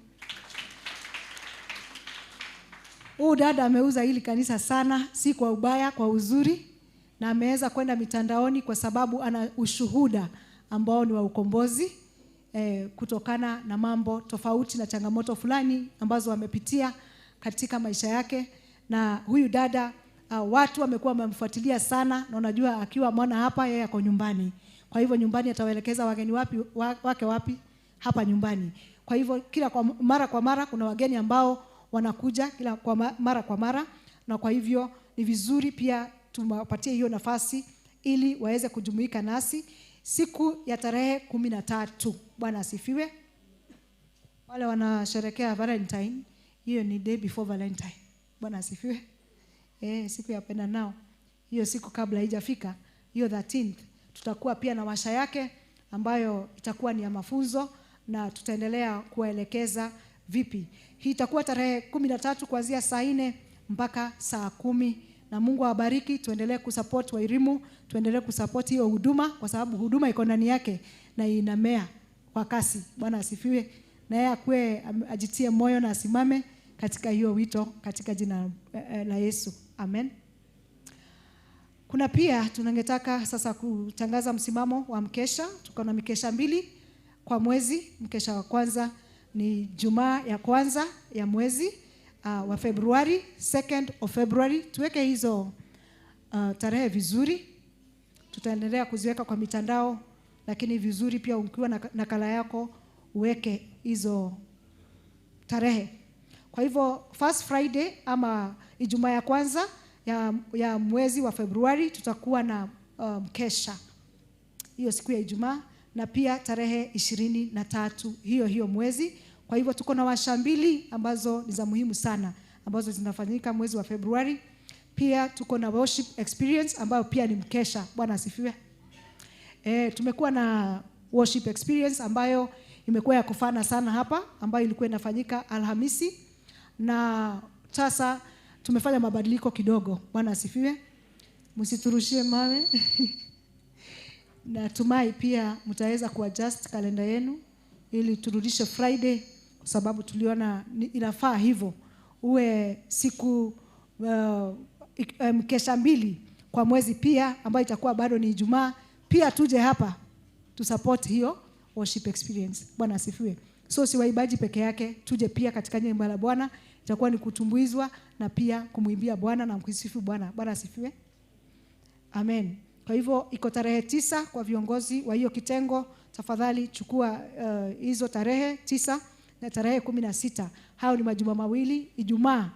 Huyu dada ameuza hili kanisa sana, si kwa ubaya, kwa uzuri, na ameweza kwenda mitandaoni kwa sababu ana ushuhuda ambao ni wa ukombozi, kutokana na mambo tofauti na changamoto fulani ambazo amepitia katika maisha yake. Na huyu dada watu wamekuwa wamemfuatilia sana, na unajua akiwa mwana hapa yeye ako nyumbani. Kwa hivyo nyumbani atawaelekeza wageni wapi, wake wapi hapa nyumbani. Kwa hivyo kila mara kwa mara kuna wageni ambao wanakuja kila mara kwa mara, na kwa hivyo ni vizuri pia tuwapatie hiyo nafasi ili waweze kujumuika nasi siku ya tarehe 13. Bwana asifiwe. Wale wanasherehekea Valentine, hiyo ni day before Valentine. Bwana asifiwe. Siku ya penda nao. Hiyo siku kabla haijafika, hiyo 13th, tutakuwa pia na washa yake ambayo itakuwa ni ya mafunzo, na tutaendelea kuwaelekeza vipi. Hii itakuwa tarehe 13 kuanzia saa 4 mpaka saa 10. Na Mungu awabariki. Tuendelee kusupport Wairimu, tuendelee kusupport hiyo huduma kwa sababu huduma iko ndani yake na inamea kwa kasi. Bwana asifiwe. Na yeye akue ajitie moyo na asimame katika hiyo wito katika jina la Yesu. Amen. Kuna pia tunangetaka sasa kutangaza msimamo wa mkesha. Tuko na mikesha 2 kwa mwezi. Mkesha wa kwanza ni Jumaa ya kwanza ya mwezi wa Februari, 2nd of February. Tuweke hizo tarehe vizuri. Tutaendelea kuziweka kwa mitandao, lakini vizuri pia ukiwa na nakala yako uweke hizo tarehe. Kwa hivyo first Friday ama Ijumaa ya kwanza ya mwezi wa Februari tutakuwa na mkesha hiyo siku ya Ijumaa, na pia tarehe 23 hiyo hiyo mwezi. Kwa hivyo tuko na washa 2 ambazo ni za muhimu sana ambazo zinafanyika mwezi wa Februari. Pia tuko na worship experience ambayo pia ni mkesha. Bwana asifiwe. Tumekuwa na worship experience ambayo imekuwa ya kufana sana hapa, ambayo ilikuwa inafanyika Alhamisi, na sasa tumefanya mabadiliko kidogo. Bwana asifiwe. Msiturushie mawe. Natumai pia mtaweza kuadjust kalenda yenu ili turudishe Friday, kwa sababu tuliona inafaa hivyo uwe siku mkesha 2 kwa mwezi pia, ambayo itakuwa bado ni Ijumaa. Pia tuje hapa tu support hiyo worship experience. Bwana asifiwe. So si waibaji peke yake, tuje pia katika nyumba la Bwana. Itakuwa ni kutumbuizwa na pia kumuimbia Bwana na kumsifu Bwana. Bwana asifiwe. Amen. Kwa hivyo iko tarehe 9 kwa viongozi wa hiyo kitengo. Tafadhali chukua hizo tarehe 9 na tarehe 16. Hayo ni majuma mawili, Ijumaa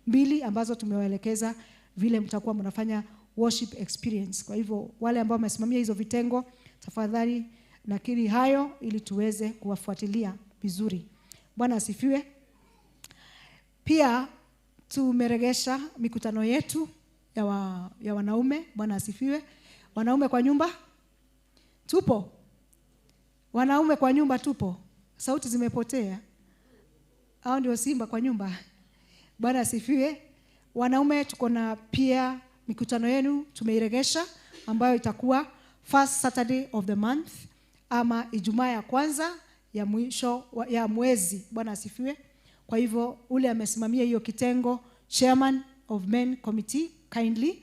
2 ambazo tumewaelekeza vile mtakuwa mnafanya worship experience. Kwa hivyo wale ambao wamesimamia hizo vitengo, tafadhali nakili hayo ili tuweze kuwafuatilia vizuri. Bwana asifiwe. Pia tumeregesha mikutano yetu ya wanaume. Bwana asifiwe. Wanaume kwa nyumba tupo. Wanaume kwa nyumba tupo. Sauti zimepotea. Hao ndio simba kwa nyumba. Bwana asifiwe. Wanaume tuko na pia mikutano yenu tumeiregesha, ambayo itakuwa first Saturday of the month ama Ijumaa ya kwanza ya mwisho ya mwezi. Bwana asifiwe. Kwa hivyo ule amesimamia hiyo kitengo, chairman of men committee, kindly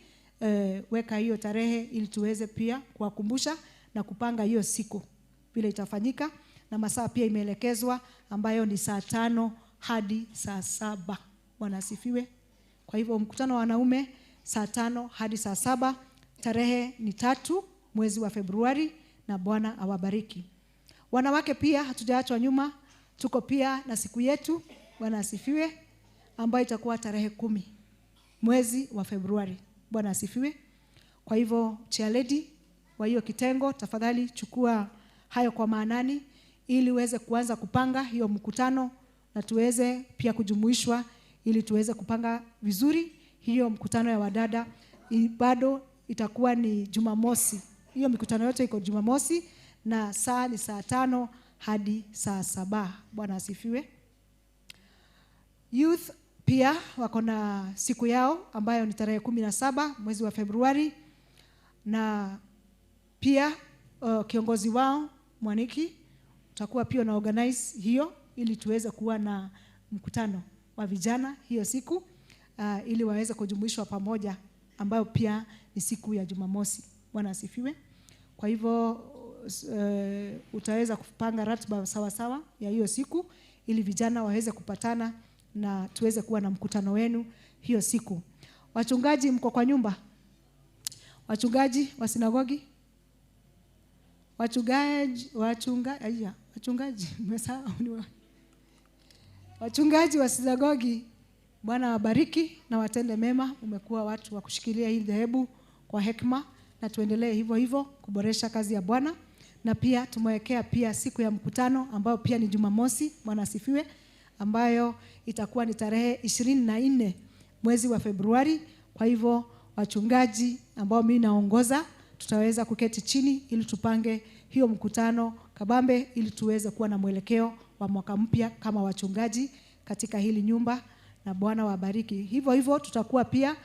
weka hiyo tarehe ili tuweze pia kuwakumbusha na kupanga hiyo siku vile itafanyika, na masaa pia imeelekezwa ambayo ni saa 5 hadi saa 7. Bwana asifiwe. Kwa hivyo mkutano wa wanaume saa 5 hadi saa 7, tarehe ni 3 mwezi wa Februari, na Bwana awabariki. Wanawake pia hatujaachwa nyuma, tuko pia na siku yetu, Bwana asifiwe, ambayo itakuwa tarehe 10 mwezi wa Februari. Bwana asifiwe. Kwa hivyo chair lady wa hiyo kitengo, tafadhali chukua hayo kwa maanani ili uweze kuanza kupanga hiyo mkutano na tuweze pia kujumuishwa ili tuweze kupanga vizuri hiyo mkutano ya wadada. Bado itakuwa ni Jumamosi. Hiyo mikutano yote iko Jumamosi na saa ni saa 5 hadi saa 7. Bwana asifiwe. Youth pia wako na siku yao ambayo ni tarehe 17 mwezi wa Februari, na pia kiongozi wao Mwaniki utakuwa pia na organize hiyo ili tuweze kuwa na mkutano wa vijana hiyo siku, ili waweze kujumuishwa pamoja, ambayo pia ni siku ya Jumamosi. Bwana asifiwe. Kwa hivyo utaweza kupanga ratiba sawa sawa ya hiyo siku ili vijana waweze kupatana na tuweze kuwa na mkutano wenu hiyo siku. Wachungaji mko kwa nyumba? Wachungaji wa sinagogi? Wachungaji wachungaji wa sinagogi, Bwana wabariki na watende mema. Umekuwa watu wa kushikilia hili dhehebu kwa hekima, na tuendelee hivyo hivyo kuboresha kazi ya Bwana. Na pia tumewekea pia siku ya mkutano ambayo pia ni Jumamosi, Bwana asifiwe, ambayo itakuwa ni tarehe 24 mwezi wa Februari. Kwa hivyo wachungaji ambao mimi naongoza tutaweza kuketi chini ili tupange hiyo mkutano kabambe ili tuweze kuwa na mwelekeo wa mwaka mpya kama wachungaji katika hili nyumba, na Bwana wabariki. Hivyo hivyo tutakuwa pia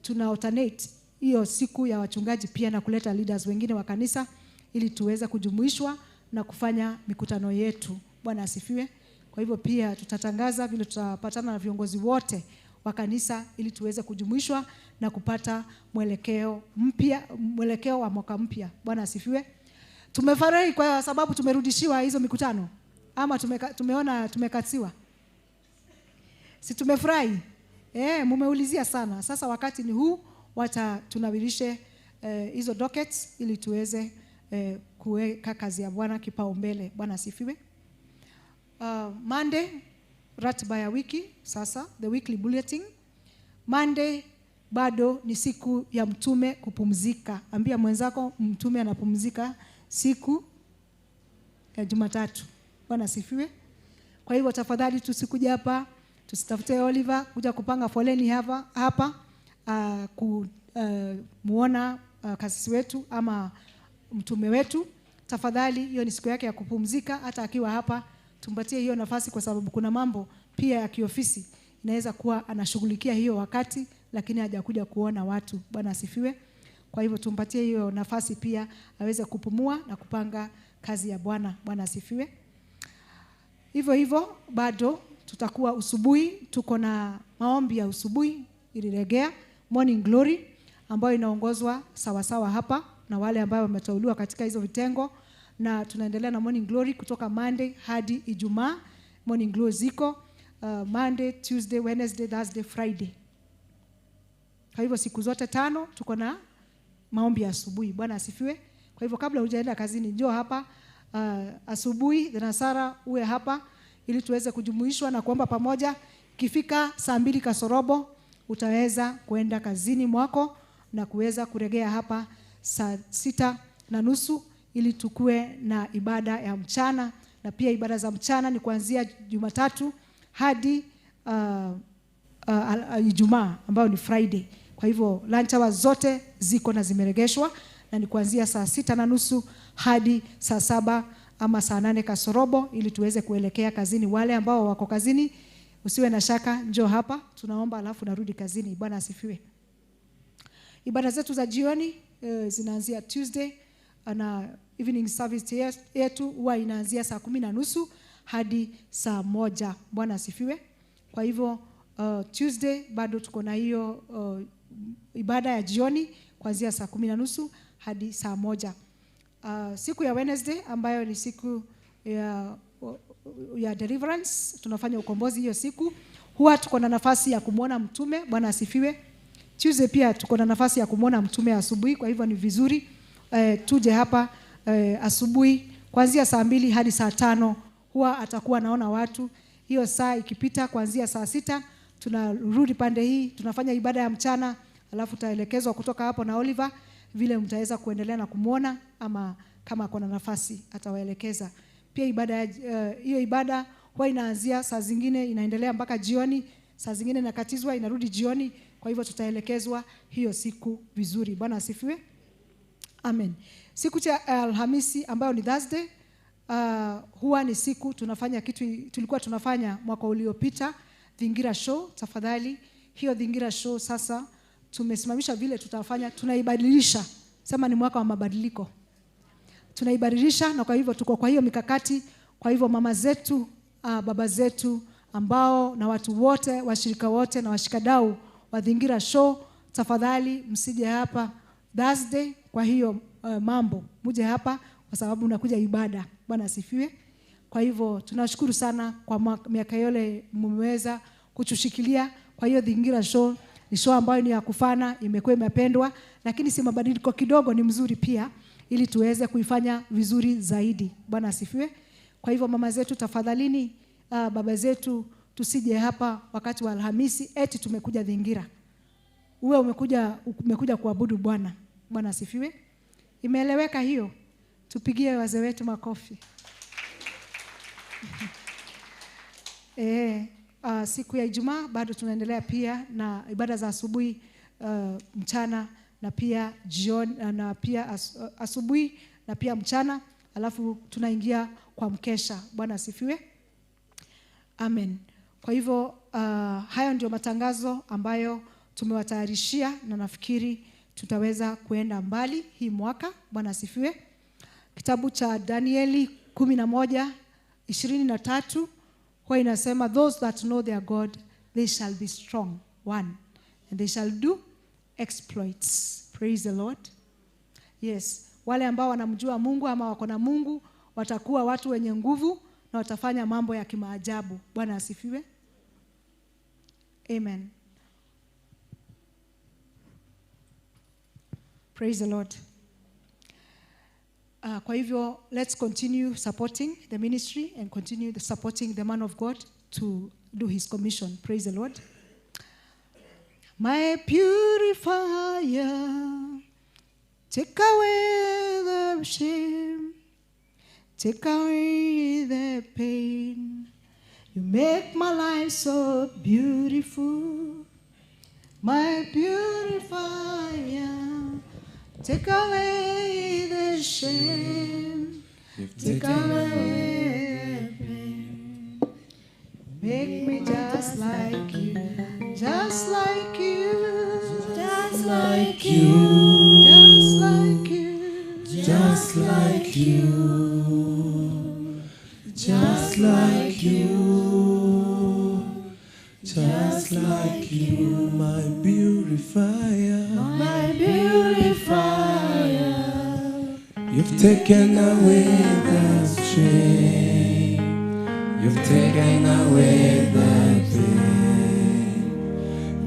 tuna alternate hiyo siku ya wachungaji pia na kuleta leaders wengine wa kanisa ili tuweze kujumuishwa na kufanya mikutano yetu. Bwana asifiwe. Kwa hivyo pia tutatangaza vile tutapatana na viongozi wote wa kanisa ili tuweze kujumuishwa na kupata mwelekeo mpya, mwelekeo wa mwaka mpya. Bwana asifiwe. Tumefurahi kwa sababu tumerudishiwa hizo mikutano, ama tumeona tumekatiwa? Si tumefurahi? Mumeulizia sana. Sasa wakati ni huu, wacha tunawirishe hizo dockets ili tuweze kuweka kazi ya Bwana kipaumbele. Bwana asifiwe. Monday, ratiba ya wiki sasa, the weekly bulletin. Monday bado ni siku ya mtume kupumzika. Ambia mwenzako mtume anapumzika siku ya Jumatatu. Bwana asifiwe. Kwa hivyo tafadhali tusikuja hapa, tusitafute Oliver kuja kupanga foleni hapa kumuona kasisi wetu ama mtume wetu. Tafadhali hiyo ni siku yake ya kupumzika. Hata akiwa hapa tumpatie hiyo nafasi, kwa sababu kuna mambo pia ya kiofisi inaweza kuwa anashughulikia hiyo wakati, lakini hajakuja kuona watu. Bwana asifiwe. Kwa hivyo tumpatie hiyo nafasi pia aweze kupumua na kupanga kazi ya Bwana. Bwana asifiwe. Hivyo hivyo bado tutakuwa usubuhi, tuko na maombi ya usubuhi iliregea Morning Glory ambayo inaongozwa sawa sawa hapa na wale ambao wameteuliwa katika hizo vitengo, na tunaendelea na Morning Glory kutoka Monday hadi Ijumaa. Morning Glory ziko Monday, Tuesday, Wednesday, Thursday, Friday. Kwa hivyo siku zote 5 tuko na maombi ya asubuhi. Bwana asifiwe. Kwa hivyo kabla hujaenda kazini njoo hapa asubuhi, thenasara uwe hapa ili tuweze kujumuishwa na kuomba pamoja. Ikifika saa 2 kasorobo utaweza kuenda kazini mwako na kuweza kuregea hapa saa 6:30 ili tukue na ibada ya mchana. Na pia ibada za mchana ni kuanzia Jumatatu hadi Ijumaa ambayo ni Friday. Kwa hivyo lunch hours zote ziko na zimeregeshwa, na ni kuanzia saa 6:30 hadi saa 7 ama saa 8 kasorobo ili tuweze kuelekea kazini. Wale ambao wako kazini Usiwe na shaka, njoo hapa, tunaomba alafu narudi kazini. Bwana asifiwe. Ibada zetu za jioni zinaanzia Tuesday na evening service yetu huwa inaanzia saa 10:30 hadi saa 1. Bwana asifiwe. Kwa hivyo Tuesday bado tuko na hiyo ibada ya jioni kuanzia saa 10:30 hadi saa 1. Siku ya Wednesday ambayo ni siku ya deliverance, tunafanya ukombozi hiyo siku. Huwa tuko na nafasi ya kumuona mtume. Bwana asifiwe. Tuesday pia tuko na nafasi ya kumuona mtume asubuhi, kwa hivyo ni vizuri tuje hapa asubuhi kuanzia saa 2 hadi saa 5 huwa atakuwa naona watu. Hiyo saa ikipita kuanzia saa 6 tunarudi pande hii, tunafanya ibada ya mchana, alafu taelekezwa kutoka hapo na Oliver vile mtaweza kuendelea na kumuona, ama kama kuna nafasi atawaelekeza. Pia ibada hiyo ibada huwa inaanzia saa zingine inaendelea mpaka jioni, saa zingine inakatizwa inarudi jioni. Kwa hivyo tutaelekezwa hiyo siku vizuri. Bwana asifiwe. Amen. Siku ya Alhamisi ambayo ni Thursday, huwa ni siku tunafanya kitu tulikuwa tunafanya mwaka uliopita, Dhingira Show. Tafadhali hiyo Dhingira Show sasa tumesimamisha vile tutafanya, tunaibadilisha. Sema ni mwaka wa mabadiliko. Tunaibadilisha, na kwa hivyo tuko kwa hiyo mikakati. Kwa hivyo mama zetu, baba zetu ambao na watu wote, washirika wote na washikadau wa Dhingira Show, tafadhali msije hapa Thursday kwa hiyo mambo. Muje hapa kwa sababu unakuja ibada. Bwana asifiwe. Kwa hivyo tunashukuru sana kwa miaka yole mmeweza kutushikilia. Kwa hiyo Dhingira Show ni show ambayo ni ya kufana, imekuwa imependwa, lakini si mabadiliko kidogo ni mzuri pia ili tuweze kuifanya vizuri zaidi. Bwana asifiwe. Kwa hivyo mama zetu tafadhalini, baba zetu, tusije hapa wakati wa Alhamisi eti tumekuja Dhingira. Uwe umekuja kuabudu Bwana. Bwana asifiwe. Imeeleweka hiyo? Tupigie wazee wetu makofi. Siku ya Ijumaa bado tunaendelea pia na ibada za asubuhi, mchana na pia jioni, na pia asubuhi na pia mchana, alafu tunaingia kwa mkesha. Bwana asifiwe. Amen. Kwa hivyo hayo ndio matangazo ambayo tumewatayarishia, na nafikiri tutaweza kuenda mbali hii mwaka. Bwana asifiwe. Kitabu cha Danieli 11:23 huwa inasema, those that know their God, they shall be strong, one, and they shall do exploits. Praise the Lord. Yes, wale ambao wanamjua Mungu ama wako na Mungu watakuwa watu wenye nguvu na watafanya mambo ya kimaajabu. Bwana asifiwe. Amen. Praise the Lord. Kwa hivyo, let's continue supporting the ministry and continue supporting the man of God to do his commission. Praise the Lord. My purifier, take away the shame, take away the pain. You make my life so beautiful. My purifier, take away the shame, take away the pain. Make me just like you, just like you, just like you, just like you, just like you, just like you, just like you, my purifier, my purifier. You've taken away the shame, you've taken away the pain.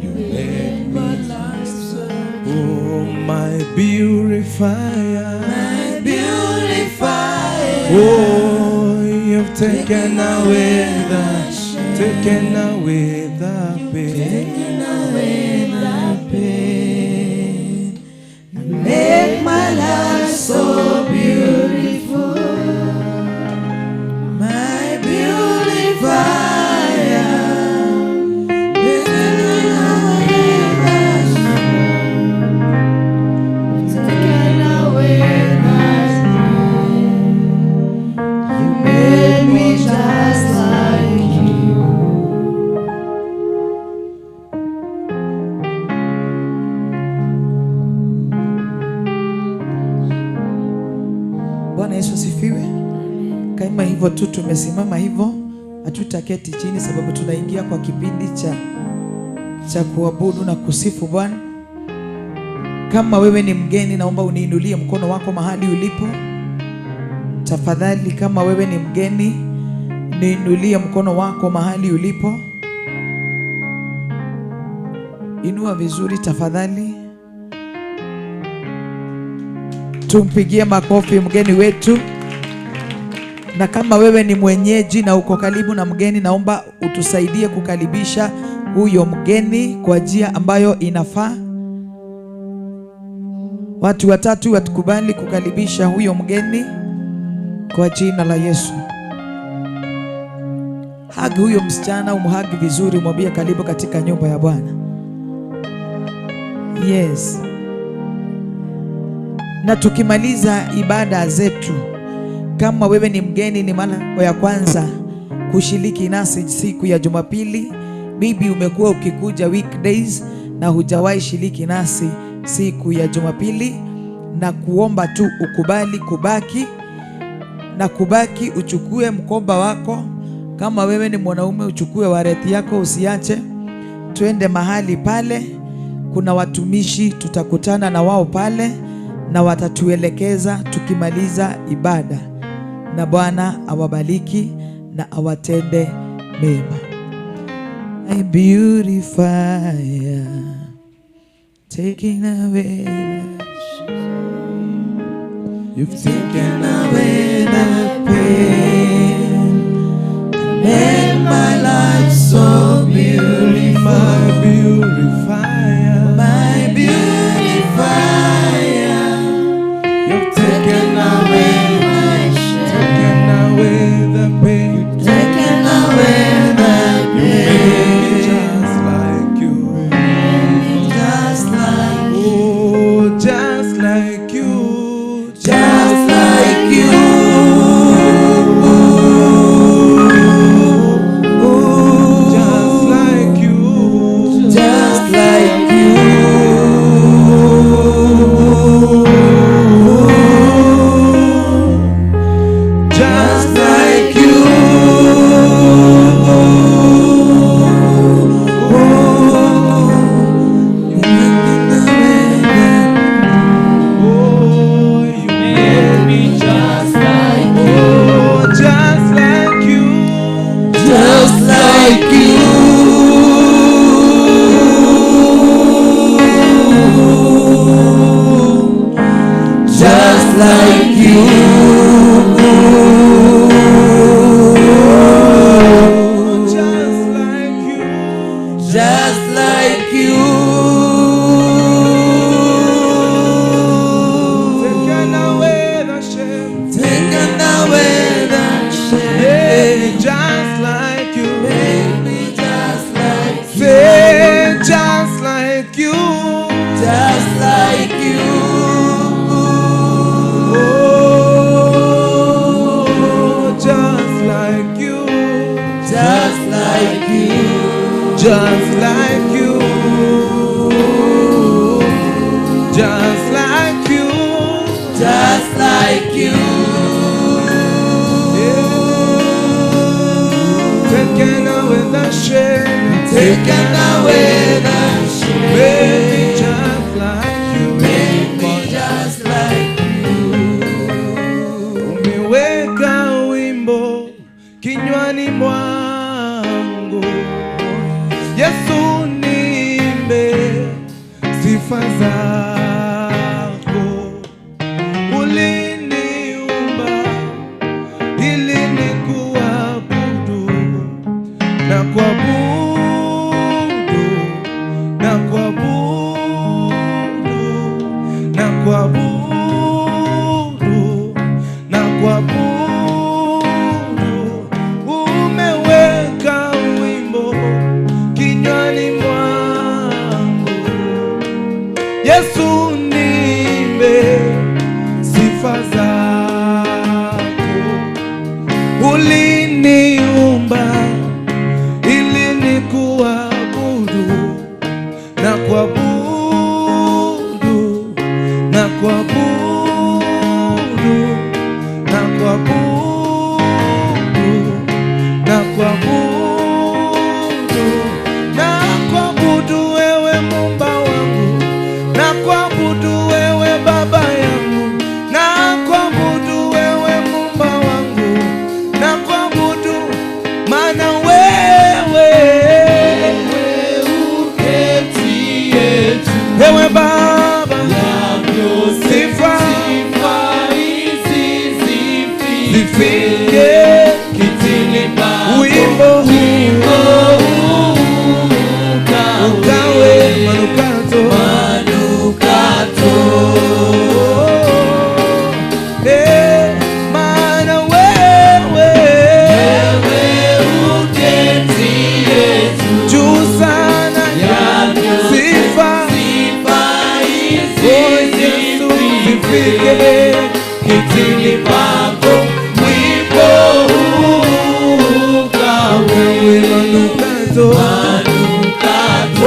You made my life so, oh, my purifier, my purifier. Oh, you've taken away the shame, taken away the pain, taken away the pain. You make my life so beautiful, my purifier. Taken away the shame. You made me just like you. tumesimama hivyo, hatutaketi chini sababu tunaingia kwa kipindi cha kuabudu na kusifu Bwana. Kama wewe ni mgeni, naomba uniinulie mkono wako mahali ulipo. Tafadhali, kama wewe ni mgeni, niinulie mkono wako mahali ulipo. Inua vizuri tafadhali. Tumpigie makofi mgeni wetu. Na kama wewe ni mwenyeji na uko karibu na mgeni, naomba utusaidie kukaribisha huyo mgeni kwa njia ambayo inafaa. Watu watatu watukubali kukaribisha huyo mgeni kwa jina la Yesu. Hug huyo msichana, umhug vizuri, umwambie karibu katika nyumba ya Bwana. Yes. Na tukimaliza ibada zetu, kama wewe ni mgeni, ni mara ya kwanza kushiriki nasi siku ya Jumapili, maybe umekuwa ukikuja weekdays na hujawahi shiriki nasi siku ya Jumapili, na kuomba tu ukubali kubaki na kubaki, uchukue mkoba wako. Kama wewe ni mwanaume uchukue wareti yako, usiache. Twende mahali pale, kuna watumishi tutakutana na wao pale na watatuelekeza tukimaliza ibada. Na Bwana awabariki na awatende mema. I beautify, taking away the shame. You've taken away the pain and made my life so beautiful. My beautifier, my beautifier. You've taken away my shame, taken away the pain, taken away the pain. You made me just like you, just like you, oh, just like you, just like you. Just like you, just like you. Just like you. Oh, you made me just like you, just like you, just like you. Just like you. Just like you, just like you. Taken away the shame, taken away the shame. Made me just like you, made me just like you. Say just like you, just like you. Oh, just like you, just like you, just like you, just like you, just like you. Taken away the shame, taken away the shame. Made me just like you, made me just like you. Umeweka wimbo kinywani mwangu, Yesu niimbe sifa zako. Uliniumba ili nikuabudu na kuabudu na kuabudu na kuabudu na kuabudu. Umeweka wimbo kinywani mwangu, Yesu niimbe sifa zako. Uliniumba ili Maana wewe uketie juu. Ewe Baba, sifa hizi zifike kitini pako. Wimbo huu ukawe manukato, manukato. Maana wewe uketie juu juu sana sifa hizi Yesu zifike kitini pako. Wimbo huu ukawe manukato, manukato. Oh,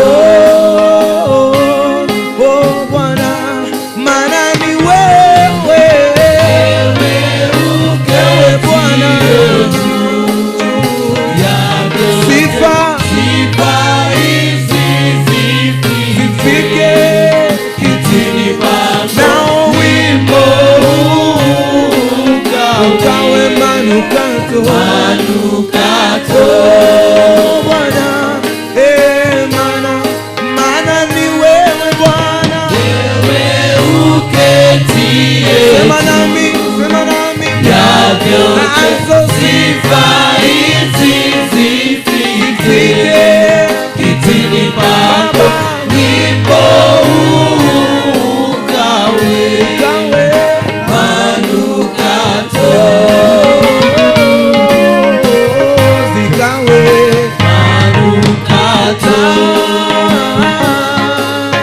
oh, Bwana, maana ni wewe, wewe Bwana, sifa hizi zifike kitini pako. Nao Wimbo huu ukawe manukato, manukato. Oh, Bwana, maana ni wewe Bwana, Wewe uketie sema nami, sema nami, Nazo nazo sifa hizi zifike kitini pako. Wimbo huu ukawe ukawe manukato, zikawe manukato, manukato,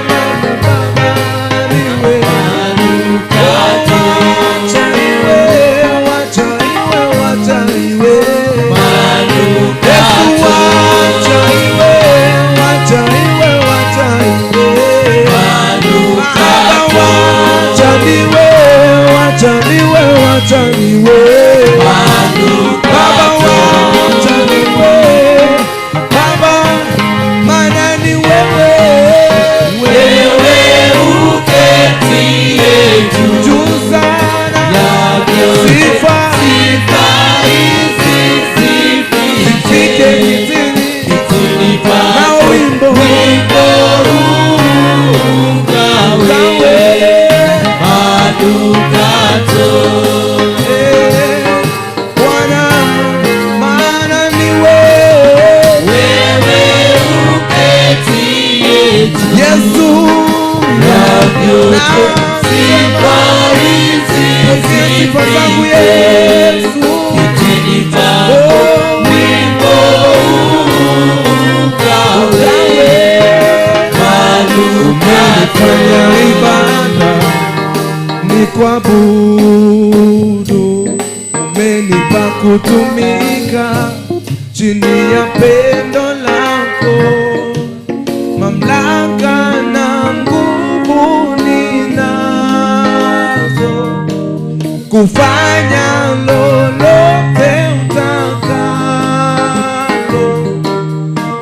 Wewe uketie juu ya Sifa sifa hizi zifike zifike kitini kitini na pako. wimbo Wimbo huu ukawe manukato. Bwana, maana ni wewe Wewe uketie juu Yesu, ya sifa hizi pokea sifa zangu zifike Yesu, kitini pako. Oh, Wimbo huu ukawe manukato. Umenifanya ibada ni kuabudu, umenipa kutumika chini ya pendo lako, mamlaka na nguvu ninazo kufanya lolote utakalo,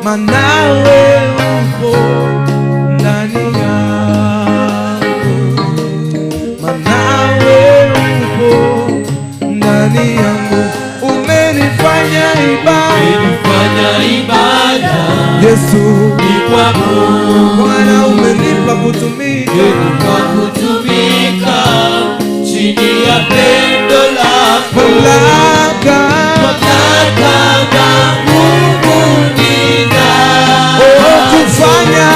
maana wewe upo ndani yangu, maana wewe upo ndani yangu, umenifanya ibada, Fanya ibada Yesu ni kuabudu, Bwana, umenipa kutumika kwa kutumika chini ya pendo lako. mamlaka Mamlaka na nguvu ninazo oh, kufanya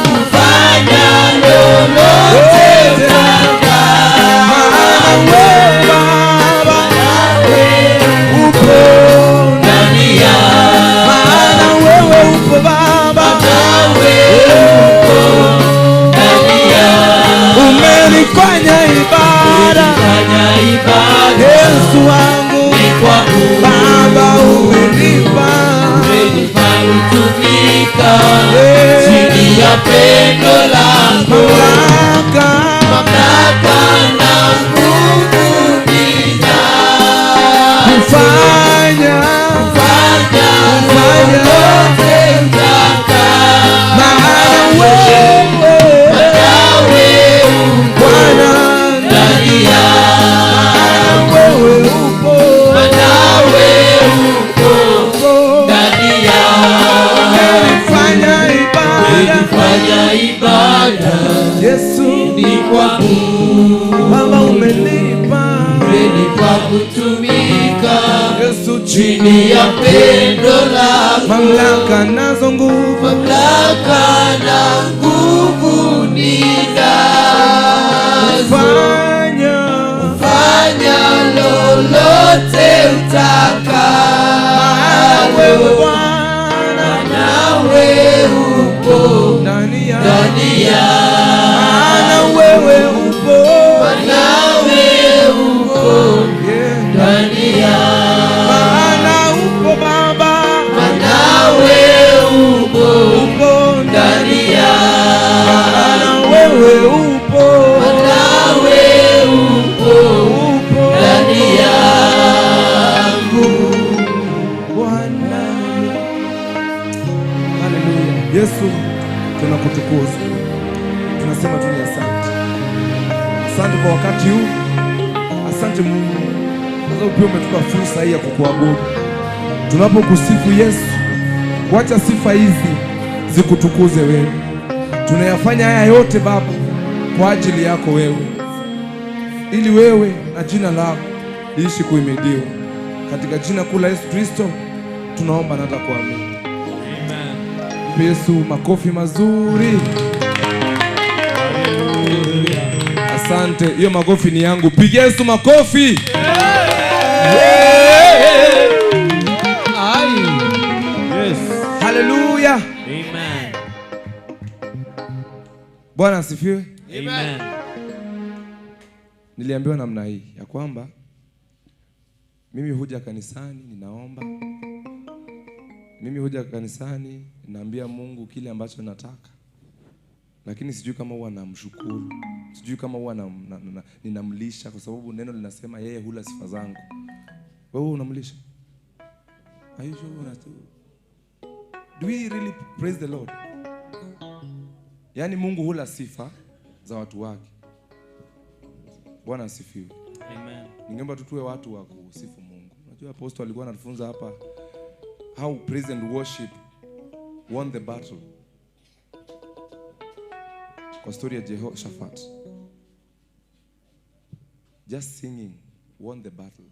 kufanya lolote utakalo. maana wewe Baba upo Ndani yangu maana wewe upo Baba, nawe upo ndani yangu. umenifanya ibada Fanya ibada Yesu wangu ni kuabudu. Yesu ni kuabudu. Baba umenipa kutumika Yesu chini ya pendo lako. Mamlaka nazo nguvu, mamlaka na nguvu ninazo. Fanya lolote utakalo. Wewe Bwana nawe upo ndani yangu, maana wewe upo, nawe upo ndani yangu, maana upo Baba, nawe upo, upo ndani yangu, maana wewe upo, nawe upo, upo ndani yangu Bwana. Haleluya. Yesu, tunakutukuza, tunasema tu ni asante. Asante kwa wakati huu. Asante Mungu kwa sababu pia umetupa fursa hii ya kukuabudu. Tunapokusifu Yesu, wacha sifa hizi zikutukuze wewe. Tunayafanya haya yote Baba kwa ajili yako wewe, ili wewe na jina lako liishi kuhimidiwa. Katika jina kuu la Yesu Kristo tunaomba na hata kuamini. Amen. Mpe Yesu makofi mazuri. Asante. Hiyo makofi ni yangu. Pigia Yesu makofi. Yes. Hallelujah. Amen. Bwana asifiwe. Amen. Niliambiwa namna hii ya kwamba mimi huja kanisani ninaomba. Mimi huja kanisani naambia Mungu kile ambacho nataka. Lakini sijui kama huwa namshukuru. Sijui kama huwa ninamlisha, kwa sababu neno linasema yeye hula sifa zangu. Wewe unamlisha? Are you sure? Do we really praise the Lord? Yaani Mungu hula sifa za watu wake. Bwana asifiwe. Amen. Ningeomba tuwe watu wa kusifu Mungu. Unajua apostle alikuwa anatufunza hapa how praise and worship won the battle. Kwa story ya Jehoshaphat. Just singing won the battle.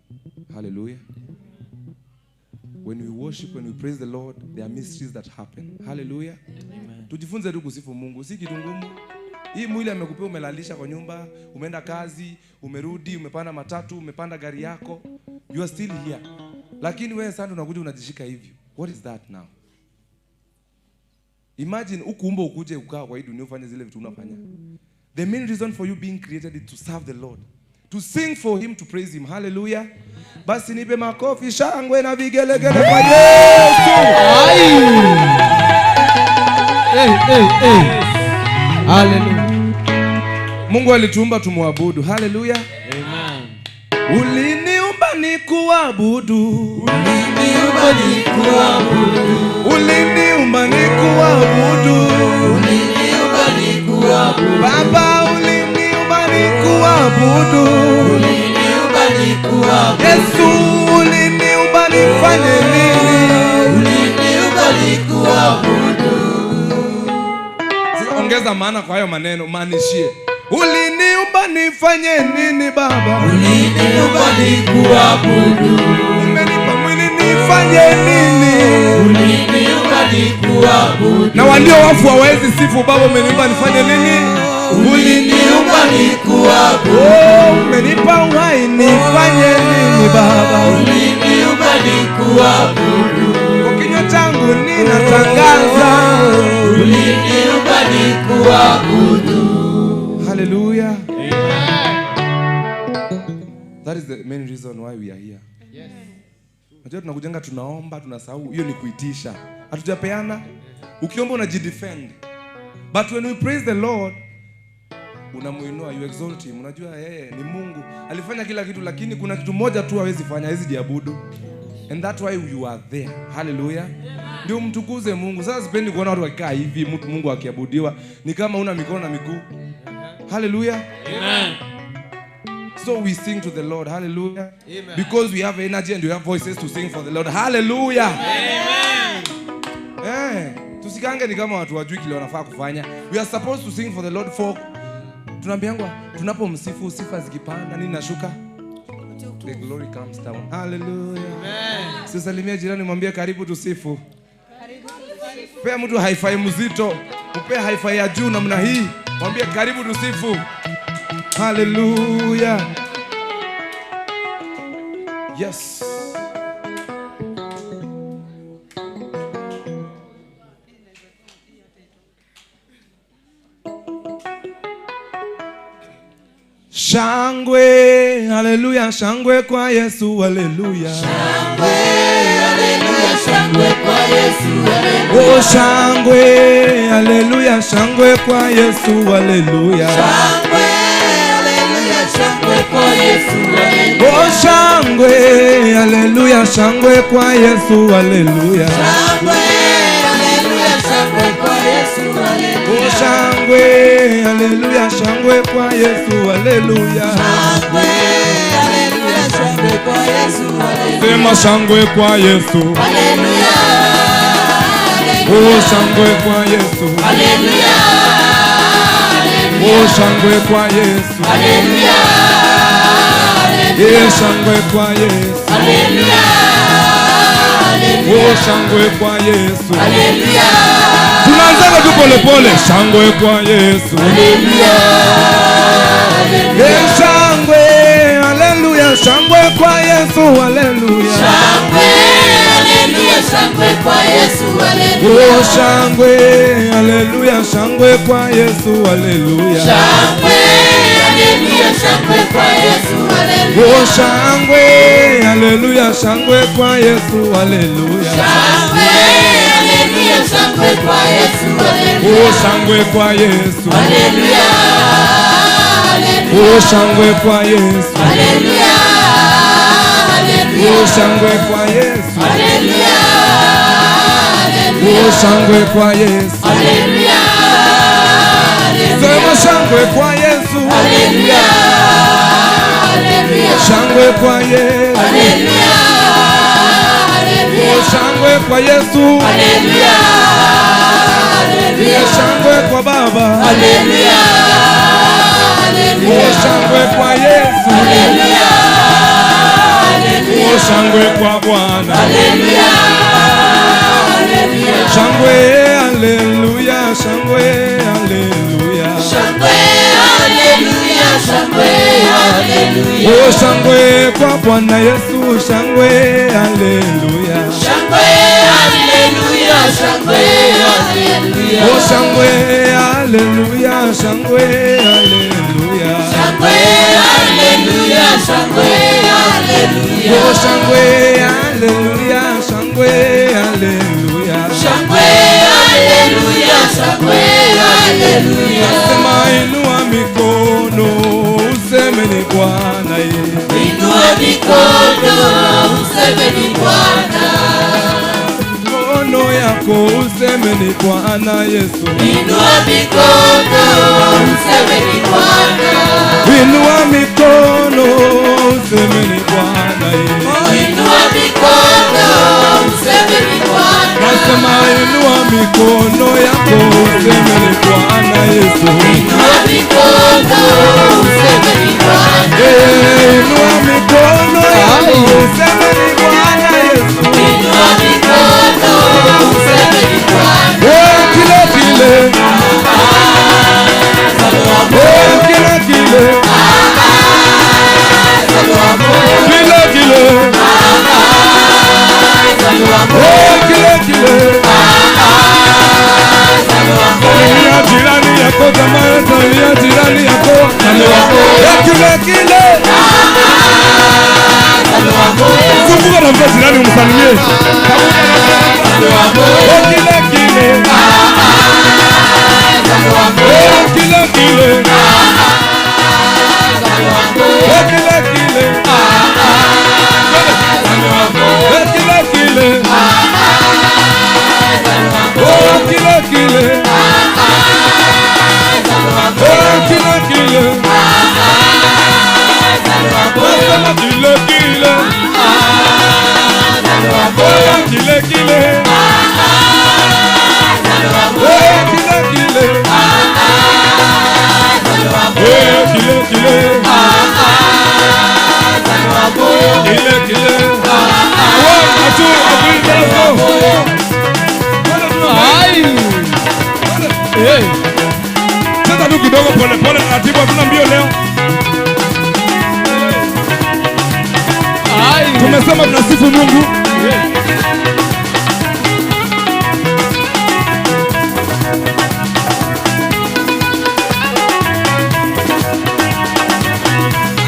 Hallelujah. When we worship, when we praise the Lord, there are mysteries that happen. Hallelujah. Amen. Tujifunze tu kusifu Mungu, si kitu ngumu. Hii mwili amekupea, umelalisha kwa nyumba, umeenda kazi, umerudi, umepanda matatu, umepanda gari yako. You are still here. Lakini wewe sasa unakuja unajishika hivyo. What is that now? Imagine ukuumba ukuje ukaa kwa hii dunia ufanye zile vitu unafanya. The main reason for you being created is to serve the Lord. To sing for him, to praise him. Hallelujah. Basi nipe makofi, shangwe na vigelegele kwa Yesu. Hey, hey, hey. Hallelujah. Mungu alituumba tumwabudu. Hallelujah. Amen. Uliniumba nikuabudu. Uliniumba nikuabudu. Uliniumba nikuabudu. Uliniumba nikuabudu. Baba uliniumba nikuabudu. Uliniumba nikuabudu. Yesu uliniumba nifanye nini? Uliniumba nikuabudu. Sasa ongeza maana kwa hayo maneno, maanishie. Uliniumba nifanye nini Baba? Uliniumba nikuabudu. Umenipa mwili nifanye nini? Uliniumba nikuabudu. Na walio wafu hawawezi sifu Baba, umeniumba nifanye nini? Uliniumba nikuabudu. Oh, umenipa uhai nifanye nini Baba? Uliniumba nikuabudu. Kwa kinywa changu ninatangaza. Uliniumba nikuabudu. Hallelujah. Amen. That is the main reason why we are here. Yes. Unajua tunakujenga, tunaomba, tunasahau. Hiyo ni kuitisha. Hatujapeana. Ukiomba unajidefend. But when we praise the Lord, unamuinua, you exalt him. Unajua yeye ni Mungu. Alifanya kila kitu, lakini kuna kitu moja tu hawezi fanya, hawezi jiabudu. And that's why you are there. Hallelujah. Ndio mtukuze Mungu. Sasa sipendi kuona watu wakikaa hivi, mtu Mungu akiabudiwa ni kama una mikono na miguu. Hallelujah. Amen. So we sing to the Lord. Hallelujah. Amen. Because we have energy and we have voices to sing for the Lord. Hallelujah. Amen. Tusikae Msikange ni kama watu wajui kile wanafaa kufanya. We are supposed to sing for the Lord for tunaambiangwa tunapomsifu sifa zikipanda nini nashuka? The glory comes down. Hallelujah. Amen. Sisalimia jirani mwambie karibu tusifu. Pea mtu hi-fi mzito, mpe hi-fi ya juu namna hii, mwambie karibu tusifu. Hallelujah. Yes. Shangwe, haleluya, shangwe kwa Yesu, haleluya. Shangwe, haleluya, shangwe kwa Yesu, haleluya. Oh, shangwe, haleluya, shangwe kwa Yesu, haleluya. Shangwe, haleluya, shangwe kwa Yesu, haleluya. Oh, shangwe, haleluya, shangwe kwa Yesu, haleluya. Shangwe, haleluya, shangwe kwa Yesu, haleluya. Oh, shangwe, haleluya, shangwe kwa Yesu, haleluya. Shangwe, haleluya, shangwe kwa Yesu, haleluya. Sema shangwe kwa Yesu, haleluya. Oh, shangwe kwa Yesu, haleluya. Oh, shangwe kwa Yesu, haleluya. Eh, shangwe kwa Yesu, haleluya. Oh, shangwe kwa Yesu, haleluya. Tunaanza tu pole pole, shangwe kwa Yesu, haleluya. Eh, shangwe, haleluya, shangwe kwa Yesu, haleluya. Shangwe, haleluya, shangwe kwa Yesu, haleluya. Oh, shangwe, haleluya, shangwe kwa Yesu, haleluya. Shangwe, haleluya, shangwe kwa Yesu, haleluya. Oh, shangwe, haleluya, shangwe kwa Yesu, haleluya. Shangwe, haleluya, shangwe kwa Yesu, haleluya. Oh, shangwe kwa Yesu, haleluya. Oh, shangwe kwa Yesu, haleluya. Oh, shangwe kwa Yesu, haleluya. Oh, shangwe kwa Yesu, haleluya. Sema shangwe kwa Yesu, haleluya. Shangwe kwa Yesu, haleluya. Oh, shangwe kwa Yesu, haleluya. Shangwe kwa Baba, haleluya. Oh, shangwe kwa Yesu, haleluya. Oh, shangwe kwa Bwana, haleluya. Shangwe, haleluya, shangwe, haleluya. Shangwe, haleluya, shangwe, haleluya. Oh, shangwe kwa Bwana Yesu, shangwe, haleluya. Shangwe, haleluya, shangwe, haleluya. Oh, shangwe, haleluya, shangwe, haleluya. Shangwe, haleluya, shangwe, haleluya. Oh, shangwe, haleluya, shangwe, haleluya. Shangwe, haleluya, shangwe, haleluya. Sema inua mikono, useme ni Bwana yeye. Inua mikono, useme ni Bwana. Mikono yako useme ni Bwana Yesu. Inua mikono, useme ni Bwana. Inua mikono, useme ni Bwana Yesu. Inua mikono, useme ni Bwana. Nasema inua mikono yako useme ni Bwana Yesu. Inua mikono, useme ni Bwana. Inua mikono yako useme ni Bwana Yesu. Inua mikono, useme ni Bwana. Kile kile. Kile kile. Kile kile. Kile kile. Salimia jirani yako, jamaa, salimia jirani yako. Kile kile. Zunguka na mtu jirani umsalimie. Kile kile. Kile kile. Kile kile. Kile kile. Kile kile. Kile kile. Kile kile. Kile kile. kile. Kile kile. 1, 2, 3, let's go. Hey. Sasa tu kidogo pole pole taratibu, hatuna mbio leo. Tumesema tunasifu Mungu.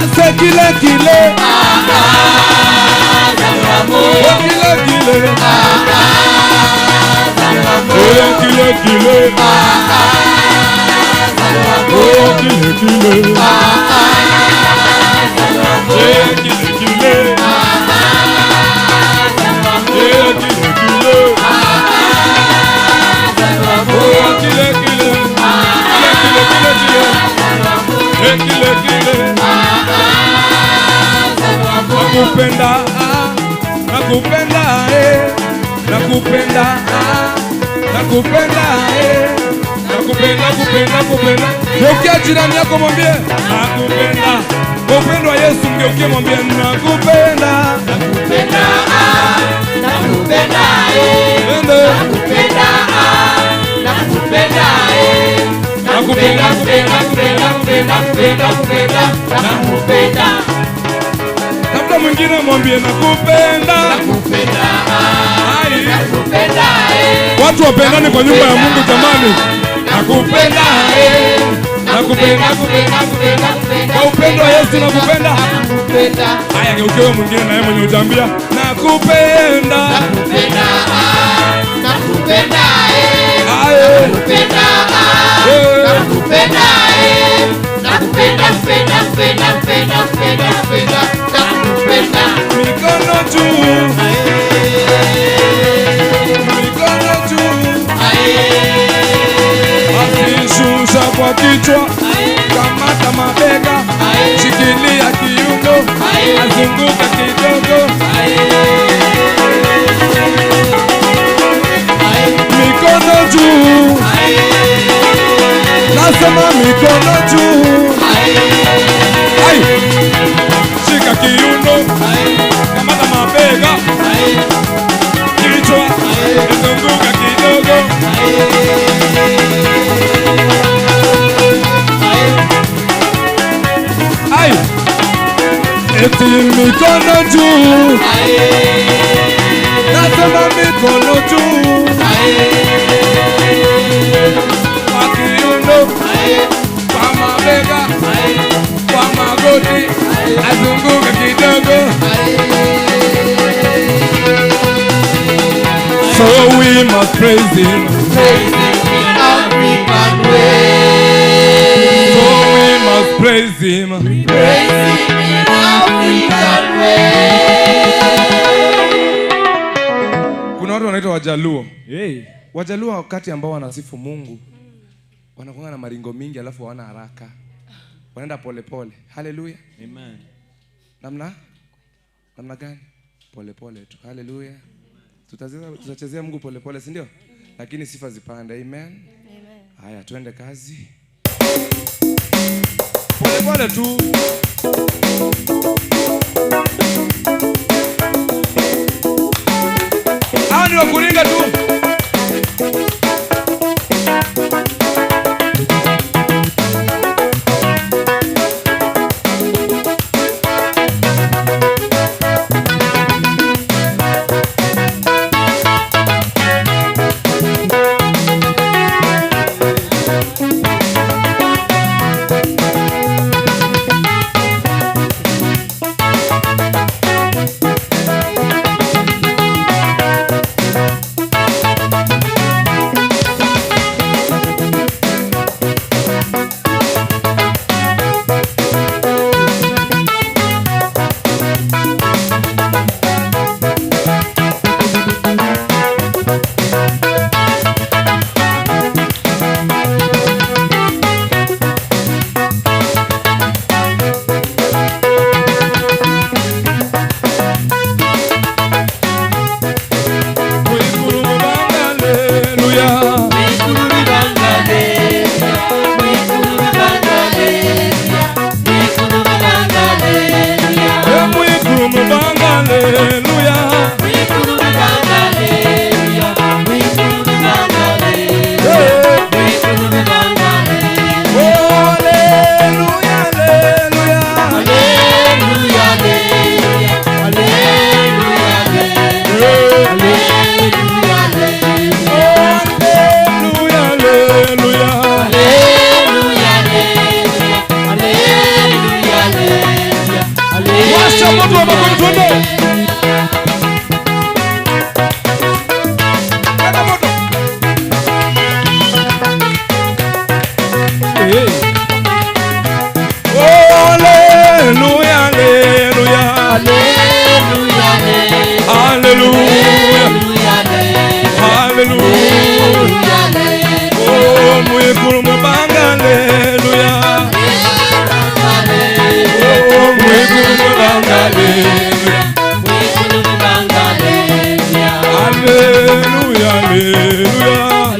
Ase kile kile. Kile kile. Kile kile. Kile kile. Kile kile. Nakupenda, nakupenda, nakupenda, nakupenda, nakupenda, nakupenda, nakupenda. Geukia jirani yako mwambie nakupenda. Kwa upendo wa Yesu mgeukie mwambie nakupenda. Nakupenda, nakupenda, nakupenda, nakupenda, nakupenda, nakupenda, nakupenda, nakupenda, nakupenda. Labda mwingine mwambie nakupenda. Nakupenda. Nakupenda. Watu wapendane kwa nyumba ya Mungu jamani. Nakupenda. Nakupenda, nakupenda, nakupenda. Kwa upendo wa Yesu nakupenda. Nakupenda. Haya, geukia mwingine na yeye mwenye utaambia nakupenda. Nakupenda. Nakupenda. Nakupenda. Nakupenda. Nakupenda, nakupenda, nakupenda, nakupenda, nakupenda, nakupenda. Mikono juu. Mikono juu. Shusha kwa kichwa, kamata mabega, shikilia kiuno, azunguka kidogo. Mikono juu. Nasema mikono juu. Ai. Shika kiuno, kamata mabega, kichwa, azunguka kidogo. Ai. Eti mikono juu. Nasema mikono juu. Kwa kiuno, kwa mabega, kwa magoti, azunguka kidogo. So we must praise him. Praise him in African way. So we must praise him. Praise him in African way. Kuna watu wanaitwa Wajaluo. Hey. Wajaluo wakati ambao wanasifu Mungu wanakuwa na maringo mingi alafu hawana haraka. Wanaenda pole pole. Hallelujah. Amen. Namna? Namna gani? Pole pole tu. Hallelujah. Tutachezea Mungu pole pole, si ndio? Lakini sifa zipande. Amen. Amen. Haya, tuende kazi. Pole pole tu. Hao ni wakuringa tu. Hallelujah. Hallelujah. Oh, mwikulu mwibanga, hallelujah. Oh, mwikulu mwibanga, hallelujah. Hallelujah, hallelujah.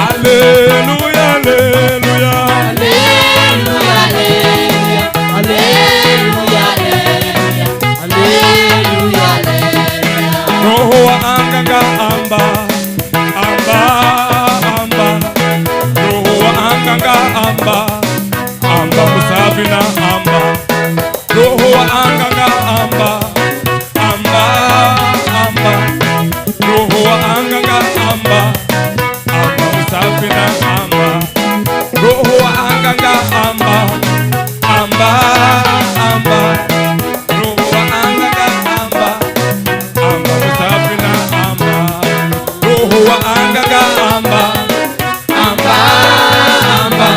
Hallelujah, hallelujah. Roho wa anga amba, amba, amba. Roho wa anga amba, amba musafi na amba. Roho wa anga amba, amba, amba. Roho wa anga amba, amba musafi na amba. Roho wa anga amba, amba, amba. Roho wa anga amba, amba musafi na amba. Roho wa anga amba, amba, amba.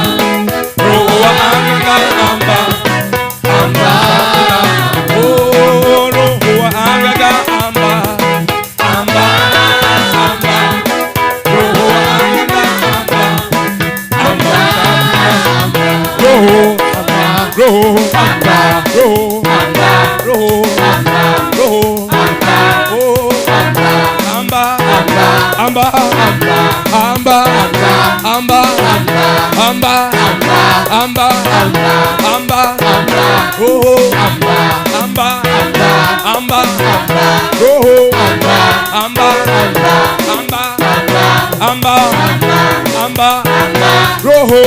Roho wa anga amba, amba. Oh, roho wa anga amba, amba, amba. Roho wa anga amba, amba, amba. Roho, roho, roho, roho, roho, oh, amba, amba, amba, amba, amba, amba, amba, roho, amba, amba, roho, amba, amba, amba, amba, roho,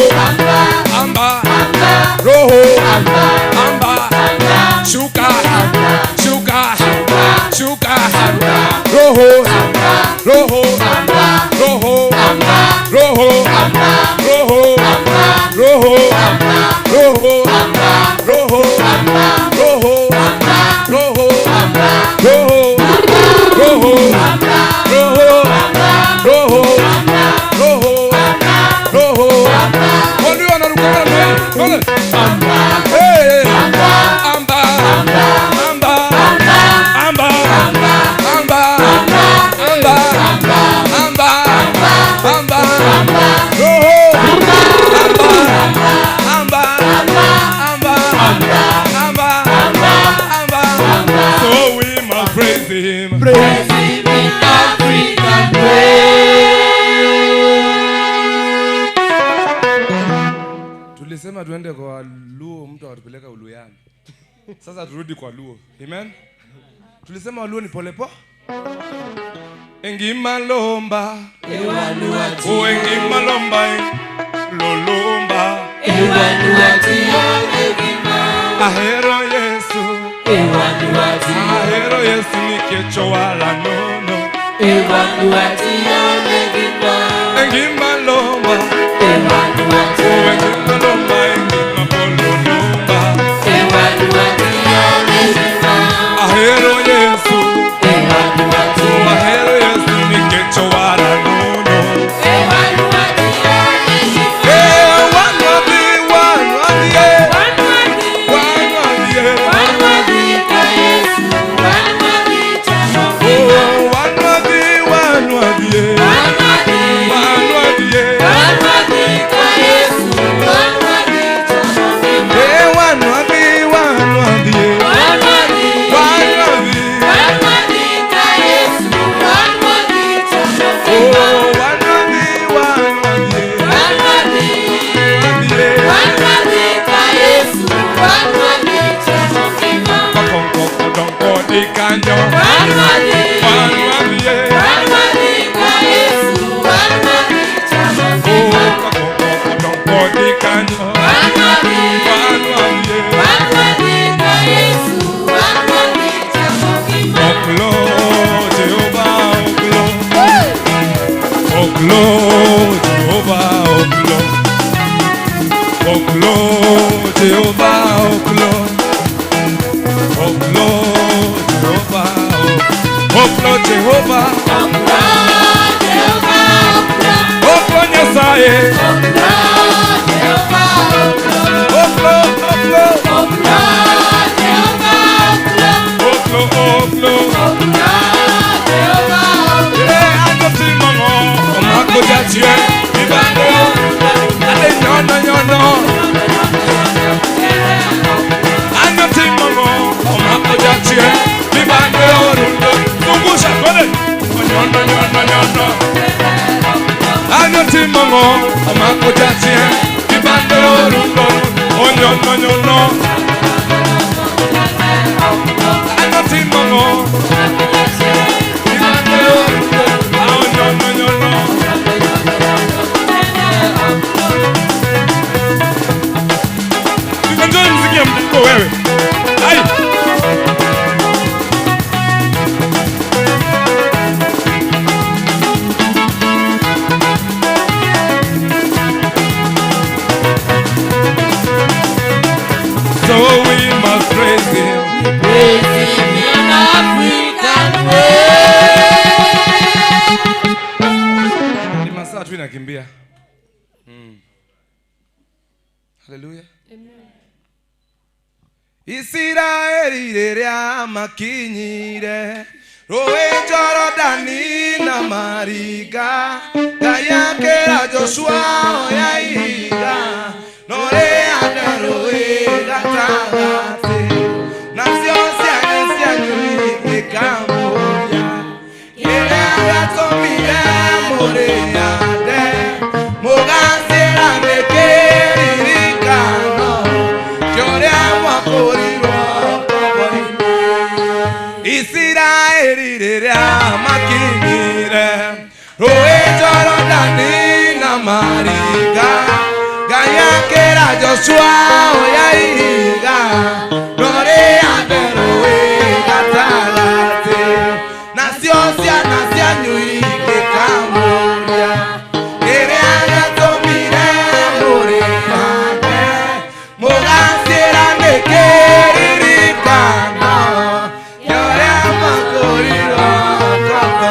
amba, roho, amba, shuka, shuka, shuka, roho, roho, roho, roho, roho, roho, roho, roho, roho, roho, roho, roho, roho, roho, roho, roho. Wale wanaruka mbele. Hey, amba, amba, amba, amba, amba, amba, amba, roho, amba, amba, amba, amba, amba. So we must praise him. Praise him in African Tulisema tuende kwa Luo, mtu atupeleka Uluyani. Sasa turudi kwa Luo. Amen. Tulisema Luo ni polepo. Engima lomba. Oh, engima lomba. Lolomba. Ahero Yesu. Ahero Yesu nikecho wala nono. Engima lomba. Oh, engima lomba, engima pololomba. Ahero Yesu. Oh, ahero Yesu nikecho wala nono. Oh, one mango, amako jachie, kibande oruko, onyono nyono. Anoti mango, kibande oruko, onyono nyono. Enjoy muziki ya mko wewe. Ai. So we must praise him. Praise him in African way. Ni masaa tu inakimbia. Hallelujah. Amen. Isiraeli rĩrĩa makinyire rũĩ Jorodani na maringa, Ngai akĩra Joshua oya ihiga no rĩande rũĩ gatagatĩ, nacio ciana cianyu ikamũria kĩrĩa gĩatũmire mũrĩande mũgacĩra nĩ kĩririkano kĩũrĩa mwakũrirwo ngombo-inĩ. Isiraeli rĩrĩa makinyire rũĩ Jorodani na maringa, Ngai akĩra Joshua oya ihiga no rĩande rũĩ gatagatĩ, nacio ciana cianyu igĩkamũria kĩrĩa gĩatũmire mũrĩande mũgacĩra nĩ kĩririkano kĩũrĩa mwakũrirwo ngombo.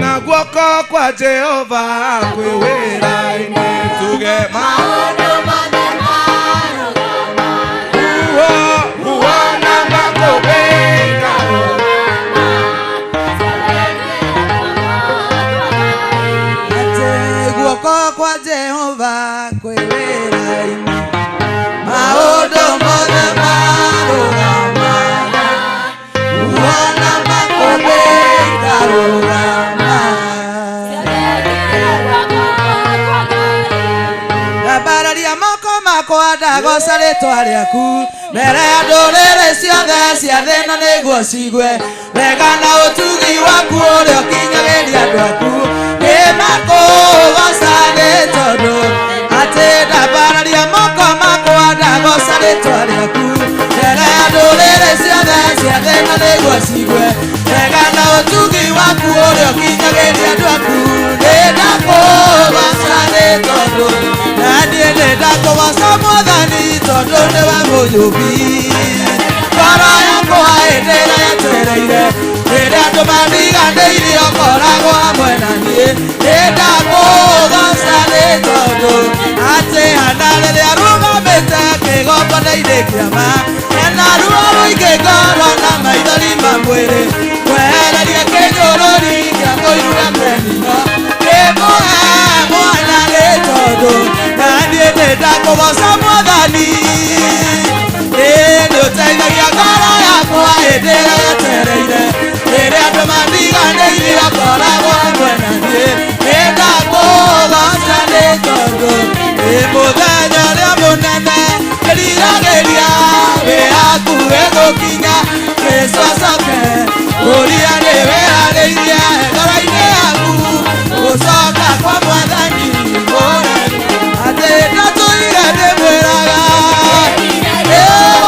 Na guoko kwa Jehova kwĩ wĩra-inĩ, tuge maũndũ mothe marũgama, ruo na makũbĩka Atĩ guoko kwa Jehova kwĩ wĩra-inĩ, maũndũ mothe marũgamaga, ruo na makũbĩka rũgama. Ndambararia moko makwa ndagoca rĩtwa rĩaku mbere ya ndũrĩrĩ ciothe cia thĩ ĩno nĩguo cigue wega na ũtugi waku ũrĩa ũkinyagĩria andũ aku. Nĩmakũgoca nĩ tondũ atĩ ndambararia moko makwa ndagoca rĩtwa rĩaku mbere ya ndũrĩrĩ ciothe cia thĩ ĩno nĩguo cigue wega na ũtugi waku ũrĩa ũkinyagĩria andũ aku. Nĩndakũgoca nĩ tondũ na niĩ nĩndakũgoca Mwathani tondũ nĩwe mũnyũmbi. Ngoro yakwa hĩndĩ ĩrĩa yetereire rĩrĩa andũ mandiganĩirie ũkoragwo hamwe na niĩ. Nĩndakũgoca nĩ tondũ atĩ Hana rĩrĩa arũgamĩte kĩgongona-inĩ kĩama ena ruo rũingĩ ngoro na maithori ma mwĩrĩ kwehereria kĩnyũrũri kĩa mũirũre Penina kĩmũhe mwana nĩ tondũ na niĩ nĩndakũgoca Mwathani. Nĩ ũteithagia ngoro yakwa hĩndĩ ĩrĩa yetereire rĩrĩa andũ mandiganĩirie ũkoragwo hamwe na niĩ. Nĩndakũgoca nĩ tondũ nĩ mũthenya ũrĩa mũnene ndĩriragĩria wĩ hakuhĩ gũkinya Jesũ acoke kũria nĩ wĩharĩirie ngoro-inĩ yaku gũcoka kwa Mwathani mũremi. Atĩ ndatũire ndĩmwĩraga ĩ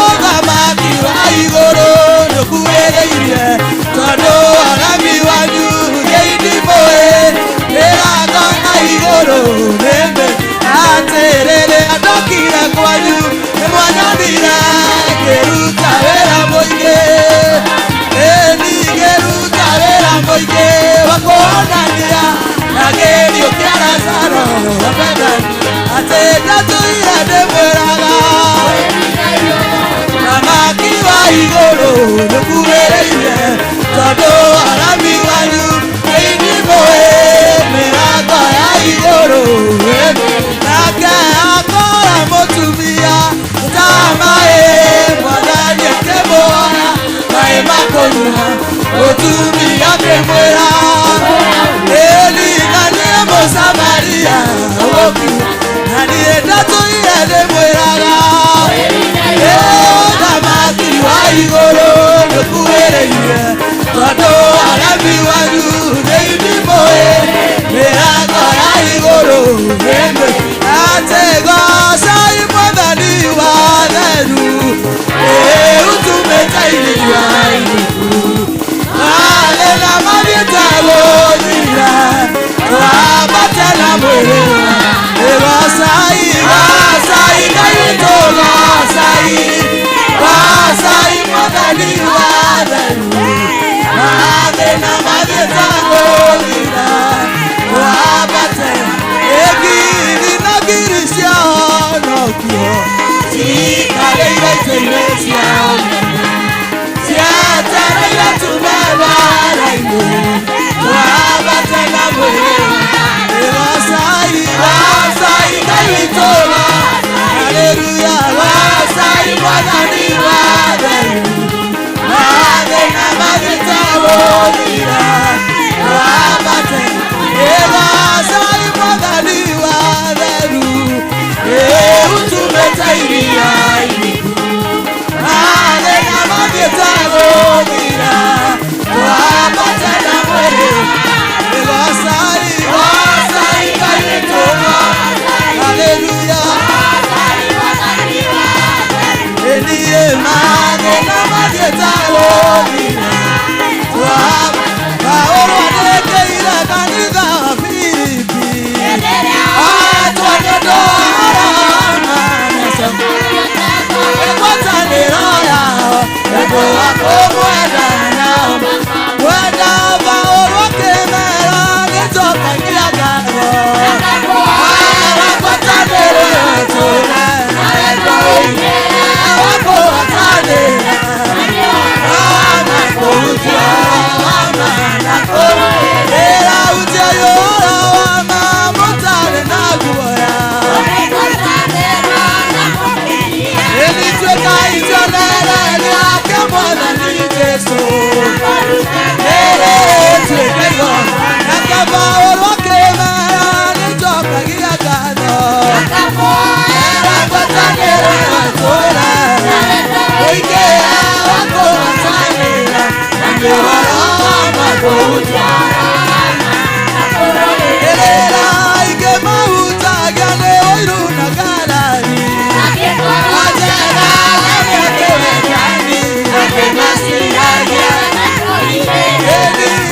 ũthamaki wa igũrũ nĩũkuhĩrĩirie tondũ arami wanyu thiĩi ndimũĩ mĩrango na igũrũ nĩmĩ. Atĩ rĩrĩa ndokire kwanyu nĩmwanyonire ngĩruta wĩra mũingĩ, ĩni ngĩruta wĩra mũingĩ wa kuonania na kĩriũkia Lazaro wa Bethania. Atĩ ndatũire ndĩmwĩraga thamaki wa igũrũ nĩũkuhĩrĩirie tondũ arami wanyu thiĩi ndimũĩ mĩrango ya igũrũ. Nake akora mũtumia ũtamaĩ Mwathani akĩmuoya maĩ ma kũnyua mũtumia akĩmwĩra Eli na niĩ Mũsamaria. Tuikaire iteine ciao ciatereire tume mbara-inĩ twambate na mwĩrĩ Gocai, gocai Ngai witũ haleluya gocai Mwathani wa theru mathĩna magĩtagũthira twambate gocai Mwathani wa theru utumĩte iria iriku mathĩna magĩtagũthira twambate na mwĩrĩ gocai gocai Ngai witũ haleluya Eliye mathĩna magĩtagũthira Paulo andĩkĩire kanitha wa Filipi ngwatanĩro yao ũndũ wa kũmwenda nao mwenda Paulo akĩmera nĩnjokagia ngatho ngwatanĩro tũna wa kũhatanĩra Hey!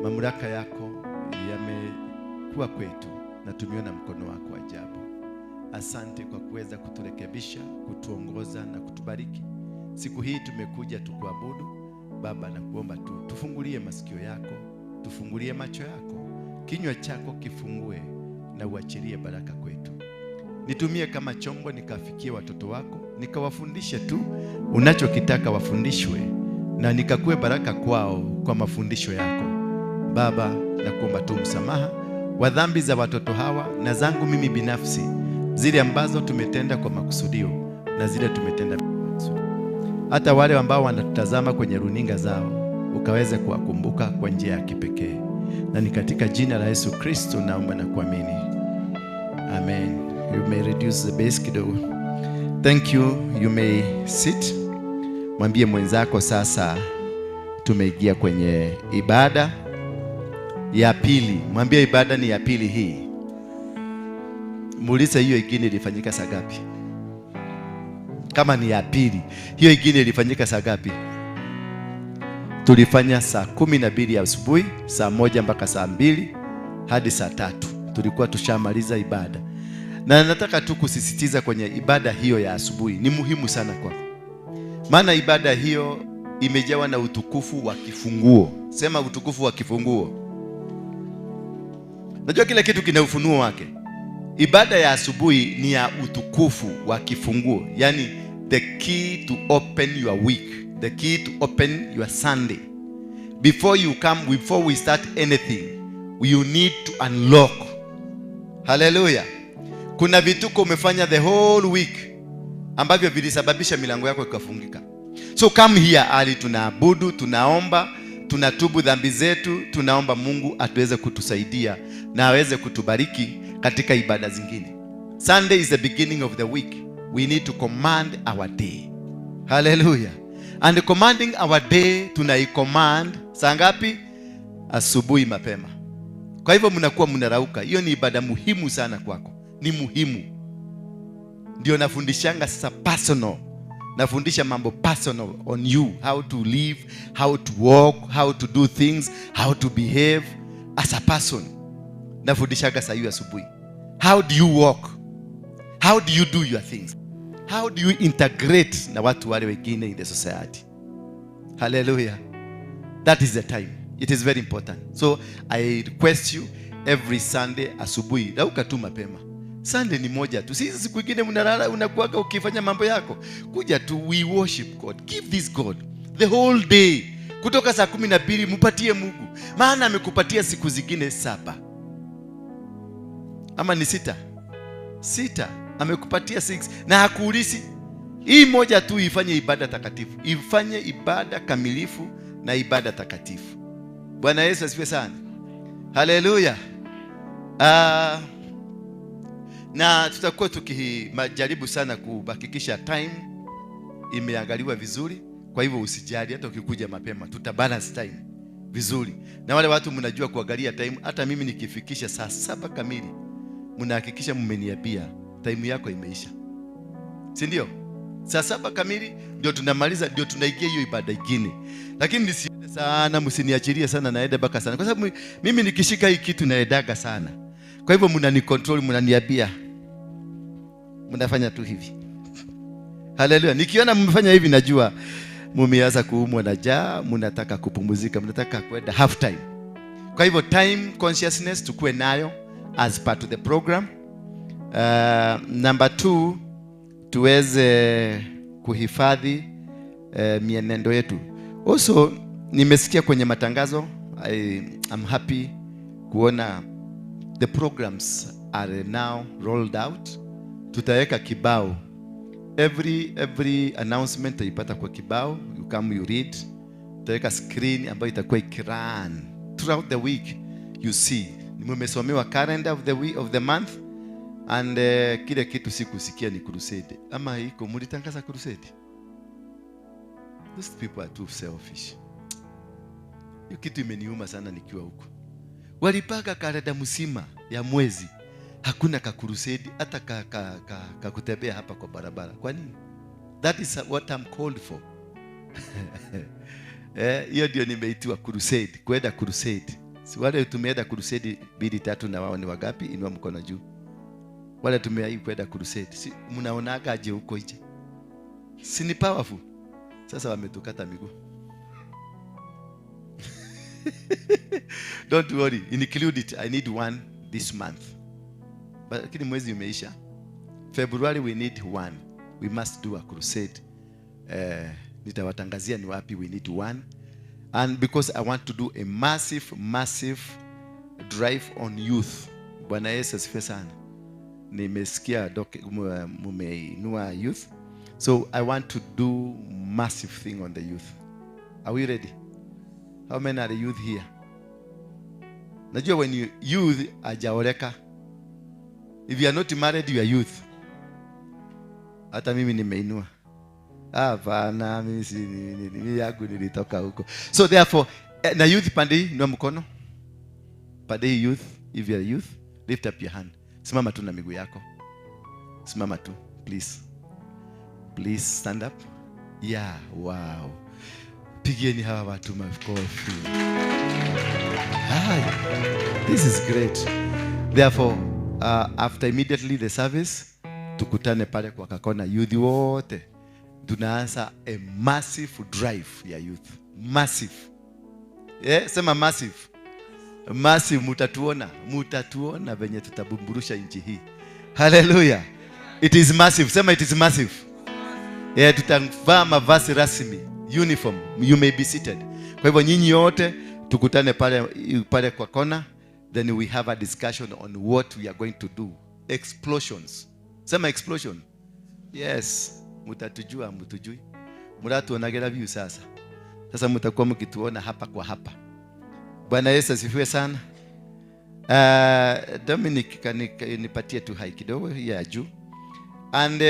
Mamlaka yako yamekuwa kwetu na tumeona mkono wako ajabu. Asante kwa kuweza kuturekebisha, kutuongoza na kutubariki. Siku hii tumekuja tukuabudu Baba, na kuomba tu tufungulie masikio yako, tufungulie macho yako, kinywa chako kifungue na uachilie baraka kwetu. Nitumie kama chombo nikafikie watoto wako, nikawafundishe tu unachokitaka wafundishwe, na nikakue baraka kwao kwa mafundisho yako. Baba, nakuomba tu msamaha wa dhambi za watoto hawa na zangu mimi binafsi, zile ambazo tumetenda kwa makusudio na zile tumetenda bila makusudio. Hata wale ambao wanatutazama kwenye runinga zao, ukaweze kuwakumbuka kwa njia ya kipekee. Na ni katika jina la Yesu Kristo naomba na kuamini. Amen. You may reduce the bass kidogo. Thank you. You may sit. Mwambie mwenzako sasa tumeingia kwenye ibada ya pili. Mwambie ibada ni ya pili hii. Muulize hiyo ingine ilifanyika saa ngapi? Kama ni ya pili, hiyo ingine ilifanyika saa ngapi? Tulifanya saa 12 asubuhi, saa 1 mpaka saa 2 hadi saa 3. Tulikuwa tushamaliza ibada. Na nataka tu kusisitiza kwenye ibada hiyo ya asubuhi, ni muhimu sana kwako. Maana ibada hiyo imejawa na utukufu wa kifunguo. Sema utukufu wa kifunguo. Najua kila kitu kina ufunuo wake. Ibada ya asubuhi ni ya utukufu wa kifunguo. Yani the key to open your week, the key to open your Sunday. Before you come, before we start anything, you need to unlock. Hallelujah. Kuna vituko umefanya the whole week ambavyo vilisababisha milango yako ikafungika. So come here early, tunaabudu, tunaomba, tunatubu dhambi zetu, tunaomba Mungu atuweze kutusaidia na aweze kutubariki katika ibada zingine. Sunday is the beginning of the week. We need to command our day. Hallelujah. And commanding our day, tunaicommand saa ngapi? Asubuhi mapema. Kwa hivyo mnakuwa mnarauka. Hiyo ni ibada muhimu sana kwako. Ni muhimu. Ndio nafundishanga sasa personal. Nafundisha mambo personal on you, how to live, how to walk, how to do things, how to behave as a person. Nafundishaga saa hiyo asubuhi. How do you walk? How do you do your things? How do you integrate na watu wale wengine in the society? Hallelujah. That is the time. It is very important. So I request you every Sunday asubuhi, rauka tu mapema. Sunday ni moja tu. Sisi siku nyingine mnalala, unakuaga ukifanya mambo yako. Kuja tu, we worship God. Give this God the whole day. Kutoka saa 12 mpatie Mungu. Maana amekupatia siku zingine 7. Ama ni 6? 6. Amekupatia 6 na hakuulisi. Hii moja tu ifanye ibada takatifu. Ifanye ibada kamilifu na ibada takatifu. Bwana Yesu asifiwe sana. Hallelujah. Na tutakuwa tukijaribu sana kuhakikisha time imeangaliwa vizuri. Kwa hivyo usijali hata ukikuja mapema, tuta balance time vizuri. Na wale watu mnajua kuangalia time, hata mimi nikifikisha saa 7 kamili, mnahakikisha mmeniambia time yako imeisha. Si ndio? Saa 7 kamili ndio tunamaliza, ndio tunaingia hiyo ibada nyingine. Lakini nisiende sana, msiniachilie sana naenda baka sana. Kwa sababu mimi nikishika hii kitu naendaga sana. Kwa hivyo mnanicontrol, mnaniambia. Mnafanya tu hivi. Haleluya. Nikiona mmefanya hivi najua mmeanza kuumwa na njaa, mnataka kupumzika, mnataka kwenda half time. Kwa hivyo time consciousness tukue nayo as part of the program. Number 2, tuweze kuhifadhi mienendo yetu. Also nimesikia kwenye matangazo, I'm happy kuona the programs are now rolled out. Tutaweka kibao. Every announcement utaipata kwa kibao. You come, you read. Tutaweka screen ambayo itakuwa ikirun throughout the week. You see, nimesomewa calendar of the week, of the month, and kile kitu sikusikia ni crusade. Ama iko mlitangaza crusade? Those people are too selfish. Hiyo kitu imeniuma sana nikiwa huko. Walipaka kalenda mzima ya mwezi. Hakuna ka crusade hata ka kutembea hapa kwa barabara. Kwa nini? That is what I'm called for. Hiyo ndio nimeitiwa crusade, kwenda crusade. Si wale tumeenda crusade 2, 3 na wao ni wagapi? Inua mkono juu. Wale tumewahi kwenda crusade, si mnaonaga aje huko nje? Si ni powerful? Sasa wametukata miguu. Don't worry, include it. I need one this month. But lakini mwezi umeisha. February we need one. We must do a crusade. Nitawatangazia ni wapi we need one. And because I want to do a massive, massive drive on youth. Bwana Yesu asifiwe sana. Nimesikia mumeinua youth. So I want to do massive thing on the youth. Are we ready? How many are the youth here? Najua when you youth hajaoleka. If you are not married, you are youth. Hata mimi nimeinua. Hapana, mimi si mimi yangu nilitoka huko. So therefore, na youth pande hii, inua mkono. Pande hii youth, if you are youth, lift up your hand. Simama tu na miguu yako. Simama tu, please. Please stand up. Yeah, wow. Pigieni hawa watu makofi. Hi. This is great. Therefore, after immediately the service, tukutane pale kwa Kakona youth wote. Tunaanza a massive drive ya youth. Massive. Yeah, sema massive. Massive, mutatuona. Mutatuona venye tutabumburusha nchi hii. Hallelujah. It is massive. Sema it is massive. Yeah, tutavaa mavazi rasmi, uniform. You may be seated. Kwa hivyo nyinyi wote tukutane pale kwa kona, then we have a discussion on what we are going to do. Explosions. Sema explosion. Yes, mutatujua, mutujui. Muratuonagera view sasa. Sasa mtakuwa mkituona hapa kwa hapa. Bwana Yesu asifiwe sana. Dominic, nipatie tu hai kidogo ya juu. And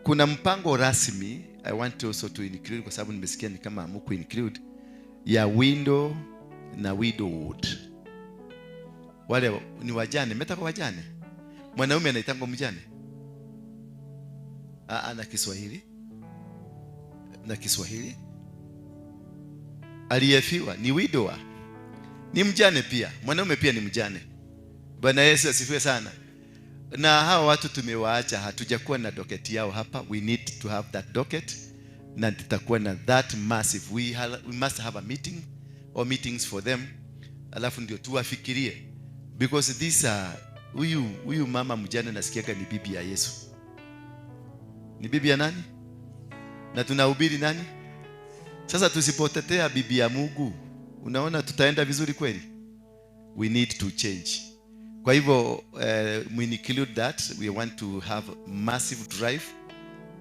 kuna mpango rasmi I want also to include, kwa sababu nimesikia ni kama hamku include, ya window na widowhood. Wale ni wajane, mmetaka wajane. Mwanaume anaitangwa mjane. Na Kiswahili. Na Kiswahili. Aliyefiwa ni widower. Ni mjane pia. Mwanaume pia ni mjane. Bwana Yesu asifiwe sana. Na hawa watu tumewaacha, hatujakuwa na docket yao hapa. We need to have that docket. Na tutakuwa na that massive. We must have a meeting or meetings for them. Alafu ndio tuwafikirie. Because these are, huyu mama mjane nasikiaga ni bibi ya Yesu. Ni bibi ya nani? Na tunahubiri nani? Sasa tusipotetea bibi ya Mungu, unaona tutaenda vizuri kweli? We need to change. Kwa hivyo, we include that. We want to have massive drive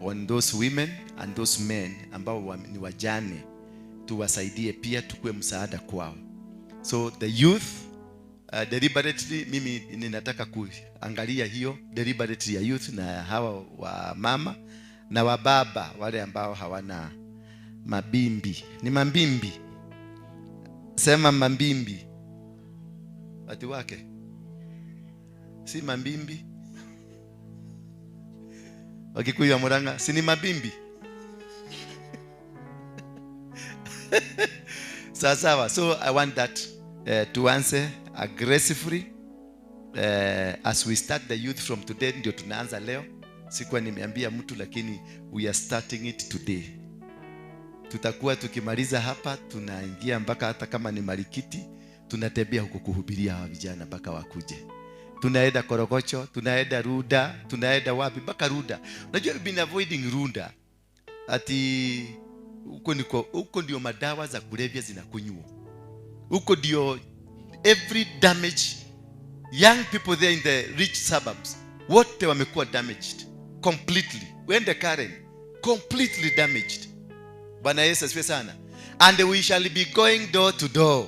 on those women and those men ambao ni wajane. Tuwasaidie pia, tukue msaada kwao. So the youth, deliberately, mimi ninataka kuangalia hiyo deliberately ya youth na hawa wa mama na wa baba, wale ambao hawana mabimbi. Ni mambimbi. Sema mambimbi. Watu wake. Si mambimbi. Wakikuyu wa Murang'a, si ni mabimbi. Sawa. So I want that to answer aggressively as we start the youth from today. Ndio tunaanza leo. Sikuwa nimeambia mtu, lakini we are starting it today. Tutakuwa tukimaliza hapa, tunaingia mpaka hata kama ni Marikiti, tunatembea huko kuhubiria hawa vijana mpaka wakuje. Tunaenda Korogocho, tunaenda Ruda, tunaenda wapi mpaka Ruda. Unajua we've been avoiding Ruda. Ati huko ndio madawa za kulevya zinakunywa. Huko ndio every damage, young people there in the rich suburbs, wote wamekuwa damaged completely. Wende Karen, completely damaged. Bwana Yesu asifiwe sana. And we shall be going door to door.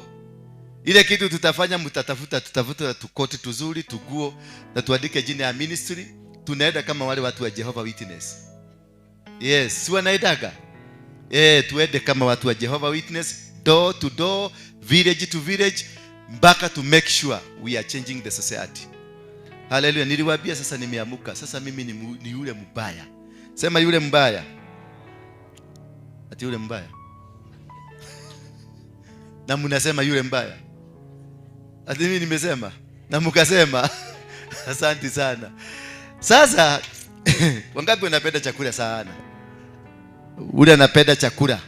Ile kitu tutafanya, mtatafuta, tutafuta tukoti tuzuri, tuguo, na tuandike jina ya ministry. Tunaenda kama wale watu wa Jehovah Witness. Yes, si wanaendaga? Tuende kama watu wa Jehovah Witness, door to door, village to village, mpaka to make sure we are changing the society. Hallelujah. Niliwaambia sasa nimeamuka. Sasa mimi ni yule mbaya. Sema yule mbaya. Ati yule mbaya. Na mnasema yule mbaya. Ati mimi nimesema na mkasema. Asante sana. Sasa wangapi wanapenda chakula sana? Ule anapenda chakula.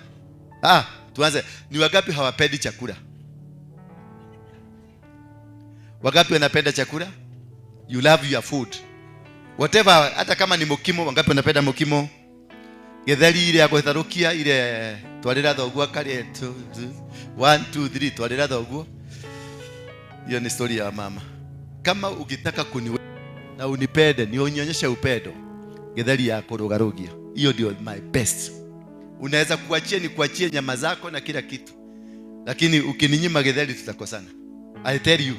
Tuanze. Ni wangapi hawapendi chakula? Wangapi wanapenda chakula? You love your food. Whatever, hata kama ni mokimo, wangapi wanapenda mokimo? Getheri ile ya gũtharũkia ile twarĩra thoguo akarĩe 1 2 3 twarĩra thoguo. Hiyo ni story ya mama. Kama ukitaka kuniwe na unipende, nionyeshe upendo. Getheri ya kũrũgarũgia. Hiyo ndio my best. Unaweza kuachia ni kuachie nyama zako na kila kitu. Lakini ukininyima getheri tutakosana. I tell you.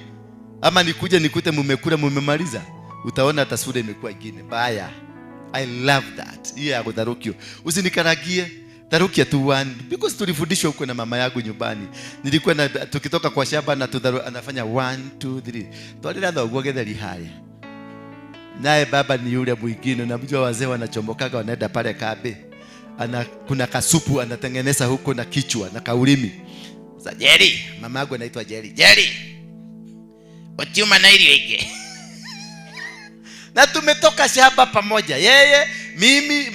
Ama nikuje nikute mumekula mumemaliza, utaona taswira imekuwa ingine. Baya. I love that. Hiyo ya kutharukio. Usinikaragie. Tarukia tu one. Because tulifundishwa huko na mama yangu nyumbani. Nilikuwa na tukitoka kwa shamba na tudharu, anafanya 1 2 3. Twalira thoguo getheri haya. Naye baba ni yule mwingine, namjua wazee wanachomokaga wanaenda pale kabe. Ana kuna kasupu anatengeneza huko na kichwa na kaulimi. Sasa Jerry, mama yangu anaitwa Jerry. Jerry. Otiuma na irio ingi. Na tumetoka shamba pamoja. Yeye, mimi,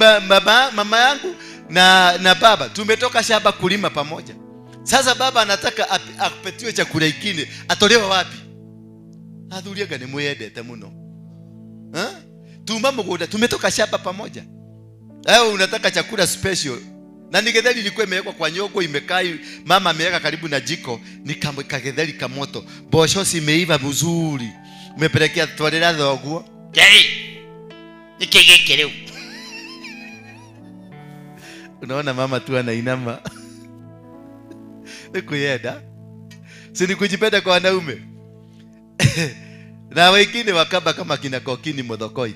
mama yangu na baba tumetoka shamba kulima pamoja. Sasa baba anataka apetiwe chakula kingine, atolewe wapi? Athuriaga ni mwendete muno. Tuma mugunda tumetoka shamba pamoja. Wewe unataka chakula special. Na ni getheri ilikuwa imewekwa kwa nyongo imekaa, mama ameweka karibu na jiko, ni kagetheri kamoto. Bosho zimeiva vizuri. Umepelekea twarira thoguo. Jerry. Nikigeke leo. Unaona mama tu anainama. Nikuyenda. Si nikujipenda kwa wanaume. Na wengine wakaba kama kina Kokini Muthokoi.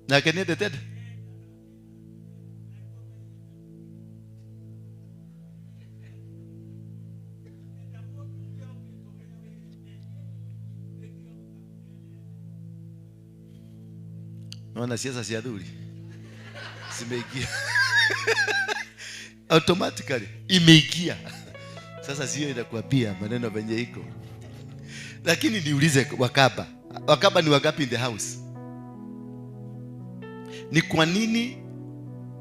Na kenende tena. Naona siasa si adhuri. Zimeingia. Automatically imeingia. Sasa sio inakuambia maneno venye iko. Lakini niulize wakaba. Wakaba ni wangapi in the house? Ni kwa nini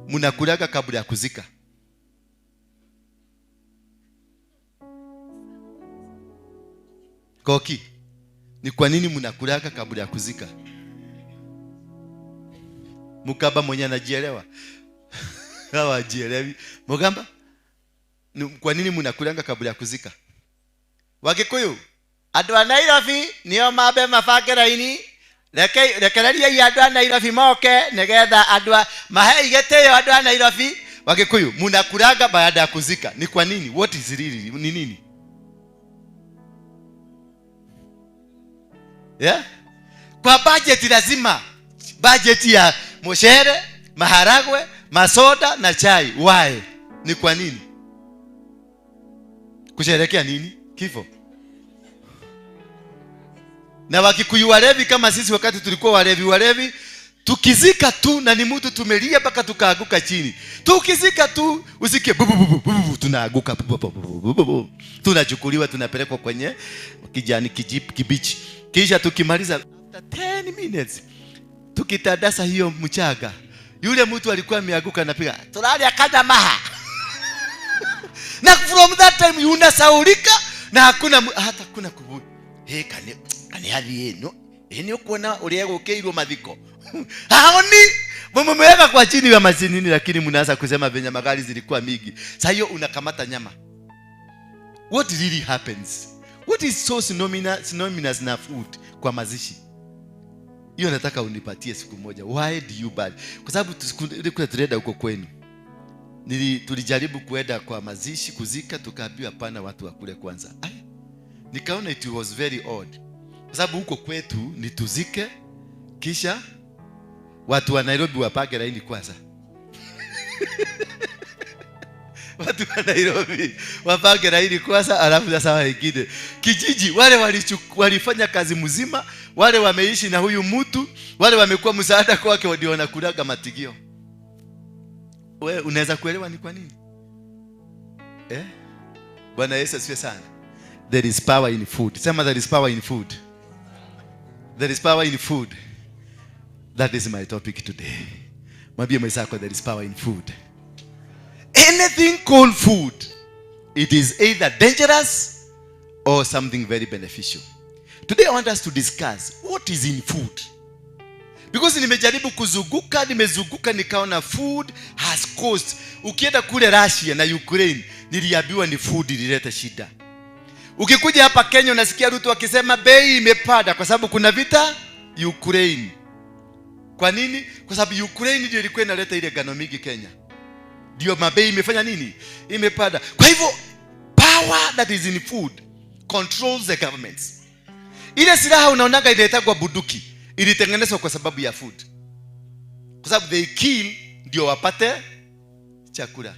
mnakulaga kabla ya kuzika? Koki. Ni kwa nini mnakulaga kabla ya kuzika? Mukaba mwenye anajielewa. Hawajielewi. Mugamba? Ni kwa nini mnakulanga kabla ya kuzika? Wakikuyu, andũ a Nairobi nio mambe mabange raini. Rekereria andũ a Nairobi moke nigetha andũ a mahe gĩtĩo andũ a Nairobi. Wakikuyu, mnakulanga baada ya kuzika. Ni kwa nini? What is really? Ni nini? Yeah? Kwa budget lazima. Budget ya mshere, maharagwe, masoda na chai. Why? Ni kwa nini? Kusherehekea nini? Kifo. Na Wakikuyu walevi kama sisi wakati tulikuwa walevi, tukizika tu na ni mtu tumelia mpaka tukaaguka chini. Tukizika tu usikie bu bu bu bu, tunaaguka bu bu bu bu. Tunachukuliwa tunapelekwa kwenye kijani kibichi. Kisha tukimaliza after 10 minutes tukitadasa hiyo mchanga, yule mtu alikuwa ameanguka anapiga tulalia kada maha. Na from that time unasaulika na hakuna hata kuna kubu. Hey, kani hali yenu eni ukuona ulia gukeirwo mathiko. Haoni mumeweka kwa chini ya mashinini, lakini mnaanza kusema venye magari zilikuwa mingi. Sasa hiyo unakamata nyama. What really happens? What is so synonymous na food kwa mazishi? Hiyo nataka unipatie siku moja. Why do you buy? Kwa sababu tulikuwa tulienda huko kwenu. Tulijaribu kuenda kwa mazishi kuzika, tukaambiwa hapana, watu wakule kwanza. Ai, nikaona it was very odd. Kwa sababu huko kwetu ni tuzike kisha watu wa Nairobi wapake laini kwanza. Watu wa Nairobi wapake laini kwanza, alafu sasa wengine. Kijiji wale walifanya kazi mzima, wale wameishi na huyu mtu, wale wamekuwa msaada kwake, ndio wanakulaga matigio. Wewe unaweza kuelewa ni kwa nini? Bwana Yesu asifiwe sana. There is power in food. Sema, there is power in food. There is power in food. That is my topic today. Mwambie mwenzako, there is power in food. Anything called food, it is either dangerous or something very beneficial. Today I want us to discuss what is in food. Because nimejaribu kuzunguka, nimezunguka nikaona food has caused. Ukienda kule Russia na Ukraine, niliambiwa ni food ilileta shida. Ukikuja hapa Kenya unasikia Ruto akisema bei imepanda kwa sababu kuna vita Ukraine. Kwa nini? Kwa sababu Ukraine ndio ilikuwa inaleta ile ngano mingi Kenya. Ndio mabei imefanya nini? Imepanda. Kwa hivyo power that is in food controls the governments. Ile silaha unaonaga inaitagwa bunduki, ilitengenezwa kwa sababu ya food. Kwa sababu they kill ndio wapate chakula.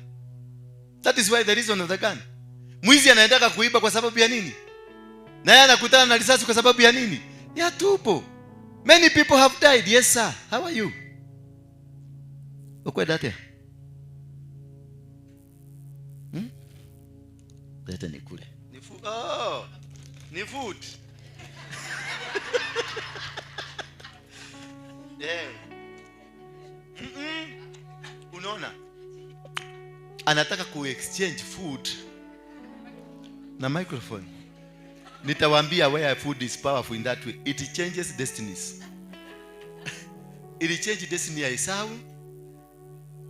That is why the reason of the gun. Mwizi anaendaka kuiba kwa sababu ya nini? Na yeye anakutana na risasi kwa sababu ya nini? Ya tupo. Many people have died. Yes sir. How are you? Ukwenda atia? Leta nikule. Ni food. Oh, ni food. Yeah. Unaona? Anataka ku exchange food na microphone. Nitawaambia where food is powerful in that way. It changes destinies. It changes destiny ya Esau.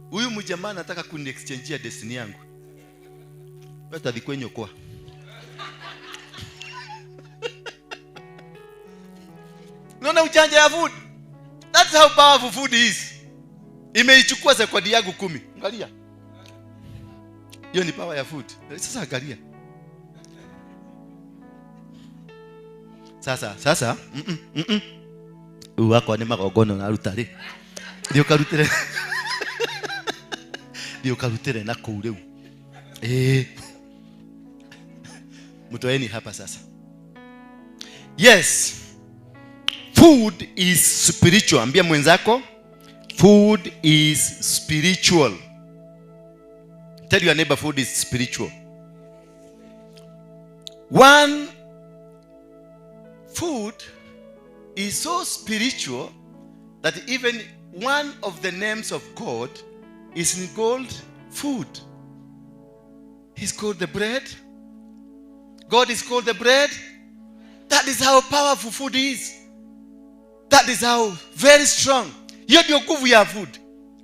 Huyu mjamaa anataka kuniexchangeia destiny yangu. Wewe kwa. Unaona ujanja ya food? That's how powerful food is. Imeichukua sekondi yangu 10. Angalia. Hiyo ni power ya food. Sasa angalia. Sasa Uwako ni magogono na rutari. Ndio karutere. Ndio karutere na kuu leo. Mtoeni hapa sasa. Yes. Food is spiritual. Ambia mwenzako, food is spiritual. Tell your neighbor, food is spiritual. One, food is so spiritual that even one of the names of God is in called food. He's called the bread. God is called the bread. That is how powerful food is. That is how very strong. Hiyo ndio nguvu ya food.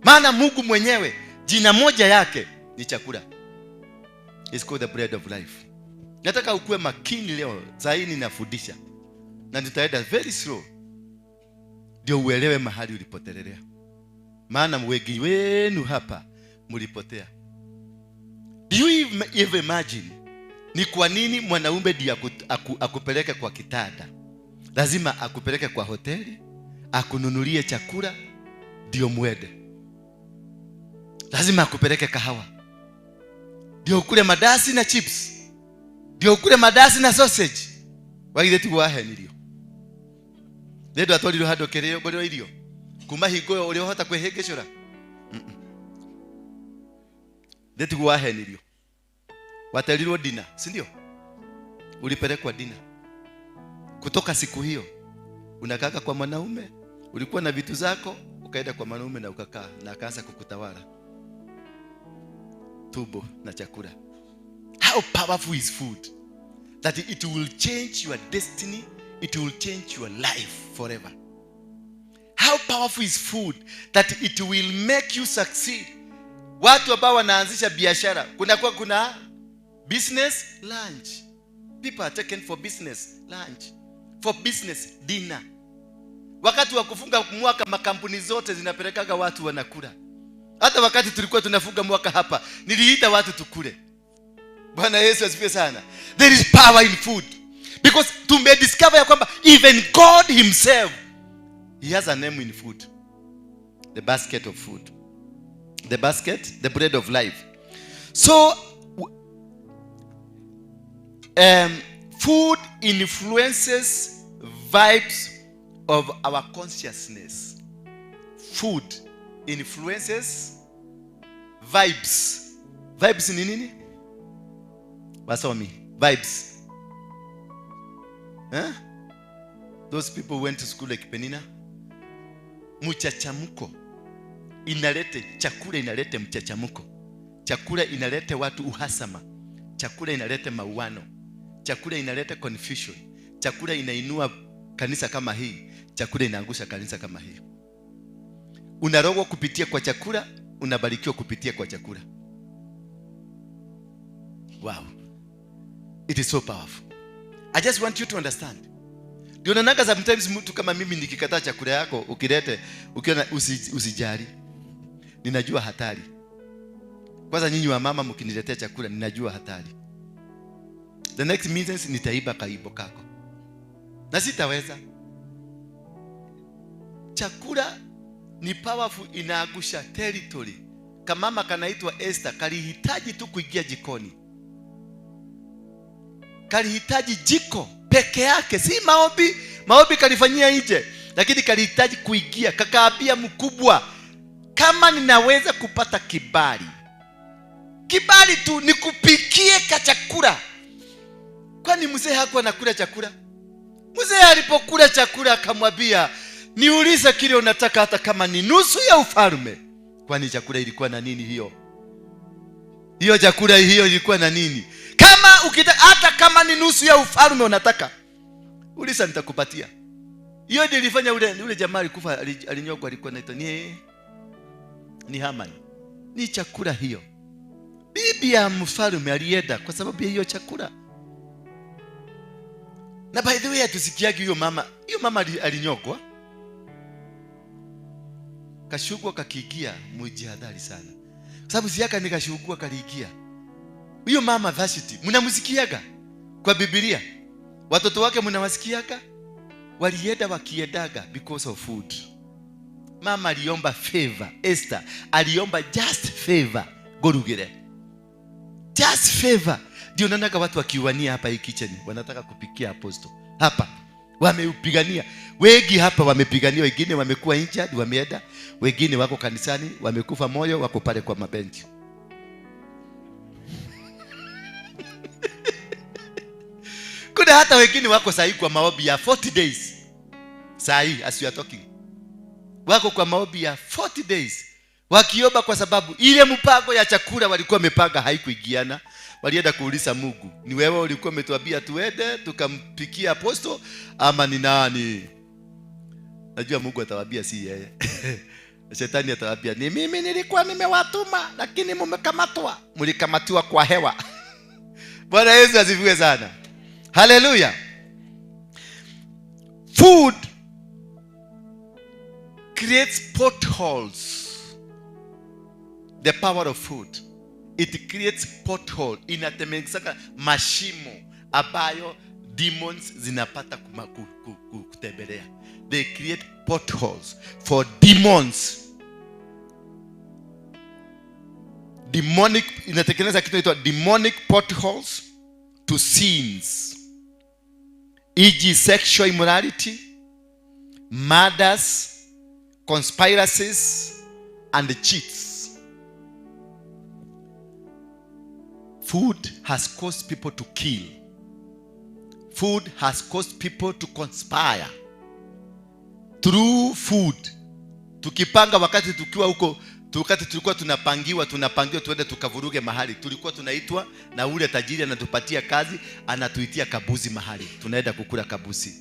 Maana Mungu mwenyewe jina moja yake ni chakula. It's called the bread of life. Nataka ukue makini leo. Saa ninafundisha. Na nitaenda very slow. Ndio uelewe mahali ulipotelelea. Maana wengi wenu hapa mlipotea. Do you even imagine ni kwa nini mwanaume ndiye akupeleke kwa kitanda? Lazima akupeleke kwa hoteli, akununulie chakula ndio muende. Lazima akupeleke kahawa ndio ukule madasi na chips, ndio ukule madasi na sausage. Waigire ti gwahenirio. Ndio atwarirwo handu kirio ngorero irio. Kuma hingo yo uria uhota kwihingicura. Ndio ti gwahenirio. Waterirwo dina, si ndio? Ulipelekwa dina. Kutoka siku hiyo unakaka kwa mwanaume, ulikuwa na vitu zako, ukaenda kwa mwanaume na ukakaa na akaanza kukutawala. Tubo na chakula. How powerful is food? That it will change your destiny, it will change your life forever. How powerful is food? That it will make you succeed. Watu ambao wanaanzisha biashara, kuna business lunch. People are taken for business lunch, for business dinner. Wakati wa kufunga mwaka makampuni zote zinapelekaga watu wanakula. Hata wakati tulikuwa tunafunga mwaka hapa, niliita watu tukule. Bwana Yesu asifiwe sana. There is power in food. Because tumediscover ya kwamba even God himself, he has a name in food. The basket of food. The basket, the bread of life. So food influences vibes of our consciousness. Food influences vibes. Vibes ni nini? Wasomi. Vibes. Eh? Those people who went to school like Penina. Mchachamuko inalete chakula, inalete mchachamuko. Chakula inalete watu uhasama. Chakula inalete mauano. Chakula inalete confusion. Chakula inainua kanisa kama hii. Chakula inaangusha kanisa kama hii. Unarogwa kupitia kwa chakula, unabarikiwa kupitia kwa chakula. Wow. It is so powerful. I just want you to understand. Ndio naonanga sometimes mtu kama mimi nikikataa chakula yako ukilete, ukiona usijali. Ninajua hatari. Kwanza nyinyi wa mama mkiniletea chakula ninajua hatari. The next minute nitaiba kaibo kako. Na sitaweza. Chakula ni powerful, inaagusha territory. Kamama kanaitwa Esther kalihitaji tu kuingia jikoni. Kalihitaji jiko peke yake, si maombi. Maombi kalifanyia nje, lakini kalihitaji kuingia. Kakaambia mkubwa, kama ninaweza kupata kibali, kibali tu nikupikie kachakula. Kwani mzee hakuwa anakula chakula? Mzee alipokula chakula akamwambia, niulize kile unataka hata kama ni nusu ya ufalme. Kwani chakula ilikuwa na nini hiyo? Hiyo chakula hiyo ilikuwa na nini? Kama ukitaka hata kama ni nusu ya ufalme unataka, uliza nitakupatia. Hiyo ndio ilifanya ule jamaa alikufa, alinyokwa, alikuwa anaitwa ni Haman. Ni chakula hiyo. Bibi ya mfalme alienda kwa sababu ya hiyo chakula. Na by the way hatusikiagi hiyo mama. Hiyo mama alinyokwa. Kashugwa kakiingia, mujihadhari sana. Kwa sababu siaka ni kashugwa kaliingia. Huyo mama Vashti, mnamsikiaga kwa Biblia? Watoto wake mnawasikiaga? Walienda wakiedaga because of food. Mama aliomba favor. Esther aliomba just favor. Gorugire. Just favor. Ndio naona watu wakiwania hapa hii kitchen, wanataka kupikia apostle. Hapa wameupigania. Wengi hapa wamepigania, wengine wamekuwa injured, wameenda, wengine wako kanisani, wamekufa moyo, wako pale kwa mabenchi. Kuna hata wengine wako sahi kwa maombi ya 40 days. Sahi as you are talking. Wako kwa maombi ya 40 days. Wakiomba kwa sababu ile mpango ya chakula walikuwa wamepanga haikuingiana. Walienda kuuliza Mungu, ni wewe ulikuwa umetuambia tuende tukampikia apostle ama ni nani? Najua Mungu atawaambia si yeye. Shetani atawaambia ni mimi nilikuwa nimewatuma, lakini mmekamatwa. Mlikamatiwa kwa hewa. Bwana Yesu asifiwe sana. Hallelujah. Food creates potholes. The power of food. It creates pothole. Inatengeneza mashimo ambayo demons zinapata kutembelea. They create potholes for demons. Demonic, inatengeneza kitu inaitwa demonic potholes to sins. E.g. sexual immorality, murders, conspiracies, and cheats. Food has caused people to kill. Food has caused people to conspire. Through food. Tukipanga wakati tukiwa huko, wakati tulikuwa tunapangiwa tuende tukavuruge mahali. Tulikuwa tunaitwa na ule tajiri anatupatia kazi, anatuitia kabuzi mahali. Tunaenda kukula kabuzi.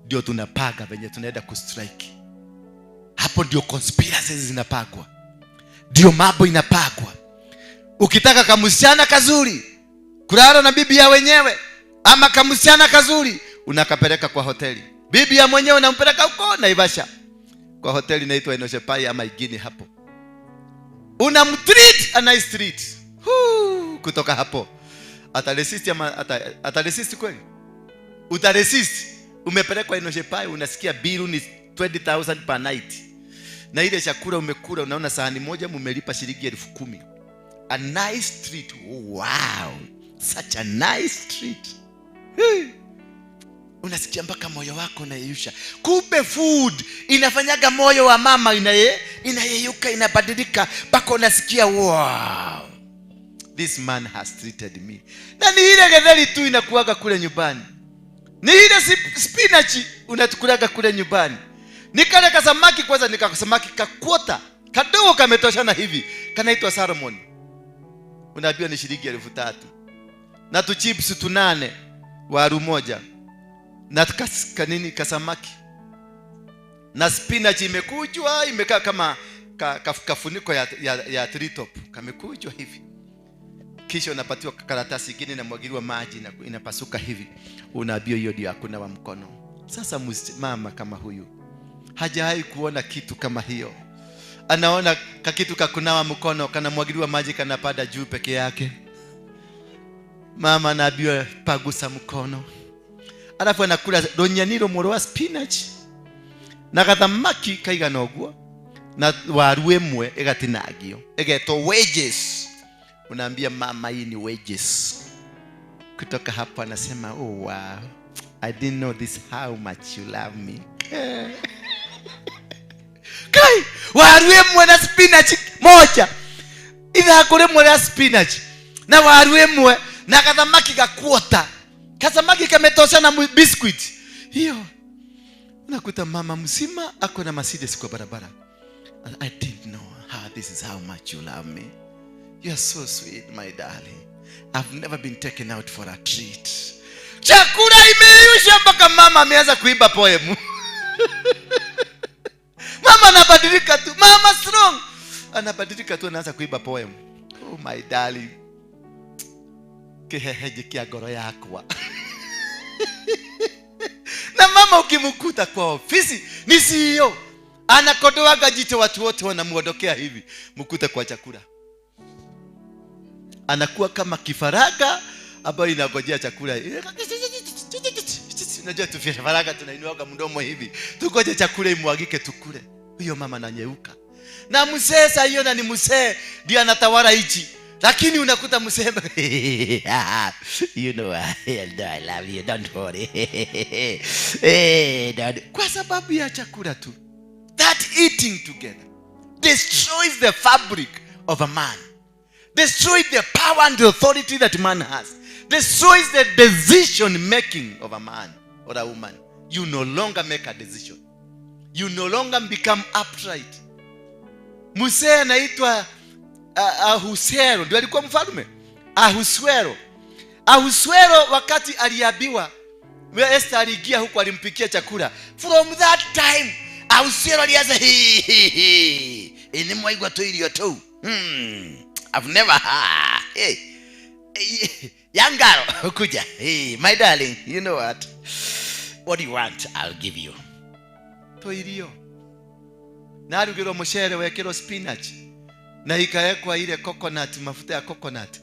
Ndio tunapanga venye tunaenda kustrike. Hapo ndio conspiracies zinapangwa. Ndio mambo inapangwa. Ukitaka kamsichana kazuri kulala na bibi ya wenyewe, ama kamsichana kazuri unakapeleka kwa hoteli. Bibi ya mwenyewe unampeleka huko Naivasha. Kwa hoteli inaitwa Enoshepai ama ingine hapo. Unamtreat a nice treat. Huu, kutoka hapo ataresist ama ataresist kweli? Utaresist. Umepelekwa Enoshepai, unasikia bill ni 20,000 per night. Na ile chakula umekula unaona sahani moja mumelipa shilingi 10,000. A nice treat. Wow. Such a nice treat. Hey. Unasikia mpaka moyo wako unayeyusha. Kumbe food inafanyaga moyo wa mama inayeyuka, inabadilika mpaka unasikia wow. This man has treated me. Na ni ile getheri tu inakuaga kule nyumbani. Ni ile spinach unatukulaga kule nyumbani. Nikale kasamaki kwanza, nikasamaki kakwota kadogo kametoshana hivi, kanaitwa salmon. Unaambiwa ni shilingi 3,000. Na tu chips 8 waru moja. Na kanini kasamaki. Na spinach imekujwa, imekaa kama kafuniko ya tree top, kamekujwa hivi. Kisha unapatiwa karatasi nyingine na mwagiliwa maji na inapasuka hivi. Unaambiwa hiyo ndio hakuna wa mkono. Sasa mama kama huyu hajawahi kuona kitu kama hiyo. Anaona kakitu kakunawa mkono kanamwagiliwa maji kanapada juu peke yake. Mama anaambiwa pagusa mkono. Alafu anakula donyaniro moro wa spinach na kathamaki kaigana ũguo na waru ĩmwe ĩgatinagio ĩgetwo wages. Unaambia mama hii ni wages. Kutoka hapo anasema, oh wow, I didn't know this how much you love me. Kai, waru ĩmwe na spinach moja. Ithako rĩmwe rĩa spinach na waru ĩmwe na kathamaki gakuota. Kasamaki kametosha na biscuit. Hiyo. Unakuta mama mzima ako na Mercedes kwa barabara. I didn't know how this is how much you love me. You are so sweet, my darling. I've never been taken out for a treat. Chakula imeisha mpaka mama ameanza kuimba poem. Mama anabadilika tu. Mama strong. Anabadilika tu, anaanza kuimba poem. Oh my darling. Kiheheje kia goro yakwa. Na mama ukimkuta kwa ofisi ni CEO. Anakodoaga jicho, watu wote wanamuondokea hivi. Mkuta kwa chakula. Anakuwa kama kifaraga ambayo inagojea chakula. Unajua tu kifaraga tunainuaga mdomo hivi. Tugoje chakula imwagike tukule. Huyo mama ananyeuka. Na mzee sasa hiyo na ni mzee ndiye anatawala hichi. Lakini unakuta mzee, you know I love you, don't worry. Hey, don't. Kwa sababu ya chakula tu. That eating together destroys the fabric of a man. Destroys the power and the authority that man has. Destroys the decision making of a man or a woman. You no longer make a decision. You no longer become upright. Mzee anaitwa Ahasuero, ndio alikuwa mfalme. Ahasuero. Ahasuero wakati aliabiwa, Esther aliingia huko alimpikia chakula. From that time Ahasuero alianza hi. Ni mwaigwa tu ilio tu. I've never hey. Yangaro kuja. Hey, my darling, you know what? What do you want? I'll give you. To ilio. Na arugirwo mucere wekirwo spinach. Na ikawekwa ile coconut, mafuta ya coconut.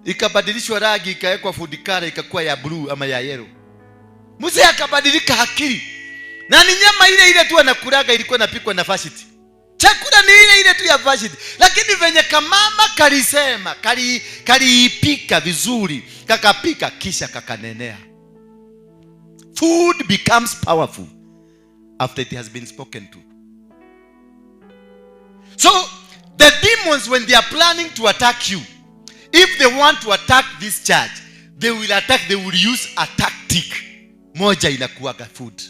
Ikabadilishwa rangi, ikawekwa food color, ikakuwa ya blue ama ya yellow. Mzee akabadilika akili. Na ni nyama ile ile tu anakulaga ilikuwa inapikwa na Vashti. Chakula ni ile ile tu ya Vashti. Lakini venye kamama kalisema, kaliipika vizuri, kakapika kisha kakanenea. Food becomes powerful after it has been spoken to. So the demons, when they are planning to attack you, if they want to attack this church, they will attack, they will use a tactic. Moja inakuwaga food.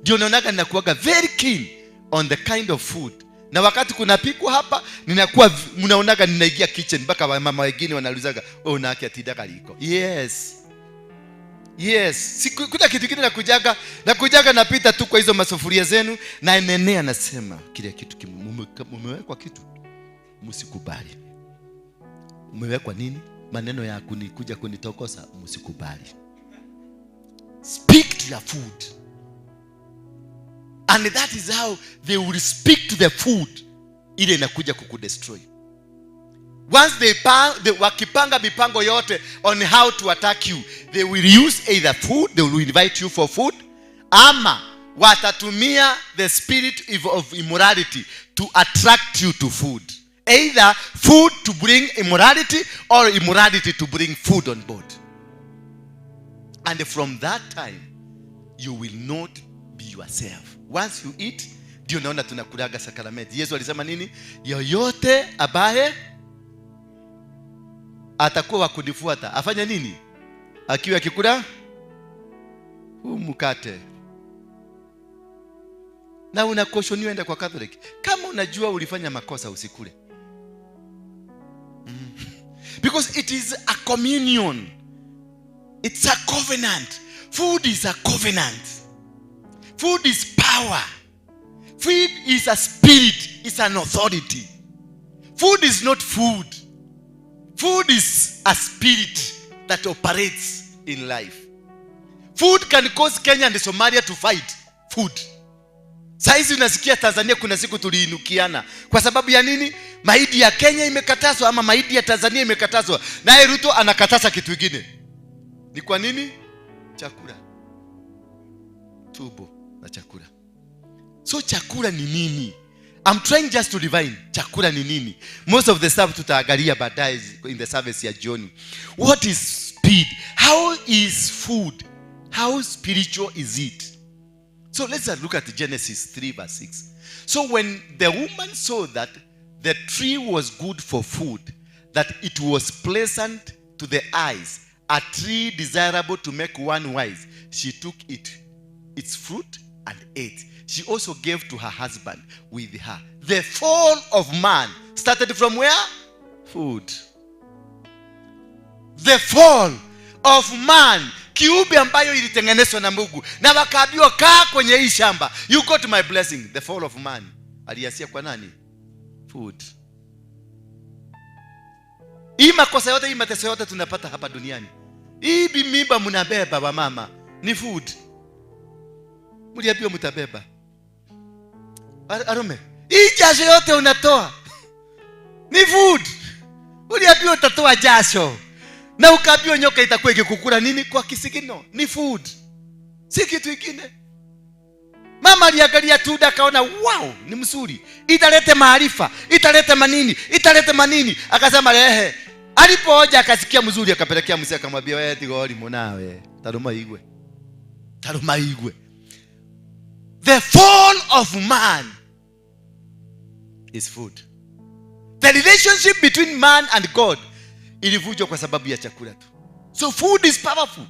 Ndio naonaga ninakuwaga very keen on the kind of food. Na wakati kunapikwa hapa, ninakuwa mnaonaga ninaingia kitchen mpaka mama wengine wanaulizaga, "Oh, na yake atidaka liko." Yes. Yes, kuna kitu kingine nakujaga napita tu kwa hizo masufuria zenu na enenea nasema kile kitu mumewekwa kitu msikubali. Umewekwa nini? Maneno ya kunikuja kunitokosa msikubali. Speak to your food. And that is how they will speak to the food ile inakuja kukudestroy. Once they wakipanga mipango yote on how to attack you, they will use either food, they will invite you for food, ama watatumia the spirit of immorality to attract you to food. Either food to bring immorality or immorality to bring food on board. And from that time, you will not be yourself. Once you eat, ndio naona tunakulaga sakramenti. Yesu alisema nini? Yoyote abaye atakuwa wa kunifuata afanya nini? Akiwa akikula Huu mkate. Na unakoshoniwa enda kwa Catholic. Kama unajua ulifanya makosa usikule. Because it is a communion. It's a covenant. Food is a covenant. Food is power. Food is a spirit. It's an authority. Food is not food. Food is a spirit that operates in life. Food can cause Kenya and Somalia to fight. Food. Saizi unasikia Tanzania kuna siku tuliinukiana. Kwa sababu ya nini? Mahindi ya Kenya imekatazwa ama mahindi ya Tanzania imekatazwa. Naye Ruto anakataza kitu kingine. Ni kwa nini? Chakula. Tubo na chakula. So chakula ni nini? I'm trying just to divine. Chakula ni nini? Most of the stuff tutaangalia baadaye in the service ya jioni. What is speed? How is food? How spiritual is it? So let's look at Genesis 3 verse 6. So when the woman saw that the tree was good for food, that it was pleasant to the eyes, a tree desirable to make one wise, she took it, its fruit, and ate. She also gave to her husband with her. The fall of man started from where? Food. The fall of man. Kiumbe ambayo ilitengenezwa na Mungu. Na wakaambiwa kaa kwenye hii shamba. You got my blessing. The fall of man. Aliasia kwa nani? Food. Hii makosa yote, hii mateso yote tunapata hapa duniani. Hii mimba mnabeba wa mama ni food. Mliambiwa mtabeba. Arume. Hii jasho yote unatoa ni food. Uliambiwa utatoa jasho. Na ukaambiwa nyoka itakuwa ikikukula nini kwa kisigino? Ni food. Si kitu kingine. Mama aliangalia tunda akaona wow, ni mzuri. Italete maarifa, italete manini, italete manini. Akasema lehe. Alipooja akasikia mzuri akapelekea mzee akamwambia wewe tigori munawe. Taruma igwe. Taruma igwe. The fall of man is food. The relationship between man and God ilivunjwa kwa sababu ya chakula tu. So food is powerful.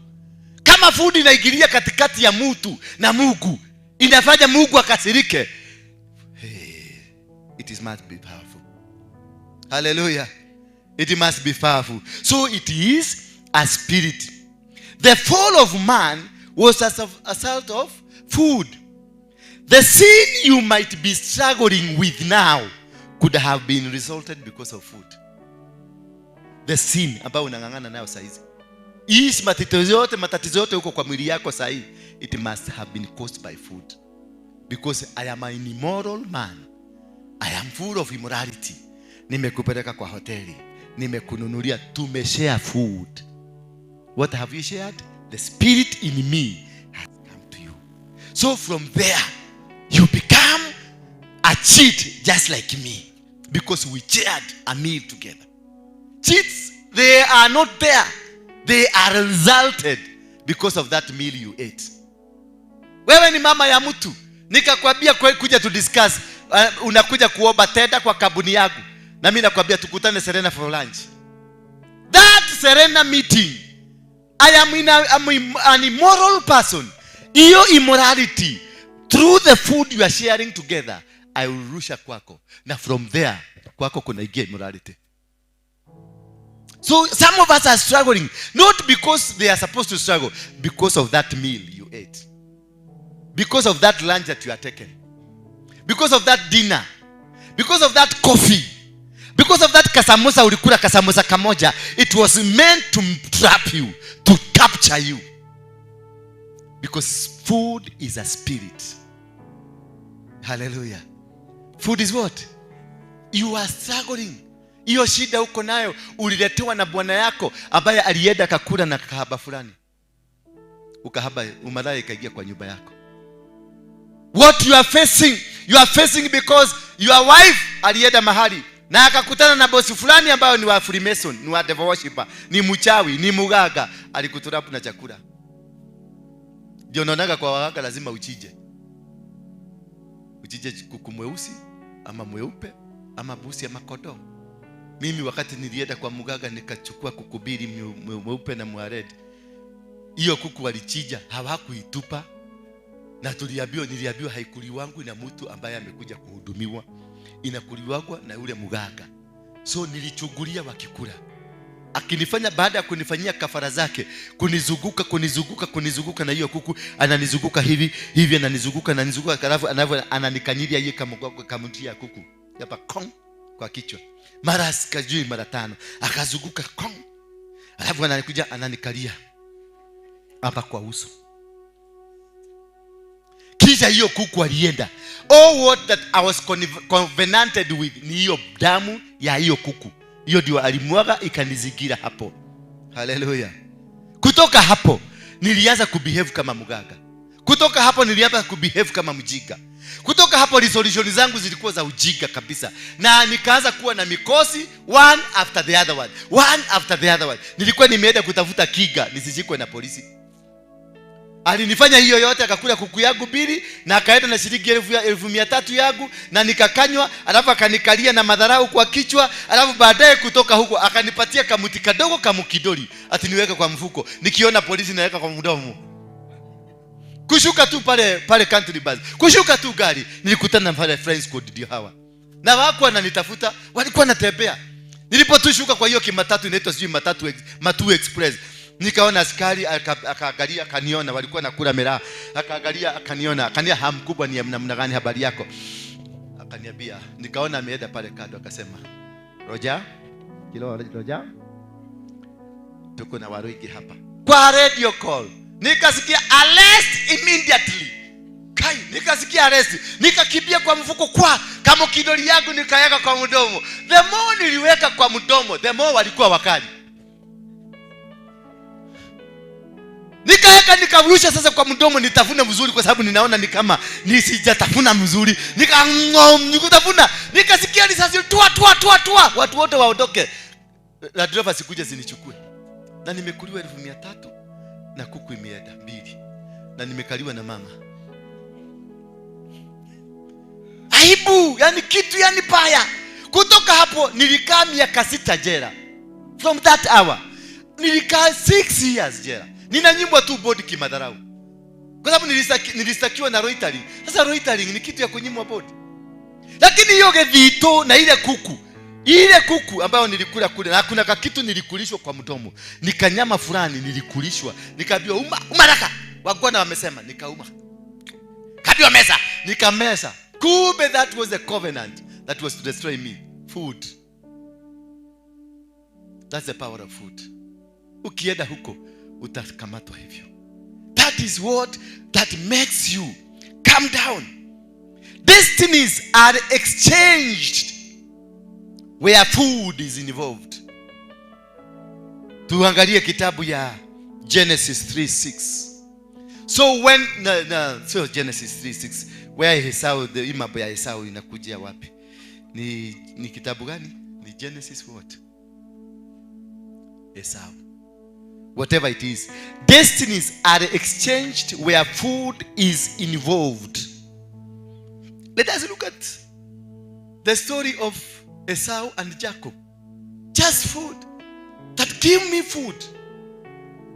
Kama food inaingilia katikati ya mtu na Mungu, inafanya Mungu akasirike. Hey, it is must be powerful. Hallelujah. It must be powerful. So it is a spirit. The fall of man was as a result of food. The sin you might be struggling with now could have been resulted because of food. The sin ambayo unang'ang'ana nayo saizi. Hii matatizo yote huko kwa mwili yako sahi, it must have been caused by food. Because I am an immoral man. I am full of immorality. Nimekupeleka kwa hoteli, nimekununulia, tumeshare food. What have you shared? The spirit in me has come to you. So from there, you become a cheat just like me. Because we shared a meal together. Cheats, they are not there. They are resulted because of that meal you ate. Wewe ni mama ya mtu. Nikakwambia kuja to discuss. Unakuja kuomba tenda kwa kampuni yangu. Na mimi nakwambia tukutane Serena for lunch. That Serena meeting, I am an immoral person. Iyo immorality, through the food you are sharing together, I will rusha kwako. Na from there, kwako kuna ingia immorality. So some of us are struggling, not because they are supposed to struggle, because of that meal you ate. Because of that lunch that you are taken. Because of that dinner. Because of that coffee. Because of that kasamosa ulikula kasamosa kamoja. It was meant to trap you, to capture you. Because food is a spirit. Hallelujah. Food is what? You are struggling. Hiyo shida uko nayo uliletewa na bwana yako ambaye alienda kakula na kahaba fulani. Ukahaba umalaya ikaingia kwa nyumba yako. What you are facing because your wife alienda mahali na akakutana na bosi fulani ambayo ni wa Freemason, ni wa devil worshipper, ni mchawi, ni mugaga, alikuturapu na chakula. Ndio unaonaga kwa waganga lazima uchije. Uchije kuku mweusi ama mweupe ama busi ama kondoo. Mimi wakati nilienda kwa mugaga nikachukua kukubiri mweupe na mwared. Hiyo kuku walichinja, hawakuitupa. Na niliambiwa haikuliwangu na mtu ambaye amekuja kuhudumiwa. Inakuliwagwa na yule mganga. So nilichungulia wakikula. Akinifanya, baada ya kunifanyia kafara zake, kunizunguka, kunizunguka, kunizunguka na hiyo kuku, ananizunguka hivi, hivi ananizunguka, ananizunguka, alafu ananikanyilia yeye kama kamtia ya kuku. Hapa kong kwa kichwa. Mara sikajui mara 5, akazunguka kong. Alafu anakuja ananikalia hapa kwa uso. Kisha hiyo kuku alienda. All what that I was covenanted with ni hiyo damu ya hiyo kuku. Hiyo ndio alimwaga ikanizingira hapo. Haleluya. Kutoka hapo nilianza kubehave kama mganga. Kutoka hapo nilianza kubehave kama mjinga. Kutoka hapo resolution zangu zilikuwa za ujinga kabisa. Na nikaanza kuwa na mikosi one after the other one. One after the other one. Nilikuwa nimeenda kutafuta kiga nisishikwe na polisi. Alinifanya hiyo yote, akakula kuku yangu 2 na akaenda na shilingi 300,000 yangu na nikakanywa, alafu akanikalia na madharau kwa kichwa, alafu baadaye kutoka huko akanipatia kamuti kadogo kamukidori ati niweke kwa mfuko. Nikiona polisi naweka kwa mdomo. Kushuka tu pale country bus. Kushuka tu gari, nilikutana na pale Friends Code ndio hawa. Na hawakuwa wananitafuta, walikuwa wanatembea. Nilipotushuka kwa hiyo kimatatu inaitwa sijui Matu Express. Nikaona askari akaangalia akaniona, walikuwa nakula miraa. Akaangalia akaniona, akania hamu kubwa ni namna gani habari yako? Akaniambia, nikaona ameenda pale kando akasema, "Roja, kilo Roja. Tuko na waruigi hapa." Kwa radio call, nikasikia arrest immediately. Kai, nikasikia arrest. Nikakimbia kwa mfuko kwa kama kidoli yangu nikaweka kwa mdomo. The more niliweka kwa mdomo, the more walikuwa wakali. Nikaweka nikarusha sasa kwa mdomo nitafuna mzuri kwa sababu ninaona ni kama nisijatafuna mzuri. Nikatafuna. Nikasikia risasi tua tua tua tua. Watu wote waondoke. La driver sikuja zinichukue. Na nimekuliwa 300,000 na kuku imeenda 2. Na nimekaliwa na mama. Aibu, yani kitu yani baya. Kutoka hapo nilikaa miaka 6 jela. From that hour nilikaa 6 years jela. Ninanyimwa tu bodi kimadharau. Kwa sababu nilistakiwa na loitering. Sasa loitering ni kitu ya kunyimwa bodi. Lakini hiyo gethito na ile kuku, ile kuku ambayo nilikula kule, na kuna kitu nilikulishwa kwa mdomo. Nikanyama fulani nilikulishwa, nikaambiwa uma haraka. Wagwana wamesema nikauma. Kaambiwa meza, nikameza. Kumbe that was a covenant that was to destroy me. Food. That's the power of food. Ukienda huko utakamatwa hivyo. That is what that makes you come down. Destinies are exchanged where food is involved. Tuangalie kitabu ya Genesis 3:6. So when so Genesis 3:6 where Esau, the mambo ya Esau inakujia wapi? Ni kitabu gani? Ni Genesis what? Esau. Whatever it is, destinies are exchanged where food is involved. Let us look at the story of Esau and Jacob. Just food. That give me food.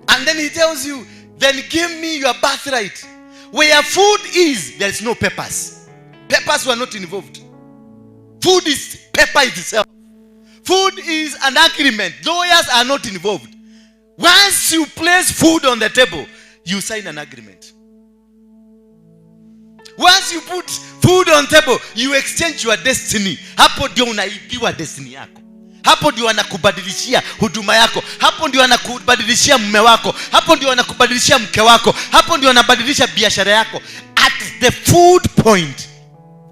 And then he tells you, then give me your birthright. Where food is, there is no peppers. Peppers were not involved. Food is pepper itself. Food is an agreement. Lawyers are not involved. Once you place food on the table, you sign an agreement. Once you put food on table, you exchange your destiny. Hapo ndio unaibiwa destiny yako. Hapo ndio anakubadilishia huduma yako. Hapo ndio anakubadilishia mume wako. Hapo ndio anakubadilishia mke wako. Hapo ndio anabadilisha biashara yako. At the food point,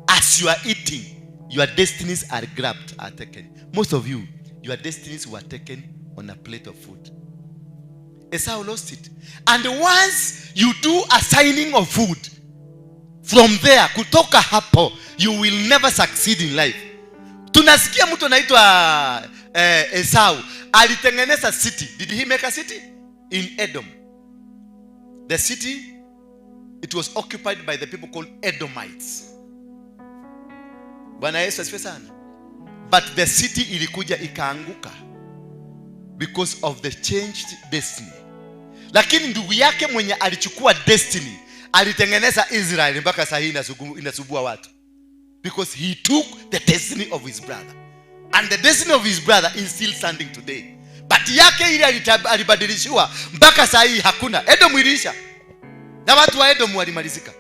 as you are eating, your destinies are grabbed, are taken. Most of you, your destinies were taken on a plate of food. Esau lost it. And once you do a signing of food, from there, kutoka hapo, you will never succeed in life. Tunasikia mtu anaitwa Esau alitengeneza city. Did he make a city? In Edom. The city, it was occupied by the people called Edomites. Bwana Yesu asifiwe sana. But the city ilikuja ikaanguka because of the changed destiny. Lakini ndugu yake mwenye alichukua destiny, alitengeneza Israel mpaka saa hii inasumbua watu. Because he took the destiny of his brother. And the destiny of his brother is still standing today. But yake ile alibadilishiwa mpaka saa hii hakuna. Edom iliisha. Na watu wa Edom walimalizika.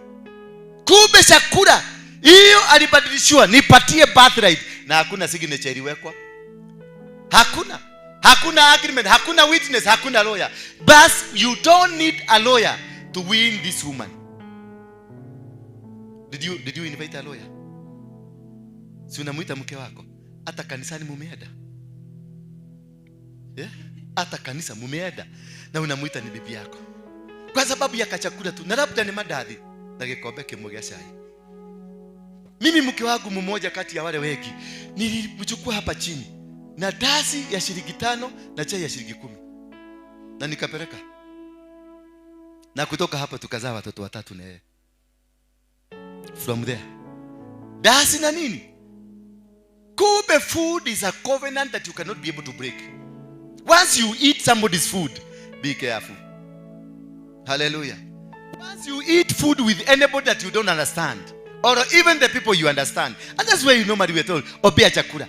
Kumbe chakula hiyo alibadilishiwa, nipatie birthright, na hakuna signature iliwekwa. Hakuna. Hakuna agreement, hakuna witness, hakuna lawyer. But you don't need a lawyer to win this woman. Did you invite a lawyer? Si unamuita mke wako? Hata kanisani mumeenda. Yeah? Hata kanisa mumeenda na unamuita ni bibi yako. Kwa sababu ya kachakula tu, na labda ni mandazi na kikombe kimoja chai. Mimi mke wangu mmoja kati ya wale wengi nilimchukua hapa chini na dasi ya shilingi 5 na chai ya shilingi 10. Na nikapeleka. Na kutoka hapa tukazaa watoto watatu na yeye. From there. Dasi na nini? Kumbe food is a covenant that you cannot be able to break. Once you eat somebody's food, be careful. Hallelujah. Once you eat food with anybody that you don't understand, or even the people you understand, and that's where you normally we're told, obea chakula.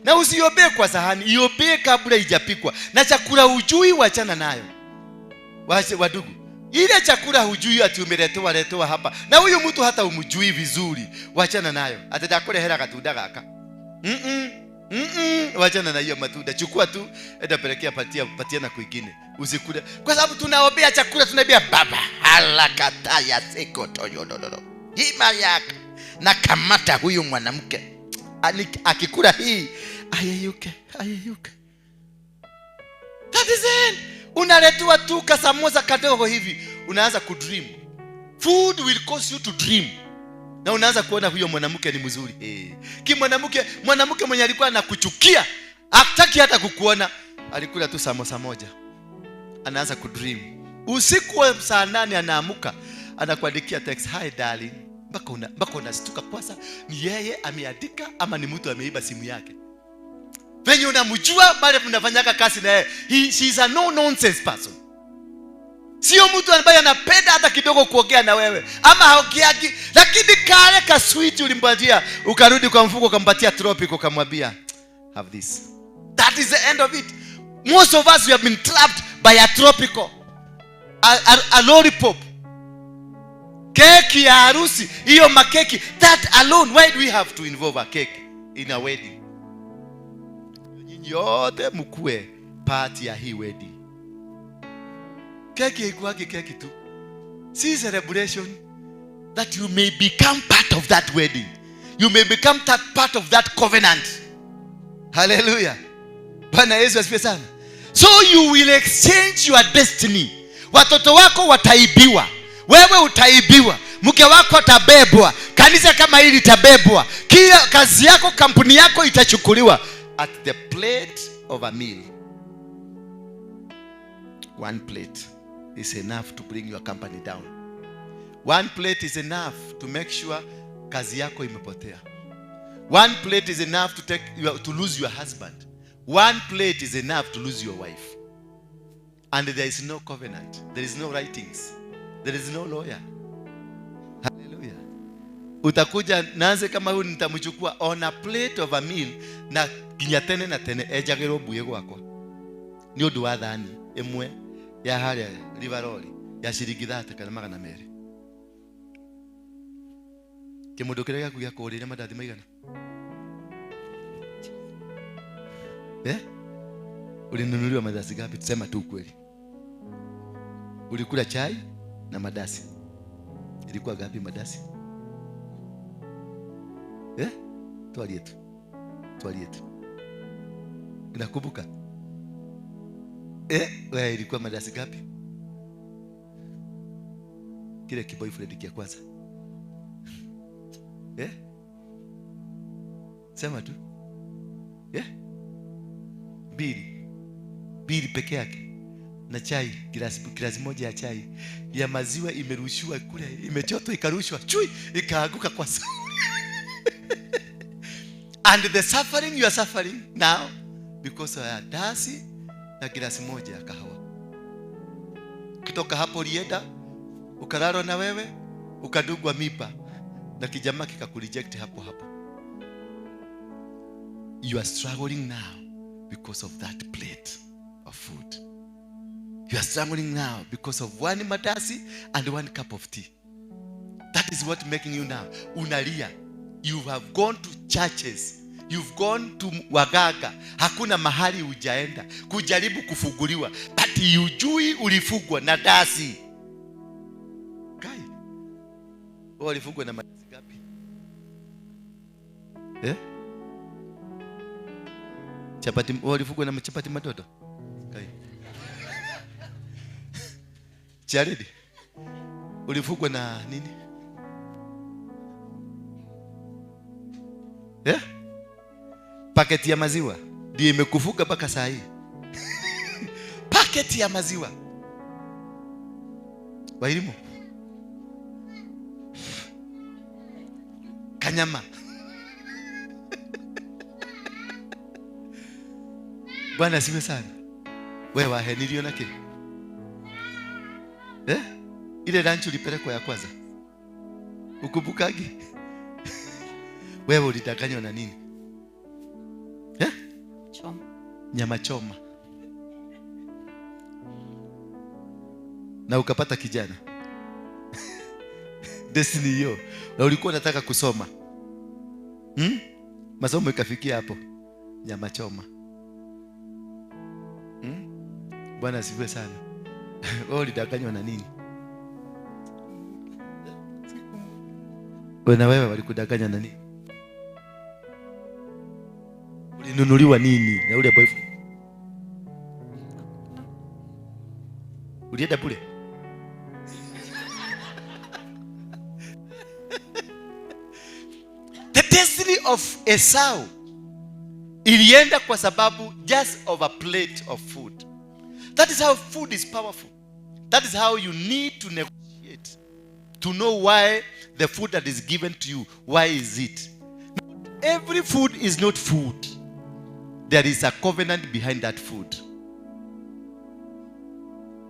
Na usiobee kwa sahani, iobee kabla ijapikwa. Na chakula hujui, wachana nayo. Wadugu, ile chakula hujui ati umeletewa letewa hapa. Na huyu mtu hata umjui vizuri, wachana nayo. Atakulehera katunda gaka. Wachana na hiyo matunda. Chukua tu, enda pelekea, patia na kwingine. Usikule. Kwa sababu tunaobea chakula, tunaambia baba halakata ya seko toyo no. Hima yaka. Na kamata huyu mwanamke. Akikula hii ayeyuke. That is it. Unaletewa tu kasamosa kadogo hivi, unaanza kudream. Food will cause you to dream. Na unaanza kuona huyo mwanamke ni mzuri. Ki mwanamke mwenye alikuwa anakuchukia, hataki hata kukuona, alikula tu samosa moja. Anaanza kudream. Usiku wa saa 8 anaamuka, anakuandikia text, hi darling. Mpaka unastuka kwanza, ni yeye ameandika ama ni mtu ameiba simu yake. Venye unamjua bado mnafanyaka kazi na yeye. She is a no nonsense person. Sio mtu ambaye anapenda hata kidogo kuongea na wewe ama haongeagi, lakini kale ka sweet ulimpatia, ukarudi kwa mfuko ukampatia tropic ukamwambia have this. That is the end of it. Most of us, we have been trapped by a tropical, a lollipop, keki ya harusi, hiyo makeki. That alone, why do we have to involve a cake in a wedding? Nyinyi yote mkue part ya hii wedding. Keki haikuwagi keki tu. See, celebration that you may become part of that wedding. You may become that part of that covenant. Hallelujah. Bwana Yesu asifiwe sana. So you will exchange your destiny. Watoto wako wataibiwa. Wewe utaibiwa. Mke wako atabebwa. Kanisa kama hili litabebwa. Kila kazi yako, kampuni yako itachukuliwa at the plate of a meal. One plate is enough to bring your company down. One plate is enough to make sure kazi yako imepotea. One plate is enough to lose your husband. One plate is enough to lose your wife. And there is no covenant. There is no writings. There is no lawyer. Hallelujah. Utakuja nanze kama huyu nitamchukua on a plate of a meal na nginya tene na tene ejagĩrwo mbuĩ gwakwa. Nĩ ũndũ wa thani ĩmwe ya harĩa Riveroli ya ciringi 30 kana 200. Kĩmũndũ kĩrĩa gĩaku gĩa kũgũrĩra mandathi maigana? Ulinunuliwa mandazi ngapi? Tusema tu ukweli. Ulikula chai na mandazi. Ilikuwa ngapi mandazi? Twalie tu. Unakumbuka? Wewe ilikuwa mandazi ngapi? Kile kiboyfriend kia kwanza. Sema tu. Mbili peke yake. Na chai, glasi moja ya chai ya maziwa imerushiwa kule, imechotwa ikarushwa, chui ikaanguka kwa sawa. And the suffering you are suffering now because ya dasi na glasi moja ya kahawa. Ukitoka hapo ulienda ukalala na wewe, ukadugwa miba na kijamaa kikakureject hapo hapo. You are struggling now because of that plate of food. You are struggling now because of one mandasi and one cup of tea. That is what making you now. Unalia. You have gone to churches. You've gone to waganga. Hakuna mahali hujaenda kujaribu kufunguliwa. But hujui ulifungwa na dasi. Kai. Wewe ulifungwa na madasi gapi? Eh? Chapati, wewe ulifungwa na chapati madodo? Kai. Charidi. Ulifungwa na nini? Eh? Paketi ya maziwa ndio imekufuga mpaka saa hii. Paketi ya maziwa. Wairimu. Kanyama. Bwana asifiwe sana. Wewe wahenirio na kile. Eh? Ile lunch ulipelekwa ya kwanza. Ukumbukagi? Wewe ulidanganywa na nini? Eh? Choma. Nyama choma. Na ukapata kijana. Destiny hiyo. Na ulikuwa unataka kusoma. Masomo ikafikia hapo. Nyama choma. Bwana asifiwe sana. Wewe ulidanganywa na nini? Wewe na wewe walikudanganya na nini? Ulinunuliwa nini na ule boyfriend? Ulienda bure? The destiny of Esau ilienda kwa sababu just of a plate of food. That is how food is powerful. That is how you need to negotiate to know why the food that is given to you, why is it? Not every food is not food. There is a covenant behind that food.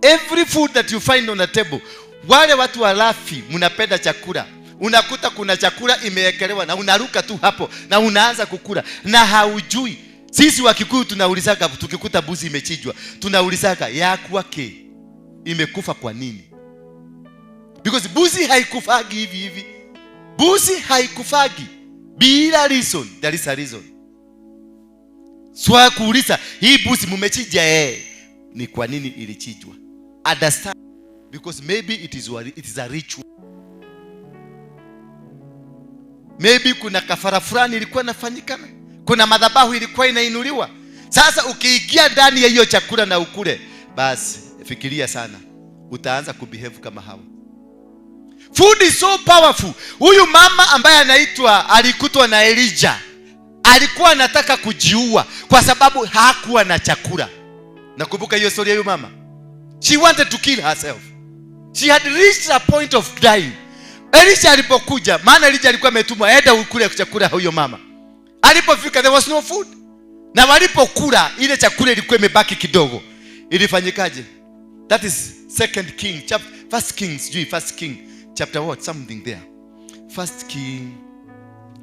Every food that you find on the table, wale watu walafi, mnapenda chakula. Unakuta kuna chakula imewekelewa na unaruka tu hapo na unaanza kukula na haujui. Sisi wa Kikuyu tunaulizaka, tukikuta buzi imechinjwa, tunaulizaka ya kwake imekufa kwa nini? Because buzi haikufagi hivi hivi. Buzi haikufagi bila reason. There is a reason. Swa kuuliza hii buzi mumechinja ni kwa nini ilichinjwa? Understand, because maybe it is a ritual. Maybe kuna kafara fulani ilikuwa inafanyikana. Kuna madhabahu ilikuwa inainuliwa. Sasa ukiingia ndani ya hiyo chakula na ukule, basi fikiria sana, utaanza kubehave kama hawa. Food is so powerful. Huyu mama ambaye anaitwa alikutwa na Elijah, alikuwa anataka kujiua kwa sababu hakuwa na chakula. Nakumbuka hiyo story ya huyu mama. She wanted to kill herself. She had reached a point of dying. Elisha alipokuja, maana Elijah alikuwa ametumwa enda ukule chakula huyo mama. Alipofika there was no food. Na walipokula ile chakula ilikuwa imebaki kidogo. Ilifanyikaje? That is Second King chapter, First King, sijui First King chapter what, something there. First King.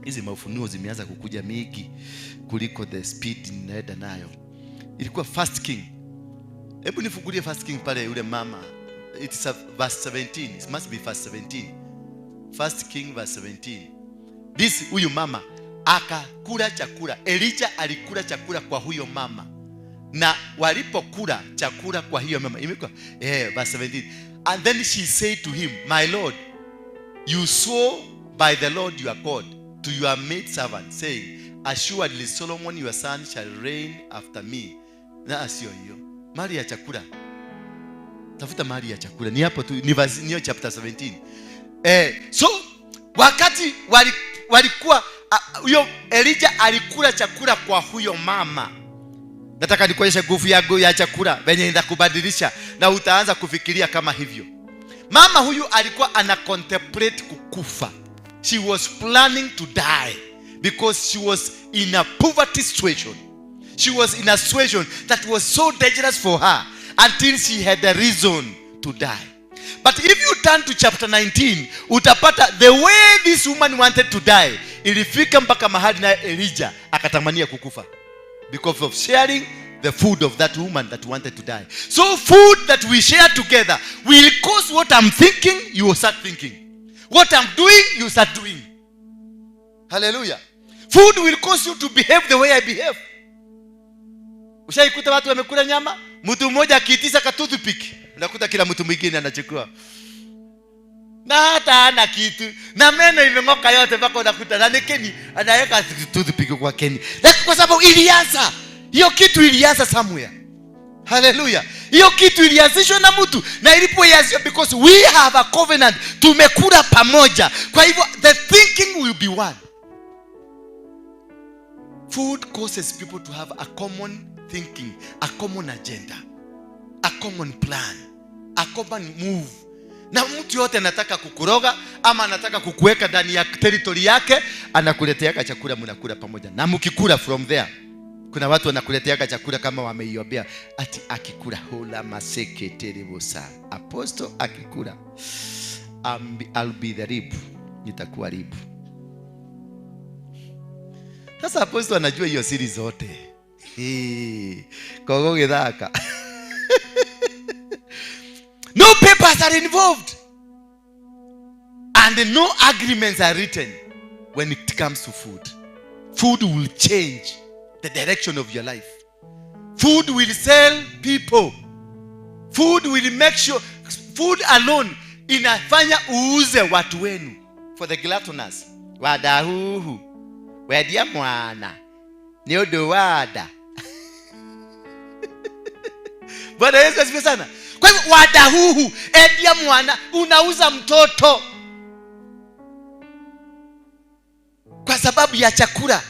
Hizi maufunuo zimeanza kukuja mingi kuliko the speed ninaenda nayo. Ilikuwa First King. Hebu nifungulie First King pale yule mama. It's a verse 17. It must be verse 17. First King verse 17. This huyu mama akakula chakula. Elijah alikula chakula kwa huyo mama. Na walipokula chakula kwa hiyo mama, imekuwa verse 17. And then she said to him, my Lord, you swore by the Lord your God to your maid servant, saying, assuredly Solomon your son shall reign after me. Na sio hiyo. Mali ya chakula. Tafuta mali ya chakula. Ni hapo tu, ni verse, ni chapter 17. So wakati walikuwa huyo Elijah alikula chakula kwa huyo mama. Nataka nikuonyeshe nguvu ya chakula venye inakubadilisha na utaanza kufikiria kama hivyo. Mama huyu alikuwa ana contemplate kukufa. She was planning to die because she was in a poverty situation. She was in a situation that was so dangerous for her until she had a reason to die. But if you turn to chapter 19, utapata the way this woman wanted to die, ilifika mpaka mahali na Elijah akatamania kukufa because of sharing the food of that woman that wanted to die. So food that we share together will cause what I'm thinking, you will start thinking. What I'm doing, you start doing. Hallelujah. Food will cause you to behave the way I behave. Ushaikuta watu wamekula nyama, mtu mmoja akiitisha ka toothpick, unakuta kila mtu mwingine anachukua. Na hata hana kitu, na meno imeng'oka yote mpaka unakuta na Keni anaweka toothpick kwa Keni. Lakini kwa sababu ilianza, hiyo kitu ilianza somewhere. Hallelujah. Hiyo kitu ilianzishwa na mtu, na ilipoanzishwa, because we have a covenant, tumekula pamoja. Kwa hivyo the thinking will be one. Food causes people to have a common thinking, a common agenda, a common plan, a common move. Na mtu yote anataka kukuroga ama anataka kukuweka ndani ya territory yake, anakuletea chakula, mnakula pamoja. Na mkikula from there, kuna watu wanakuletea chakula kama wameiombea, ati akikula hola maseke terebosa. Apostle akikula, I'll be the rib, nitakuwa rib. Sasa apostle anajua hiyo siri zote. Kogo githaka. No papers are involved. And no agreements are written when it comes to food. Food will change the direction of your life. Food will sell people. Food will make sure, food alone inafanya uuze watu wenu. For the gluttonous. Wadahuhu. Wedia mwana. Ni odo wada. Bwana Yesu asifiwe sana. Kwa hivyo wadahuhu, edia mwana, unauza mtoto kwa sababu ya chakula.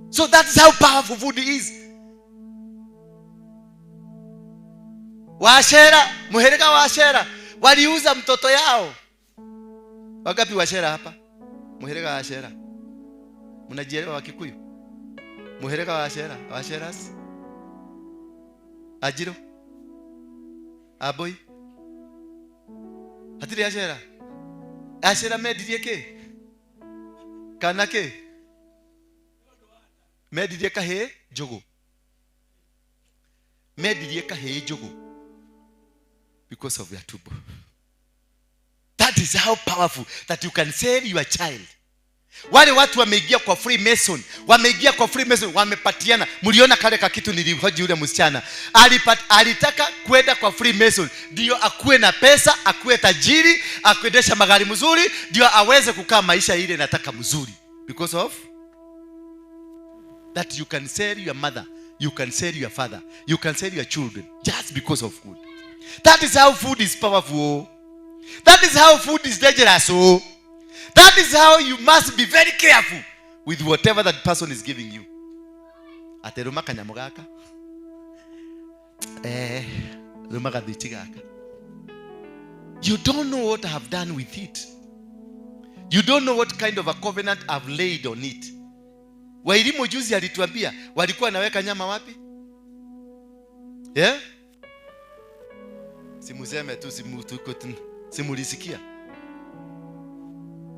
So that's how powerful food is. Washera, muhereka washera, waliuza mtoto yao. Wakapi washera hapa? Muhereka washera. Mnajielewa Wakikuyu? Muhereka washera, washeras. Ajiro. Aboy. Hatiri ashera. Ashera medirie ke? Kana ke? Medirie kahe jogo. Medirie kahe jogo. Because of your tubo. That is how powerful that you can save your child. Wale watu wameingia kwa Freemason, wameingia kwa Freemason, wamepatiana. Mliona kale ka kitu nilihoji yule msichana. Alitaka kwenda kwa Freemason ndio akuwe na pesa, akuwe tajiri, akuendesha magari mzuri, ndio aweze kukaa maisha ile nataka mzuri. Because of that you can sell your mother, you can sell your father, you can sell your children just because of food. That is how food is powerful. That is how food is dangerous. Oh. That is how you must be very careful with whatever that person is giving you. Ateruma kanyamo gaka. Ruma gathichi gaka. You don't know what I have done with it. You don't know what kind of a covenant I've laid on it. Wairimu juzi alituambia walikuwa naweka nyama wapi? Yeah? Simuseme tu, simulisikia.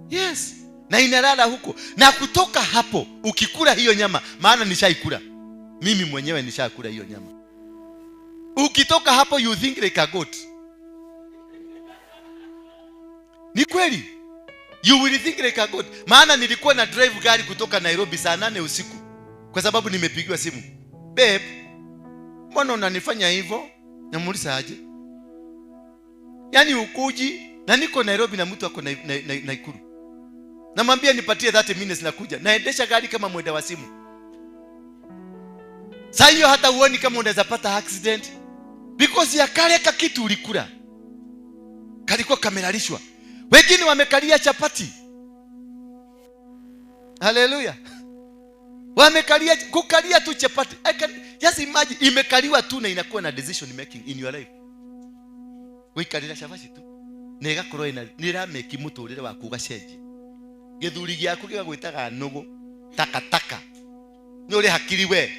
Yes. Na inalala huko. Na kutoka hapo ukikula hiyo nyama, maana nishaikula. Mimi mwenyewe nishakula hiyo nyama. Ukitoka hapo you think like a goat. Ni kweli. You will think like a goat. Maana nilikuwa na drive gari kutoka Nairobi saa 8 usiku. Kwa sababu nimepigiwa simu. Babe, mbona unanifanya hivyo? Namuuliza aje? Yaani ukuji na niko Nairobi na mtu ako Nakuru. Namwambia nipatie 30 minutes nakuja. Naendesha gari kama mwenda wa simu. Saa hiyo hata uoni kama unaweza pata accident. Because ya kale ka kitu ulikula. Kalikuwa kamelalishwa. Wengine wamekalia chapati. Hallelujah. Wamekalia, kukalia tu chapati. I can just imagine imekaliwa tu na inakuwa na decision making in your life. Wikalia chapati tu. Na igakorwo ina nirameki muturire waku ugacenjia. Githuri gĩaku gĩgagwĩtaga nũgũ takataka. Nĩ ũrĩ hakiri we.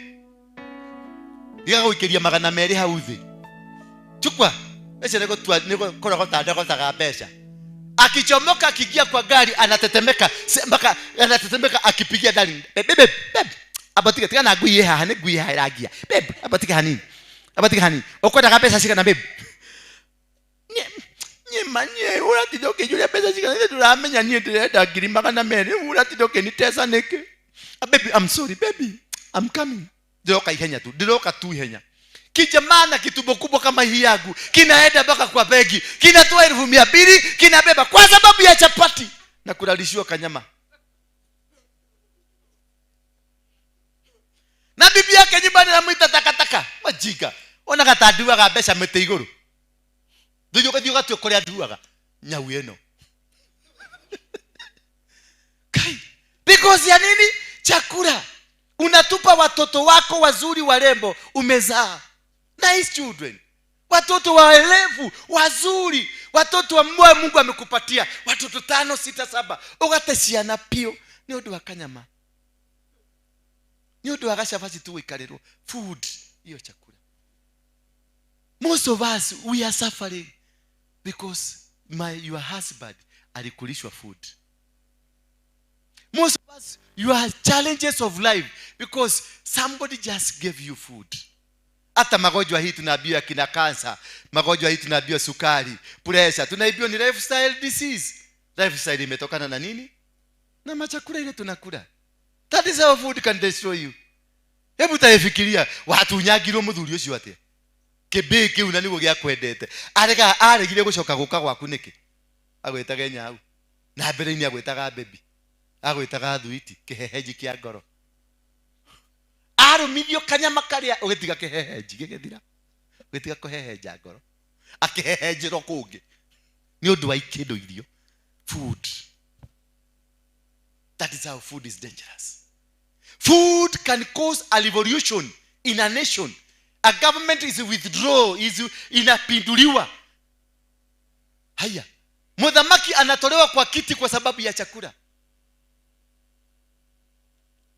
Gĩgagũikĩria 200 hau thĩ. Chukua. Mbeca nĩ gũtua nĩ kũrogota ndogotaga mbeca. Akichomoka akiingia kwa gari anatetemeka mpaka anatetemeka akipigia darling. Babe, babe, babe. Abatika tiga na ngui haha nĩ ngui haha ĩrangia. Babe, abatika hanini. Abatika hanini. Ũkwendaga mbeca cigana babe? Nyima nye ũratinda ũkĩnjũria mbeca cigana nĩ ndũramenya niĩ ndĩrenda 200,000 ũratinda ũkĩnitesa nĩkĩ? Baby, I'm sorry baby. I'm coming. Ndĩroka ihenya tu. Ndĩroka tu ihenya. Kijamaa na kitumbo kubwa kama hii yangu kinaenda mpaka kwa begi, kinatoa 200,000, kinabeba kwa sababu ya chapati na kulalishiwa kanyama. Na bibi yake nyumbani anamuita takataka, majiga. Ona gatanduaga mbeca mĩtĩ igũrũ. Thutha ũgathiĩ ũgatua kũrĩa nduaga nyau ĩno. Kai, because ya nini? Chakula. Unatupa watoto wako wazuri warembo umezaa. Nice children. Watoto waelevu, wazuri, watoto ambao Mungu amekupatia, watoto 5, 6, 7. Ugate ciana pio ni undu wa kanyama. Ni undu wa gacabati tu gũikarĩrwo. Food, hiyo chakula. Most of us we are suffering because your husband alikulishwa food. Most of us you are challenges of life because somebody just gave you food. Hata magonjwa hii tunaambiwa kina kansa, magonjwa hii tunaambiwa sukari, pressure, tunaambiwa ni lifestyle disease. Lifestyle imetokana na nini? Na machakula ile tunakula. That is how food can destroy you. Hebu taifikiria watu nyagirwo muthuri ucio atia? Kĩmbĩ kĩu na nĩguo gĩakwendete. Arega aregire gũcoka gũka gwaku nĩkĩ? Agwĩtaga nyau. Na mbere-inĩ agwĩtaga baby. Agwĩtaga thuiti, kĩhehenji kĩa ngoro. Arumithio kanyama karia ũgĩtiga kĩhehenji gĩgĩthira. Ũgĩtiga kũhehenja ngoro. Akĩhehenjerwo kũngĩ. Nĩ ũndũ wa ikĩndũ irio. Food. That is how food is dangerous. Food can cause a revolution in a nation. A government is withdraw, is inapinduliwa. Haya. Muthamaki anatolewa kwa kiti kwa sababu ya chakula.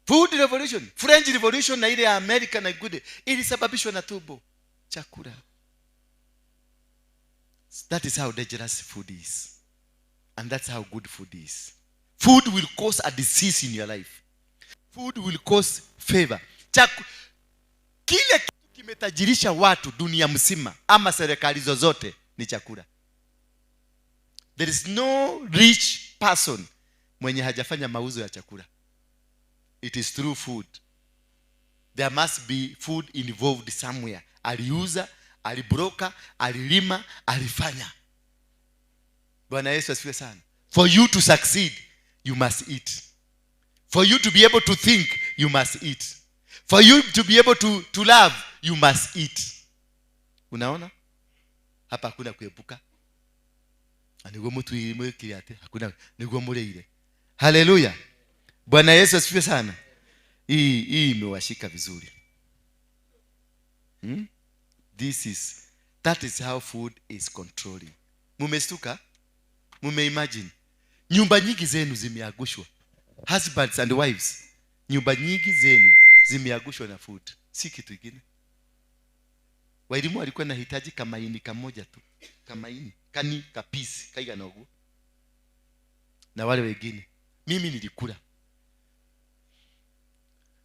Food revolution, French revolution na ile ya America na igude ilisababishwa na tumbo, chakula. That is how dangerous food is. And that's how good food is. Food will cause a disease in your life. Food will cause favor. Kile kitu kimetajirisha watu dunia mzima ama serikali zozote ni chakula. There is no rich person mwenye hajafanya mauzo ya chakula. It is through food. There must be food involved somewhere. Aliuza, alibroka, alilima, alifanya. Bwana Yesu asifiwe sana. For you to succeed, you must eat. For you to be able to think, you must eat. For you to be able to love, you must eat. Unaona? Hapa hakuna kuepuka. Niguo mtu ate, hakuna niguo mureire. Haleluya. Bwana Yesu asifiwe sana. Hii imewashika vizuri. That is how food is controlling. Mumestuka? Mumeimagine? Nyumba nyingi zenu zimeagushwa. Husbands and wives, nyumba nyingi zenu zimeagushwa na food. Si kitu kingine. Wairimu alikuwa anahitaji kamaini kamoja tu. Kamaini, kani kapisi, kaiga nogu. Na wale wengine. Mimi nilikula.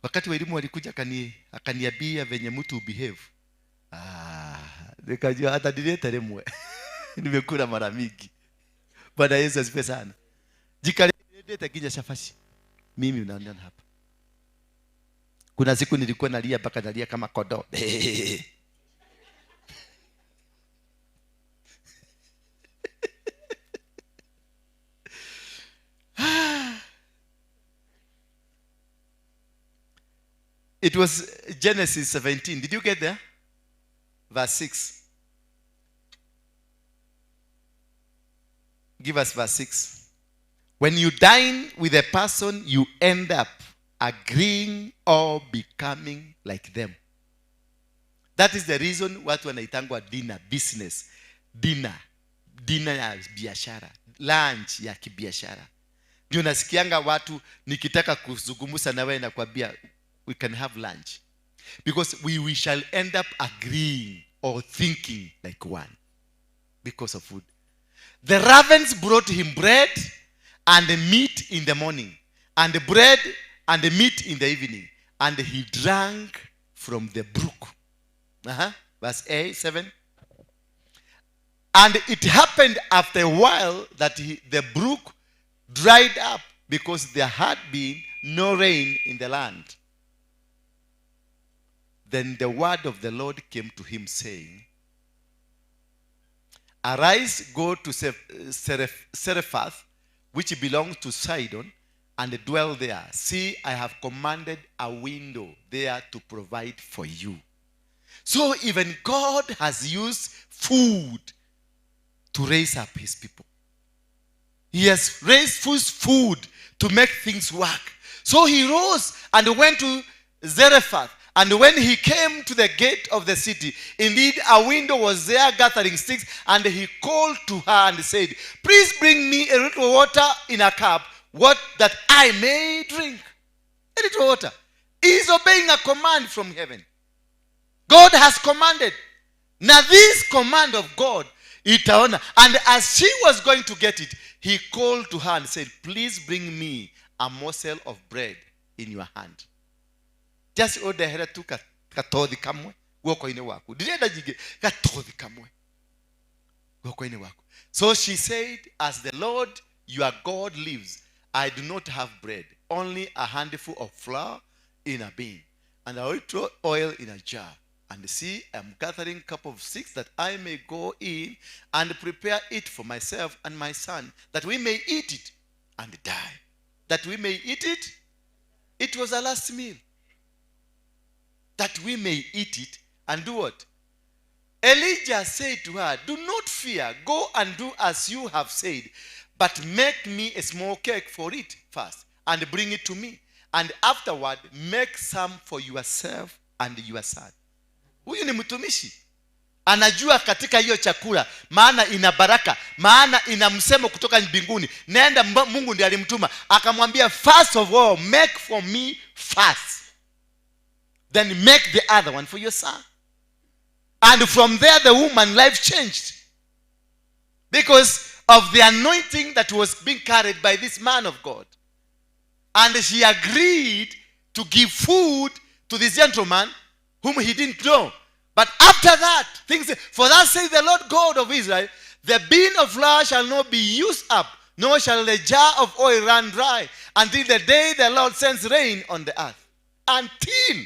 Wakati wairimu walikuja akaniambia venye mtu behave. Nikajua hata nilete rimwe. Nimekula mara mingi. Bwana Yesu asifiwe sana. Jikalete kinya shafashi. Mimi unaona hapa. Kuna siku nilikuwa nalia mpaka nalia kama kondoo. It was Genesis 17. Did you get there? Verse 6. Give us verse 6. When you dine with a person, you end up agreeing or becoming like them. That is the reason watu wanaitangwa dinner business. Dinner. Dinner ya biashara. Lunch ya kibiashara. Ndio nasikianga watu nikitaka kuzungumza na wewe nakwambia we can have lunch. Because we shall end up agreeing or thinking like one. Because of food. The ravens brought him bread and the meat in the morning, and the bread and the meat in the evening, and he drank from the brook. Verse 8, 7. And it happened after a while that the brook dried up, because there had been no rain in the land. Then the word of the Lord came to him, saying, Arise, go to Serephath, which belongs to Sidon, and dwell there. See, I have commanded a window there to provide for you. So even God has used food to raise up his people. He has raised food to make things work. So he rose and went to Zarephath. And when he came to the gate of the city, indeed a window was there gathering sticks. And he called to her and said, Please bring me a little water in a cup, what that I may drink. A little water. He is obeying a command from heaven. God has commanded. Now this command of God, itaona. And as she was going to get it, he called to her and said, Please bring me a morsel of bread in your hand. Just odehere tu katothi kamwe guoko-inĩ waku. Ndirenda nyingĩ, gatothi kamwe guoko-inĩ waku. So she said, As the Lord your God lives, I do not have bread, only a handful of flour in a bin, and a little oil in a jar. And see, I am gathering a cup of sticks that I may go in and prepare it for myself and my son, that we may eat it and die. That we may eat it. It was our last meal. That we may eat it and do what? Elijah said to her, Do not fear. Go and do as you have said, but make me a small cake for it first and bring it to me. And afterward, make some for yourself and your son. Huyu ni mtumishi. Anajua katika hiyo chakula, maana ina baraka, maana ina msemo kutoka mbinguni. Nenda, Mungu ndiye alimtuma. Akamwambia, first of all, make for me first. Then make the other one for your son. And from there, the woman's life changed. Because of the anointing that was being carried by this man of God. And she agreed to give food to this gentleman whom he didn't know. But after that, things, for thus says the Lord God of Israel, the bin of flour shall not be used up, nor shall the jar of oil run dry, until the day the Lord sends rain on the earth. Until.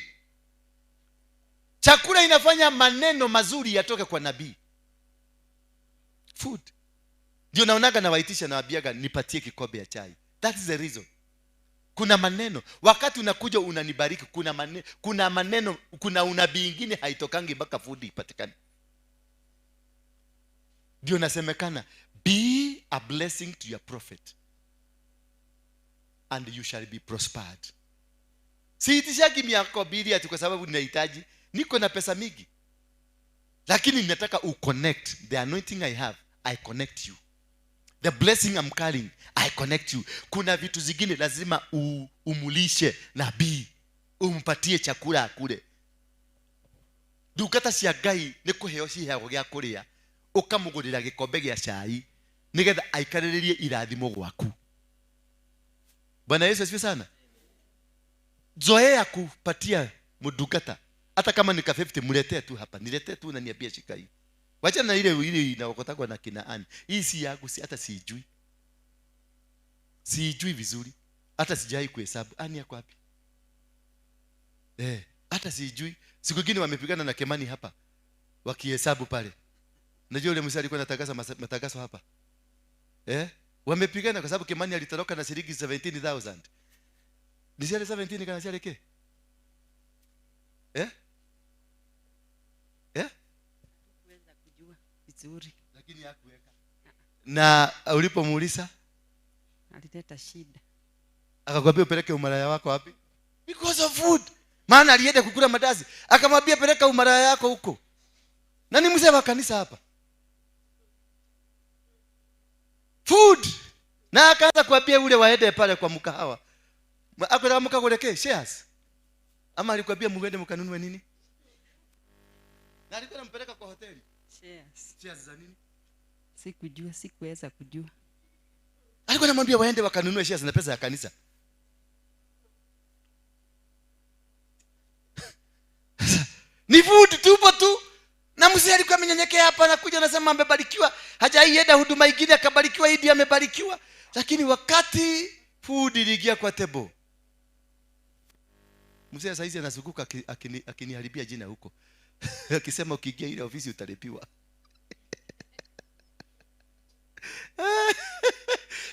Chakula inafanya maneno mazuri yatoke kwa nabii. Food. Ndio naonaga nawaitisha nawaambiaga nipatie kikombe ya chai. That is the reason. Kuna maneno wakati unakuja unanibariki, kuna maneno, kuna unabii ingine haitokangi mpaka food ipatikane. Ndio nasemekana, be a blessing to your prophet and you shall be prospered. Siitishagi miaka mbili ati kwa sababu ninahitaji, niko na pesa mingi. Lakini ninataka uconnect the anointing I have, I connect you. The blessing I'm carrying, I connect you. Kuna vitu zingine lazima umulishe nabii, umpatie chakula akule. Ndungata cia Ngai nĩ kũheo ciheagwo gĩa kũrĩa, ũkamũgũrĩra gĩkombe gĩa cai nĩgetha aikarĩrĩrie irathimo gwaku. Bwana Yesu asifiwe sana. Zoea kupatia mdungata, hata kama ni ka 50 mletee tu hapa, niletee tu na niambie shika hii. Wacha na ile inaokotagwa na kina Ani. Hii si yangu, si hata siijui. Siijui vizuri. Hata sijai kuhesabu. Ani yako wapi? Hata siijui. Siku nyingine wamepigana na Kemani hapa. Wakihesabu pale. Unajua yule mzee alikuwa anatangaza matangazo hapa. Wamepigana kwa sababu Kemani alitoroka na shilingi 17,000. Ni zile 17 kana zile ke? Vizuri. Lakini hakuweka. Na ulipomuuliza alileta shida. Akakwambia upeleke umalaya wako wapi? Because of food. Maana alienda kukula mandazi. Akamwambia peleka umalaya yako huko. Na ni mzee wa kanisa hapa. Food. Na akaanza kuambia ule waende pale kwa mkahawa. Akwenda mkagoleke shares. Ama alikwambia muende mkanunue nini? Na alikuwa anampeleka kwa hoteli. Shares. Shares za nini? Sikujua, sikuweza kujua. Alikuwa anamwambia waende wakanunue shares na pesa ya kanisa. Ni food tupo tu. Na mzee alikuwa amenyenyekea hapa, anakuja anasema amebarikiwa, hajaienda huduma ingine akabarikiwa, hii amebarikiwa. Lakini wakati food iliingia kwa table, mzee saizi anazunguka akiniharibia jina huko. Akisema ukiingia ile ofisi utalipiwa.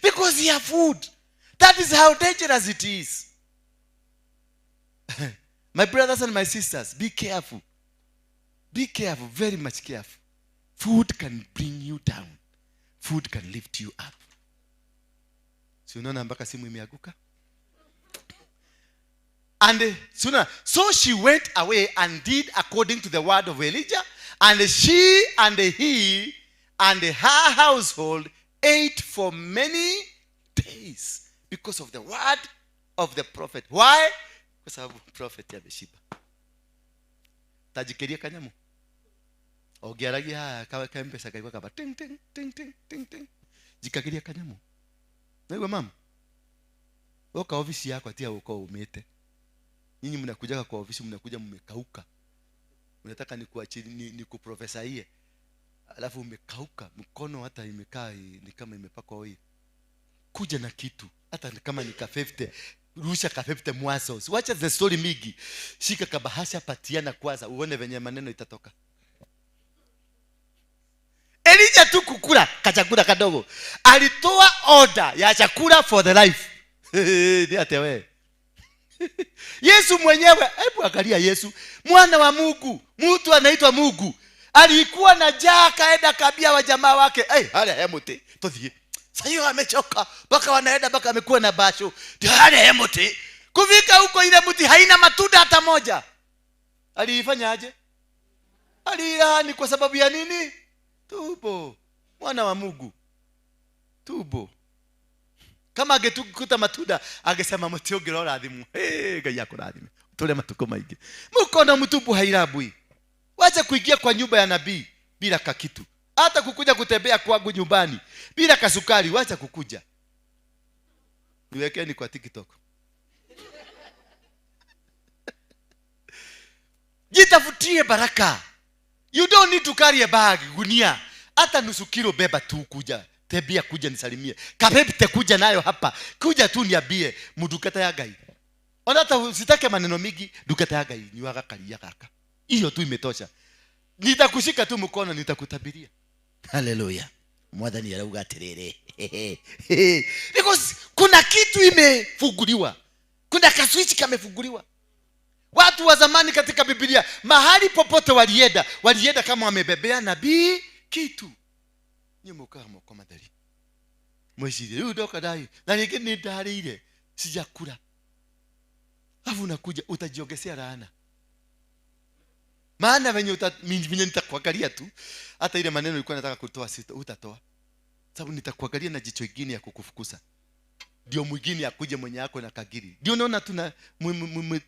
Because you have food. That is how dangerous it is. My brothers and my sisters, be careful. Be careful, very much careful. Food can bring you down. Food can lift you up. Si unaona mpaka simu imeanguka? And sooner, so she went away and did according to the word of Elijah, and she and he and her household ate for many days because of the word of the prophet. Why? Kwa sababu prophet ameshiba. Tajikeria kanyamu. Ogiaragia kawa kempesa kaigwa kaba ting ting ting ting ting ting. Jikakiria kanyamu. Naigwa mama. Woka ofisi yako atia uko umete. Nyinyi mnakuja kwa ofisi, mnakuja mmekauka. Unataka nikuachili nikuprofesaie. Alafu umekauka, mkono hata imekaa ni kama imepakwa oil. Kuja na kitu, hata kama ni ka50, rusha ka50 mwaso. Wacha the story mingi. Shika kabahasha, patiana kwanza, uone venye maneno itatoka. Elijah tu kukula kachakula kadogo. Alitoa order ya chakula for the life. Ni atewe. Yesu mwenyewe, hebu angalia Yesu, mwana wa Mungu, mtu anaitwa Mungu. Alikuwa na njaa akaenda kabia wa jamaa wake. Eh, hale hemuti, tuthie. Sasa hiyo amechoka, mpaka wanaenda mpaka amekuwa na basho. Hale hemuti. Kufika huko ile mti haina matunda hata moja. Aliifanya aje? Alilaani kwa sababu ya nini? Tubo. Mwana wa Mungu. Tubo. Kama angetukuta matunda angesema mti ũngĩrora thimũ. Hey, Ngai akũrathime. Tule matuko maingi. Mkono mtupu hairabwi. Wacha kuingia kwa nyumba ya nabii bila kakitu. Hata kukuja kutembea kwangu nyumbani bila kasukari, wacha kukuja. Niwekeni kwa TikTok. Jitafutie baraka. You don't need to carry a bag, gunia. Hata nusu kilo beba tu kuja. Tembea kuja nisalimie. Kabebte kuja nayo hapa. Kuja tu niambie mudukata ya Ngai. Ona hata usitake maneno mingi, dukata ya Ngai nyuaga karia kaka. Hiyo tu imetosha. Nitakushika tu mkono, nitakutabiria. Haleluya. Mwathani arauga atiriri. Because kuna kitu imefunguliwa. Kuna kaswitch kamefunguliwa. Watu wa zamani katika Biblia, mahali popote walienda, walienda kama wamebebea nabii kitu. Nyemoka moko madari. Mwishire rĩu ndoka ndai na rĩngĩ nĩ ndarĩire sijakula. Alafu unakuja utajiongezea laana. Maana venye venye nitakuangalia tu, hata ile maneno nilikuwa nataka kutoa sita utatoa. Sababu nitakuangalia na jicho lingine ya kukufukuza. Ndio mwingine akuje mwenye yako na kagiri. Ndio unaona tuna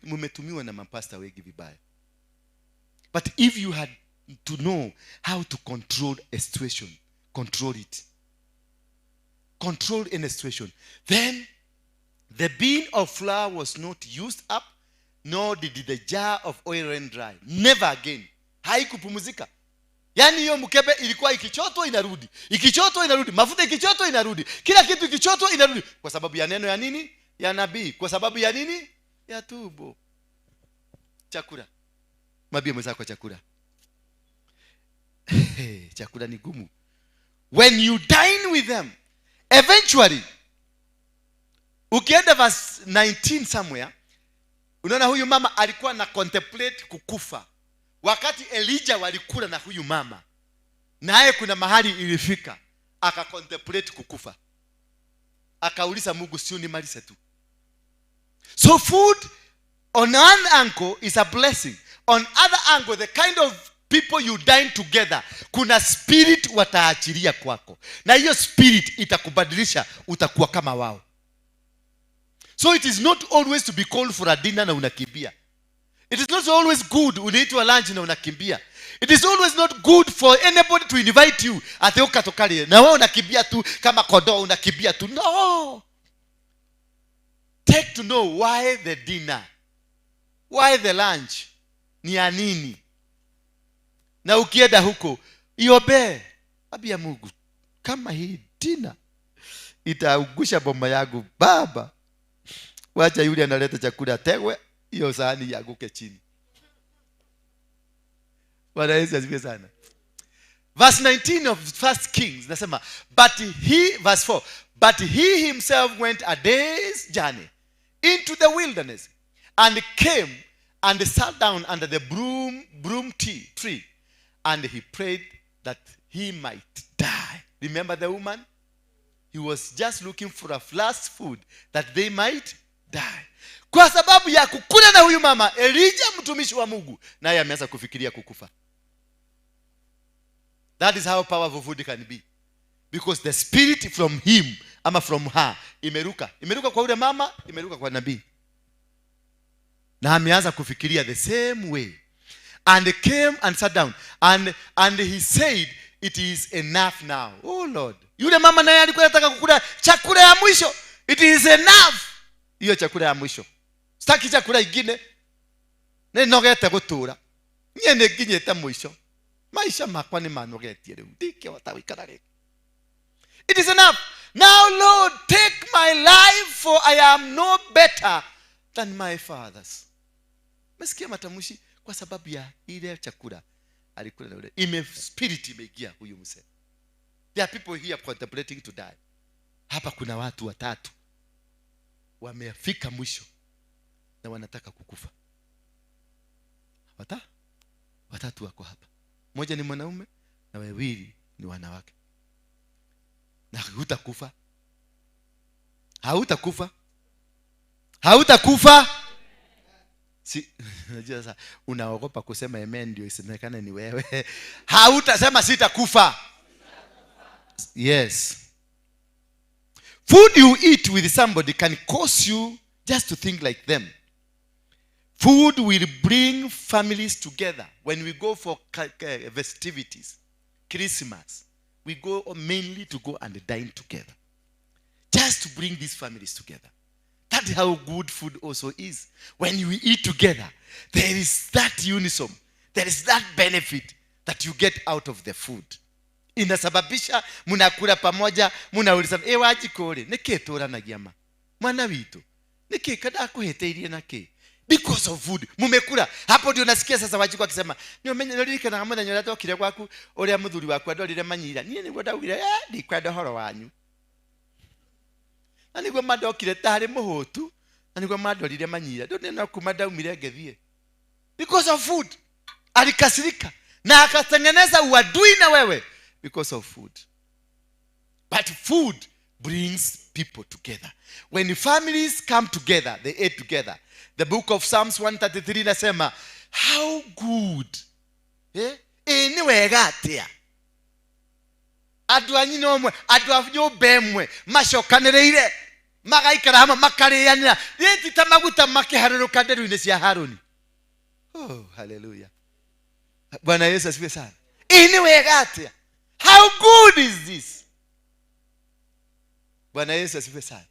mmetumiwa na mapasta wengi vibaya. But if you had to know how to control a situation, control it. Control any situation. Then the bean of flour was not used up, nor did the jar of oil run dry. Never again. Haikupumzika. Yaani hiyo mkebe ilikuwa ikichotwa inarudi. Ikichotwa inarudi. Mafuta ikichotwa inarudi. Kila kitu ikichotwa inarudi. Kwa sababu ya neno ya nini? Ya nabii. Kwa sababu ya nini? Ya tubo. Chakula. Mwambie mwenzako chakula. Chakula ni gumu. When you dine with them, eventually, ukienda verse 19 somewhere, unaona huyu mama alikuwa na contemplate kukufa. Wakati Elijah walikula na huyu mama, naye kuna mahali ilifika, aka contemplate kukufa. Akauliza Mungu, sio nimalize tu. So food on one angle is a blessing. On other angle, the kind of people you dine together, kuna spirit wataachilia kwako. Na hiyo spirit itakubadilisha, utakuwa kama wao. So it is not always to be called for a dinner na unakimbia. It is not always good unaitwa lunch na unakimbia. It is always not good for anybody to invite you. Ati ukatokalie. Na wewe unakimbia tu kama kondoo, unakimbia tu. No. Take to know why the dinner, why the lunch, ni ya nini. Na ukienda huko, iombe. Ambia Mungu, kama hii dinner itaugusha boma yangu, Baba, wacha yule analeta chakula ategwe, hiyo sahani ianguke chini. Bwana Yesu asifiwe sana. Verse 19 of 1 Kings nasema, but he, verse 4, but he himself went a day's journey into the wilderness and came and sat down under the broom tree, and he prayed that he might die. Remember the woman? He was just looking for a last food that they might die. Kwa sababu ya kukula na huyu mama, Elijah mtumishi wa Mungu, naye ameanza kufikiria kukufa. That is how powerful food can be. Because the spirit from him, ama from her, imeruka. Imeruka kwa yule mama, imeruka kwa nabii. Na ameanza kufikiria the same way. And came and sat down. And he said, it is enough now. Oh Lord. Yule mama naye alikuwa anataka kukula chakula ya mwisho. It is enough. Hiyo chakula ya mwisho. Sitaki chakula ingine. Ninogete gutura. Nie ninginyite mwisho. Maisha makwa ni manogetie riu. Ndingĩhota gũikara rĩngĩ. It is enough. Now Lord, take my life, for I am no better than my fathers. Mesikia matamshi kwa sababu ya ile chakula alikula na ule. Ime spirit imeingia huyu mzee. There are people here contemplating to die. Hapa kuna watu watatu wamefika mwisho na wanataka kukufa. Watatu wako hapa. Mmoja ni mwanaume na wawili ni wanawake. Na hutakufa. Hautakufa. Hautakufa. Si unajua sasa unaogopa kusema amen ndio isemekane ni wewe. Hautasema sitakufa. Yes. Food you eat with somebody can cause you just to think like them. Food will bring families together. When we go for festivities, Christmas, we go mainly to go and dine together. Just to bring these families together. That's how good food also is. When you eat together, there is that unison. There is that benefit that you get out of the food. Inasababisha mnakula pamoja, mnaulizana, "Eh wajikore, niki turanagia ma? Mwana witu, niki kada kuheteirie naki?" Because of food. Mumekula. Hapo ndio nasikia sasa wajiko akisema, "Nĩũmenyererikana mũthenya ũrĩa twokire gwaku, ũrĩa mũthuri waku andorire manyira. Niĩ nĩguo ndaugire, ndikwenda ũhoro wanyu." Na nĩguo mandokire tarĩ mũhũtu, na nĩguo mandorire manyira. Ndio no kuma ndaumire ngĩthiĩ. Because of food. Alikasirika na akatengeneza uadui na wewe because of food. But food brings people together. When families come together, they eat together. The book of Psalms 133 nasema, how good. Ni wega atia. Andũ a nyina ũmwe, andũ a nyũmba ĩmwe, macokanĩrĩire, magaikara hamwe, makarĩanĩra. Rĩti ta maguta makĩharũrũka nderu-inĩ cia Harũni. Oh, hallelujah. Bwana Yesu asifiwe sana. Ni wega atia. How good is this? Bwana Yesu asifiwe sana.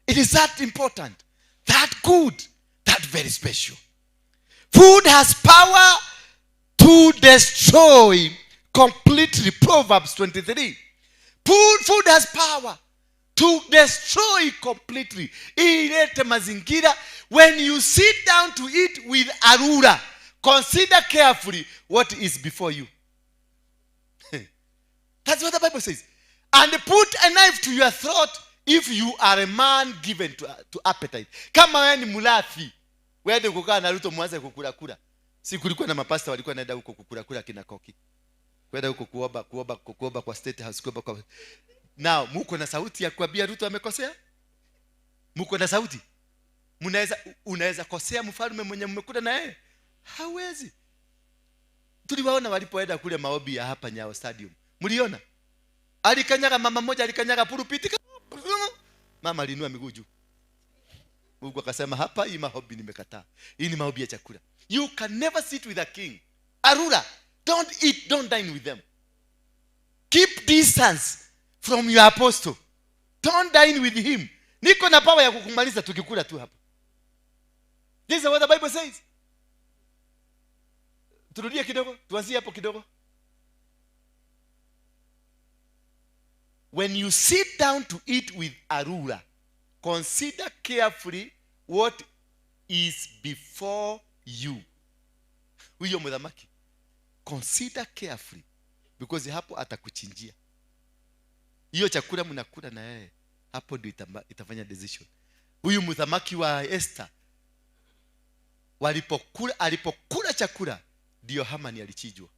It is that important, that good, that very special. Food has power to destroy completely. Proverbs 23. Food has power to destroy completely. Ilete mazingira. When you sit down to eat with a ruler, consider carefully what is before you. That's what the Bible says. And put a knife to your throat if you are a man given to appetite. Kama wewe ni mulafi, wewe kukaa na Ruto mwanze kukula kula. Si kulikuwa na mapasta walikuwa naenda huko kukula kula kina Koki. Kwenda huko kuomba kwa State House, kuomba kwa. Now, muko na sauti ya kuambia Ruto amekosea? Muko na sauti? Unaweza kosea mfalme mwenye mmekula na yeye? Hawezi. Tuliwaona walipoenda kule maombi ya hapa Nyayo Stadium. Mliona? Alikanyaga mama mmoja, alikanyaga pulpiti. Mama alinua miguu juu. Mungu akasema hapa hii maombi nimekataa. Hii ni maombi ya chakula. You can never sit with a king. A ruler. Don't eat, don't dine with them. Keep distance from your apostle. Don't dine with him. Niko na power ya kukumaliza tukikula tu hapa. This is what the Bible says. Turudie kidogo, tuanzie hapo kidogo. When you sit down to eat with a ruler, consider carefully what is before you. Huyo muthamaki. Consider carefully, because hapo atakuchinjia. Hiyo chakula mnakula na yeye, hapo ndio itafanya decision. Huyu muthamaki wa Esther, alipokula chakula, ndio Hamani alichinjwa.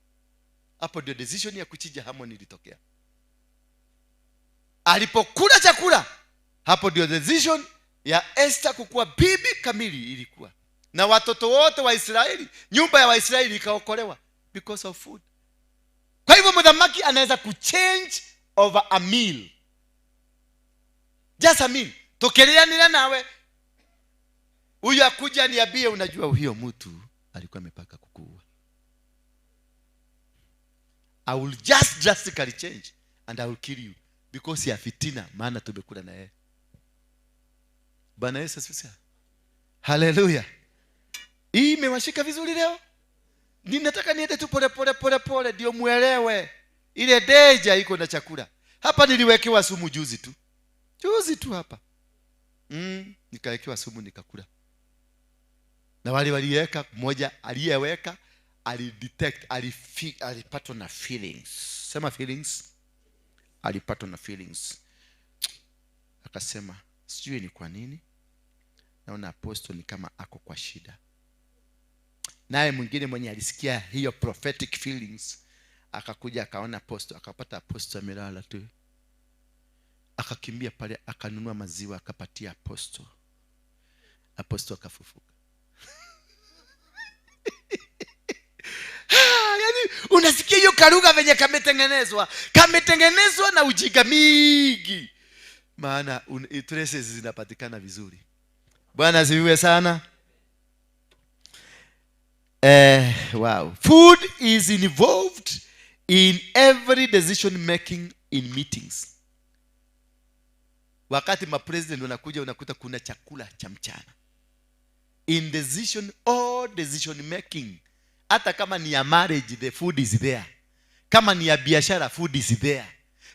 Hapo ndio decision ya kuchinja Hamani ilitokea. Alipokula chakula, hapo ndio decision ya Esther kukuwa bibi kamili ilikuwa. Na watoto wote wa Israeli, nyumba ya Waisraeli ikaokolewa because of food. Kwa hivyo muthamaki anaweza kuchange over a meal. Just a meal. Tokeleanira nawe. Huyu akuja niambie, unajua huyo mtu alikuwa amepaka kukuua. I will just drastically change and I will kill you because ya fitina, maana tumekula na yeye. Bwana Yesu asifiwe. Hallelujah. Hii imewashika vizuri leo? Ninataka niende tu pole pole pole pole ndio muelewe. Ile deja iko na chakula. Hapa niliwekewa sumu juzi tu. Juzi tu hapa. Nikawekewa sumu nikakula. Na wale waliweka, mmoja aliyeweka alidetect, alipatwa na feelings. Sema feelings. Alipatwa na feelings. Akasema, sijui ni kwa nini naona apostle ni kama ako kwa shida. Naye mwingine mwenye alisikia hiyo prophetic feelings akakuja akaona apostle, akapata apostle amelala tu. Akakimbia pale akanunua maziwa akapatia apostle. Apostle akafufuka. Yaani unasikia hiyo karuga venye kametengenezwa. Kametengenezwa na ujinga mingi. Maana traces zinapatikana vizuri. Bwana asifiwe sana. Wow. Food is involved in every decision making in meetings. Wakati ma president wanakuja unakuta kuna chakula cha mchana. In decision, all decision making. Hata kama ni ya marriage, the food is there. Kama ni ya biashara, food is there.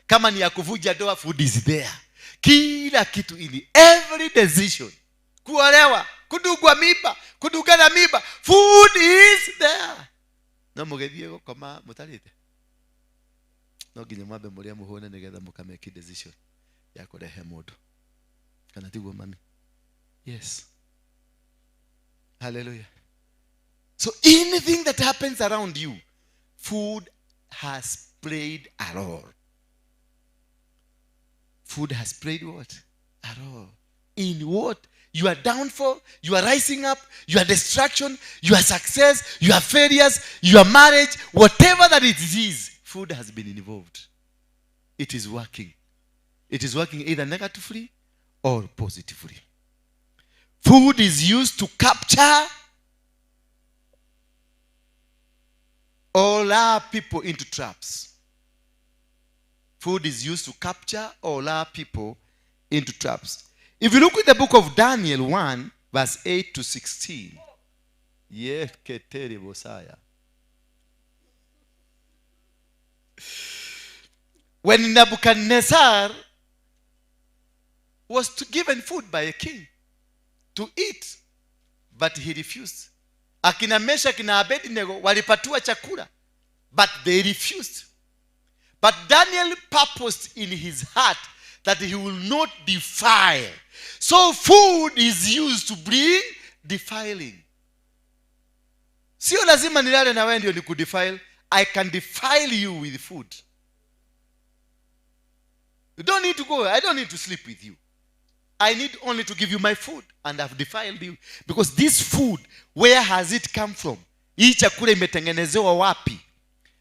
Kama ni ya kuvuja doa, food is there. Kila kitu ili every decision. Kuolewa, kudugwa mimba, kudugana mimba, food is there. No mugethie gukoma mutarite. No nginya mwambe muria muhune nigetha mukamake decision ya kurehe mundu. Kana tiguo mami? Yes. Hallelujah. So anything that happens around you, food has played a role. Food has played what? A role. In what? Your downfall, your rising up, your destruction, your success, your failures, your marriage, whatever that it is, food has been involved. It is working. It is working either negatively or positively. Food is used to capture all our people into traps. Food is used to capture all our people into traps. If you look at the book of Daniel 1, verse 8 to 16. When Nebuchadnezzar was given food by a king to eat, but he refused. Akina Meshach na Abednego walipatiwa chakula, but they refused. But Daniel purposed in his heart that he will not defile. So food is used to bring defiling. Sio lazima nilale na wewe ndio nikudefile. I can defile you with food. You don't need to go. I don't need to sleep with you. I need only to give you my food, and I've defiled you. Because this food, where has it come from? Hii chakula imetengenezewa wapi?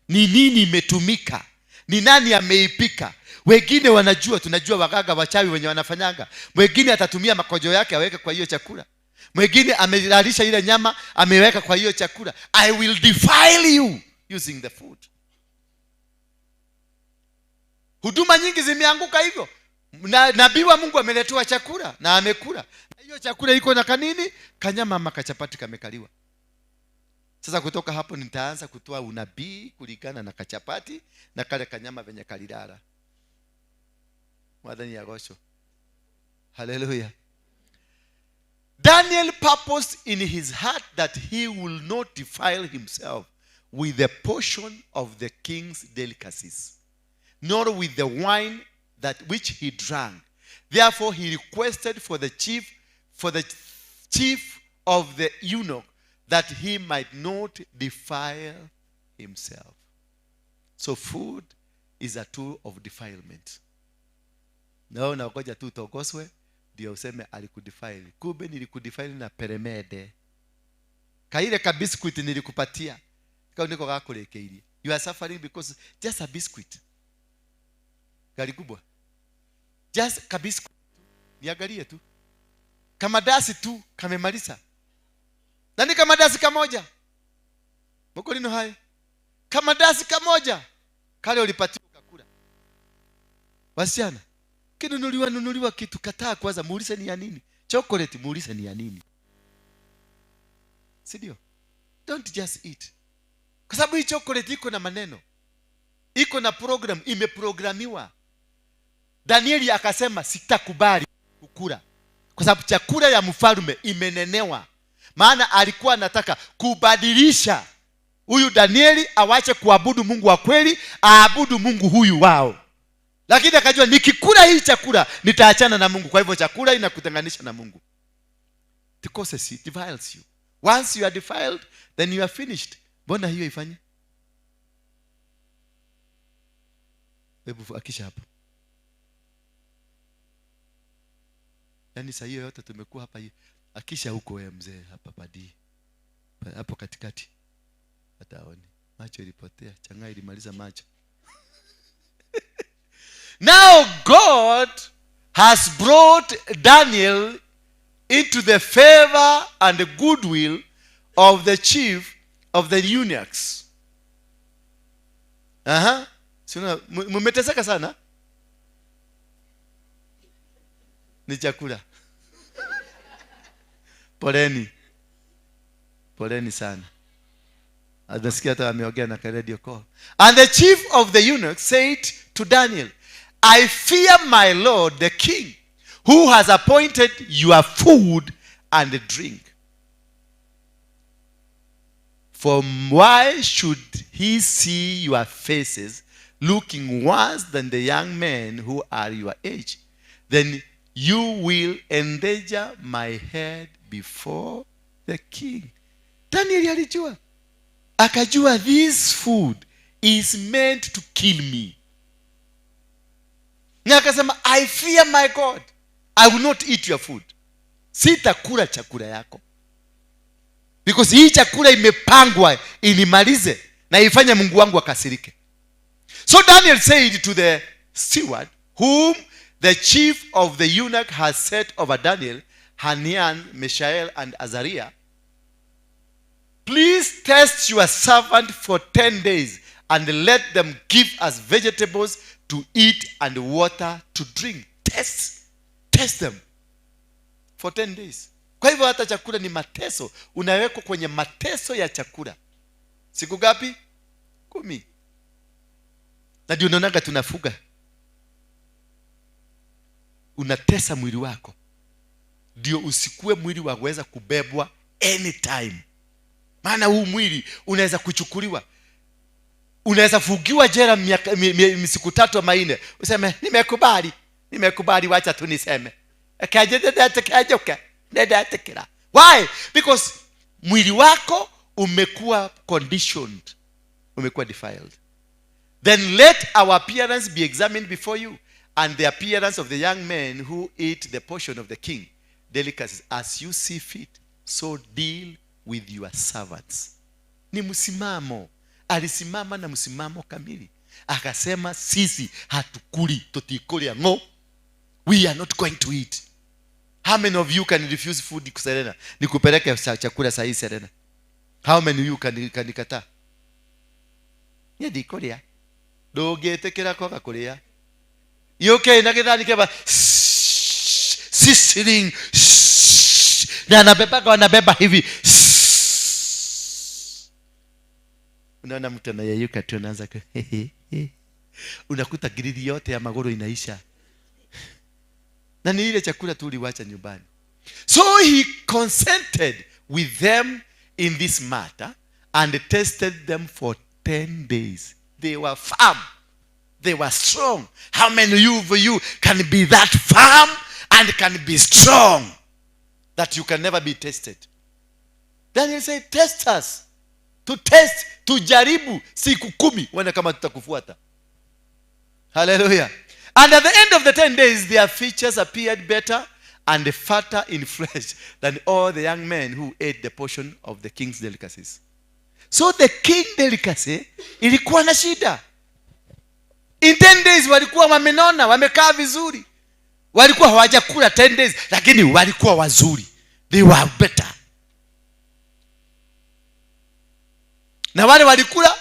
Ni nini imetumika? Ni nani ameipika? Wengine wanajua, tunajua waganga wachawi wenye wanafanyanga. Mwingine atatumia makojo yake aweke kwa hiyo chakula. Mwingine amelalisha ile nyama ameweka kwa hiyo chakula. I will defile you. using the food. Huduma nyingi zimeanguka hivyo. Nabii wa Mungu ameletewa chakula na amekula. Na hiyo chakula iko na kanini? Kanyama ama kachapati kamekaliwa. Sasa kutoka hapo nitaanza kutoa unabii kulingana na kachapati na kale kanyama venye kalilala. Mwathani agocwo. Hallelujah. Daniel purposed in his heart that he will not defile himself with the portion of the king's delicacies, nor with the wine that which he drank. Therefore he requested for the chief of the eunuch that he might not defile himself. So food is a tool of defilement. Na unangoja tu utogoswe ndio useme alikudefile. Kumbe nilikudefile na peremede. Kaile ka biscuit nilikupatia. Kau niko gakurekeirie. You are suffering because just a biscuit. Gari kubwa. Just ka biscuit. Niangalie tu. Kamadasi tu kamemaliza. Na ni kamadasi kamoja. Mko lino hai. Kamadasi kamoja. Kale ulipatiwa ukakula. Wasichana, kinunuliwa nunuliwa kitu, kataa kwanza, muulize ni ya nini. Chocolate muulize ni ya nini. Si ndio? Don't just eat. Kwa sababu hii chocolate iko na maneno. Iko na program, imeprogramiwa. Danieli akasema sitakubali kukula. Kwa sababu chakula ya mfalme imenenewa. Maana alikuwa anataka kubadilisha huyu Danieli awache kuabudu Mungu wa kweli, aabudu Mungu huyu wao. Lakini akajua nikikula hii chakula nitaachana na Mungu. Kwa hivyo chakula inakutenganisha na Mungu. It causes you, it defiles you. Once you are defiled, then you are finished. Mbona hiyo ifanye? Hebu akisha hapo. Yaani saa hiyo yote tumekuwa hapa hiyo. Akisha huko wewe mzee hapa padi. Hapo katikati. Hataoni. Macho ilipotea, changaa ilimaliza macho. Now God has brought Daniel into the favor and the goodwill of the chief of the eunuchs. Aha. Sina mmeteseka sana? Ni chakula. Poleni. Poleni sana. Adasikia hata ameongea na radio call. And the chief of the eunuchs said to Daniel, I fear my lord the king, who has appointed your food and drink. For why should he see your faces looking worse than the young men who are your age? Then you will endanger my head before the king. Daniel alijua. Akajua this food is meant to kill me. Na akasema I fear my God. I will not eat your food. Sitakula chakula yako. Because hii chakula imepangwa inimalize na ifanye Mungu wangu akasirike. So Daniel said to the steward, whom the chief of the eunuch has set over Daniel, Hananiah, Mishael, and Azariah, please test your servant for 10 days and let them give us vegetables to eat and water to drink. Test them for 10 days. Kwa hivyo hata chakula ni mateso. Unawekwa kwenye mateso ya chakula. Siku ngapi? 10. Na ndio unaonaga tunafuga. Unatesa mwili wako. Ndio usikue mwili wa kuweza kubebwa anytime. Maana huu mwili unaweza kuchukuliwa. Unaweza fugiwa jela siku 3 ama 4. Useme nimekubali. Nimekubali, wacha tu niseme. Why? Because mwili wako umekuwa conditioned. Umekuwa defiled. Then let our appearance be examined before you, and the appearance of the young men who eat the portion of the king delicacies, as you see fit, so deal with your servants. Ni msimamo. Alisimama na msimamo kamili. Akasema sisi hatukuli, tutikulia ngo. We are not going to eat. How many of you can refuse food, Serena? Nikupeleke chakula sahi, Serena. How many of you can kataa? Niĩ ndikũrĩa. Ndũngĩtĩkĩra kwaga kũrĩa. Yũke na gĩthani kĩba sizzling, na anabebaga, wanabeba hivi. Unaona mtu anayeyuka tu anaanza unakuta grili yote ya magoro inaisha, na ni ile chakula tu uliwacha nyumbani. So he consented with them in this matter and tested them for 10 days. They were firm. They were strong. How many of you can be that firm and can be strong that you can never be tested? Daniel said, test us. To test, tujaribu siku 10, uone kama tutakufuata. Hallelujah. And at the end of the 10 days, their features appeared better and fatter in flesh than all the young men who ate the portion of the king's delicacies. So the king delicacy ilikuwa na shida. In 10 days walikuwa wamenona, wamekaa vizuri. Walikuwa hawajakula 10 days, lakini walikuwa wazuri. They were better. Na wale walikula,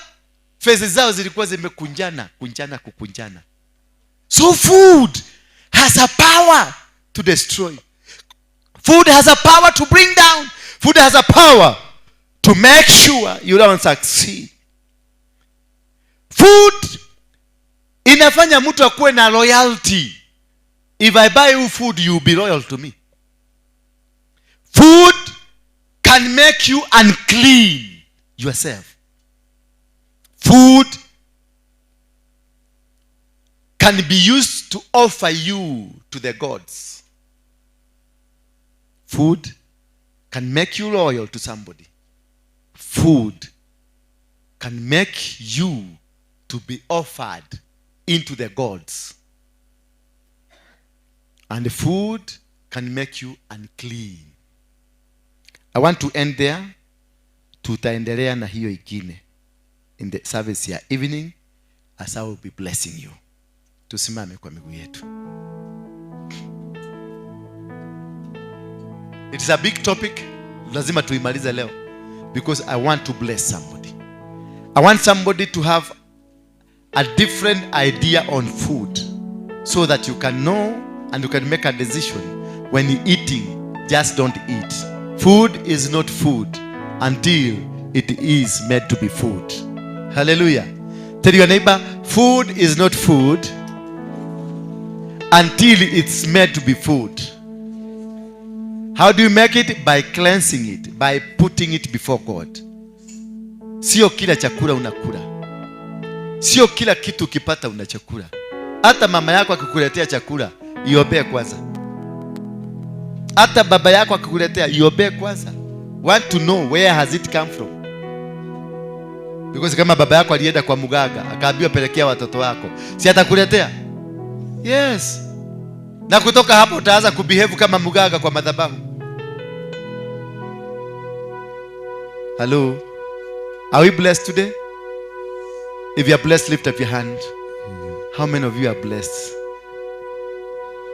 faces zao zilikuwa zimekunjana, kunjana, kukunjana. So food has a power to destroy. Food has a power to bring down. Food has a power to make sure you don't succeed. Food inafanya mtu akuwe na loyalty. If I buy you food, you will be loyal to me. Food can make you unclean yourself. Food can be used to offer you to the gods. Food can make you loyal to somebody. Food can make you to be offered into the gods. And food can make you unclean. I want to end there. Tutaendelea na hiyo ingine in the service ya evening, as I will be blessing you. Tusimame kwa miguu yetu. It is a big topic. Lazima tuimalize leo, because I want to bless somebody. I want somebody to have a different idea on food, so that you can know and you can make a decision when you're eating. Just don't eat. Food is not food until it is made to be food. Hallelujah. Tell your neighbor, food is not food until it's made to be food. How do you make it? By cleansing it, by putting it before God. Sio kila chakula unakula. Sio kila kitu ukipata unachakula. Hata mama yako akikuletea chakula, iombee kwanza. Hata baba yako akikuletea, iombee kwanza. Want to know where has it come from? Because kama baba yako alienda kwa muganga, akaambiwa pelekea watoto wako, si atakuletea? Yes. Na kutoka hapo utaanza kubehave kama muganga kwa madhabahu. Hello. Are we blessed today? If you are blessed, lift up your hand. How many of you are blessed?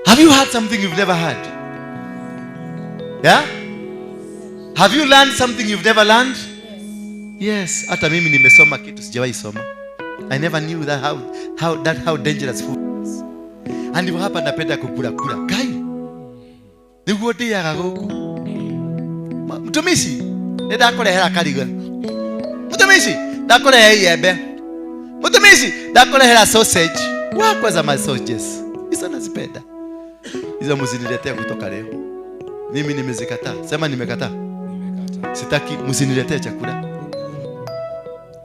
Have you had something you've never had? Yeah? Have you learned something you've never learned? Yes. Hata mimi nimesoma kitu sijawahi soma. I never knew that how dangerous food is. And hapa napenda kukula kula. Kai. Niguo ndiaga guku. Mtumishi, ndakurehera kariga. Mtumishi, ndakurehera iembe. Mtumishi, ndakurehera sausage. Wa za my sausages. Hizo nazipenda. Hizo msiniletee kutoka leo. Mimi nimezikataa. Sema nimekataa. Nimekataa. Sitaki, msiniletee chakula.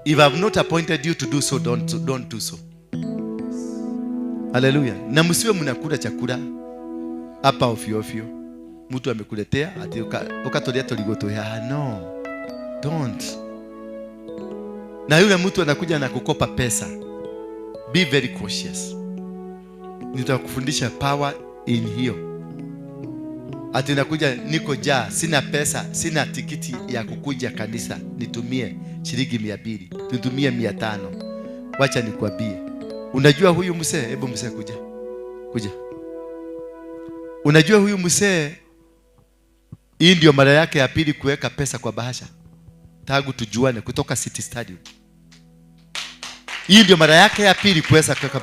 If I have not appointed you to do so, don't do so. Hallelujah. Na msiwe mnakula chakula hapa ofyo ofyo. Mtu amekuletea ati ukatolia toligo tu. No. Don't. Na yule mtu anakuja na kukopa pesa. Be very cautious. Nitakufundisha power in hiyo. Ati nakuja niko jaa, sina pesa, sina tikiti ya kukuja kanisa, nitumie shilingi 200, nitumie 500. Wacha nikwambie. Unajua huyu mzee, hebu mzee kuja. Kuja. Unajua huyu mzee, hii ndio mara yake ya pili kuweka pesa kwa bahasha. Tangu tujuane kutoka City Stadium. Hii ndio mara yake ya pili kuweza kuweka.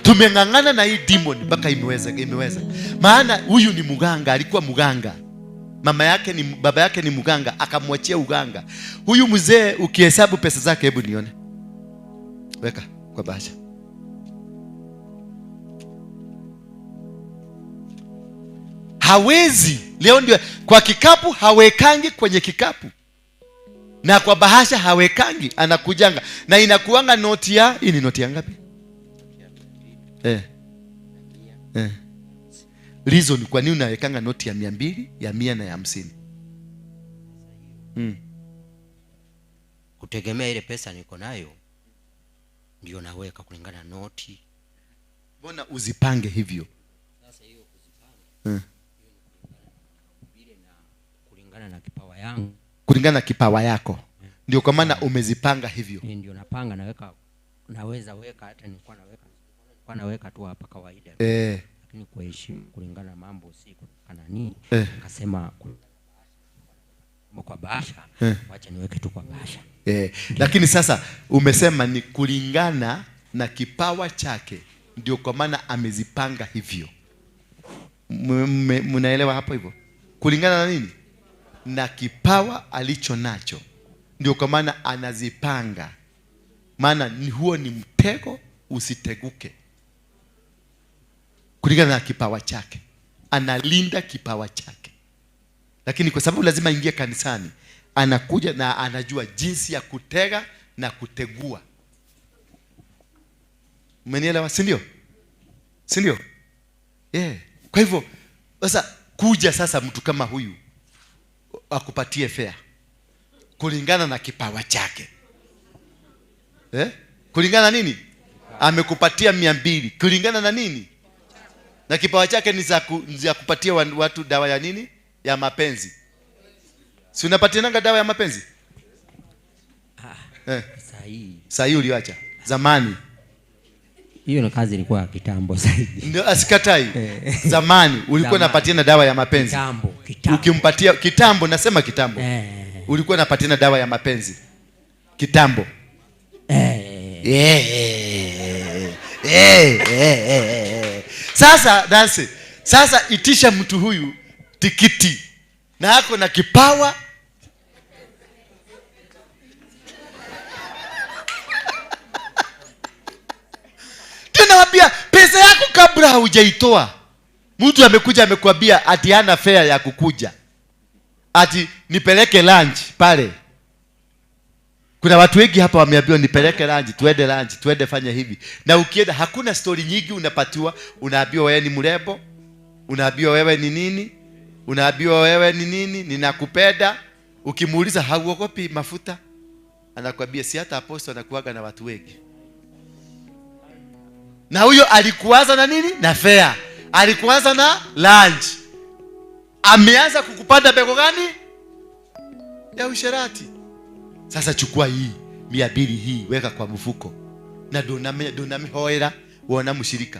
Tumeng'ang'ana na hii demon mpaka imeweza, imeweza. Maana huyu ni mganga, alikuwa mganga. Mama yake ni baba yake ni mganga, akamwachia uganga. Huyu mzee ukihesabu pesa zake, hebu nione. Weka kwa bahasha. Hawezi. Leo ndio kwa kikapu hawekangi kwenye kikapu. Na kwa bahasha hawekangi, anakujanga. Na inakuanga noti ya, hii ni noti ya ngapi? Reason kwa nini unawekanga noti ya 200, ya 100 na ya 50? Kutegemea ile pesa niko nayo ndio naweka kulingana na noti. Mbona uzipange hivyo? Sasa hiyo kuzipanga. Kulingana na kipawa yangu. Kulingana na kipawa yako. Ndio kwa maana umezipanga hivyo. Ndio napanga, naweka, naweza weka hata nilikuwa naweka. Nilikuwa naweka tu hapa kawaida. Lakini kwa heshima kulingana na mambo si kana nini. Akasema kwa bahasha, wacha niweke tu kwa bahasha. Lakini sasa umesema ni kulingana na kipawa chake, ndio kwa maana amezipanga hivyo. Mnaelewa hapo hivyo? Kulingana na nini? Na kipawa alicho nacho, ndio kwa maana anazipanga. Maana huo ni mtego, usiteguke. Kulingana na kipawa chake, analinda kipawa chake. Lakini kwa sababu lazima ingie kanisani, anakuja na anajua jinsi ya kutega na kutegua. Umenielewa, si ndio? Si ndio? Yeah. Kwa hivyo sasa kuja sasa mtu kama huyu akupatie fare kulingana na kipawa chake. Kulingana na nini? Amekupatia 200 kulingana na nini? Na kipawa chake ni za kupatia watu dawa ya nini? Ya mapenzi. Si unapatiananga dawa ya mapenzi? Sahi. Sahi uliacha. Zamani. Hiyo ni kazi ilikuwa kitambo zaidi. Ndio asikatai. Zamani ulikuwa unapatiana dawa ya mapenzi. Kitambo, kitambo. Ukimpatia kitambo, nasema kitambo. Ulikuwa unapatiana dawa ya mapenzi. Kitambo. Sasa dance. Sasa itisha mtu huyu tikiti. Na ako na kipawa. Tunawaambia pesa yako kabla hujaitoa. Mtu amekuja amekuambia ati hana fare ya kukuja. Ati nipeleke lunch pale. Kuna watu wengi hapa wameambiwa nipeleke lunch, tuende lunch, tuende fanya hivi. Na ukienda hakuna story nyingi unapatiwa, unaambiwa wewe ni mrembo, unaambiwa wewe ni nini, unaambiwa wewe ni nini, ninakupenda. Ukimuuliza hauogopi mafuta, anakuambia si hata apostle anakuaga na watu wengi. Na huyo alikuanza na nini? Na fare. Alikuanza na lunch. Ameanza kukupanda bego gani? Ya usherati. Sasa chukua hii 200 hii weka kwa mfuko. Na doname hoera wona mushirika.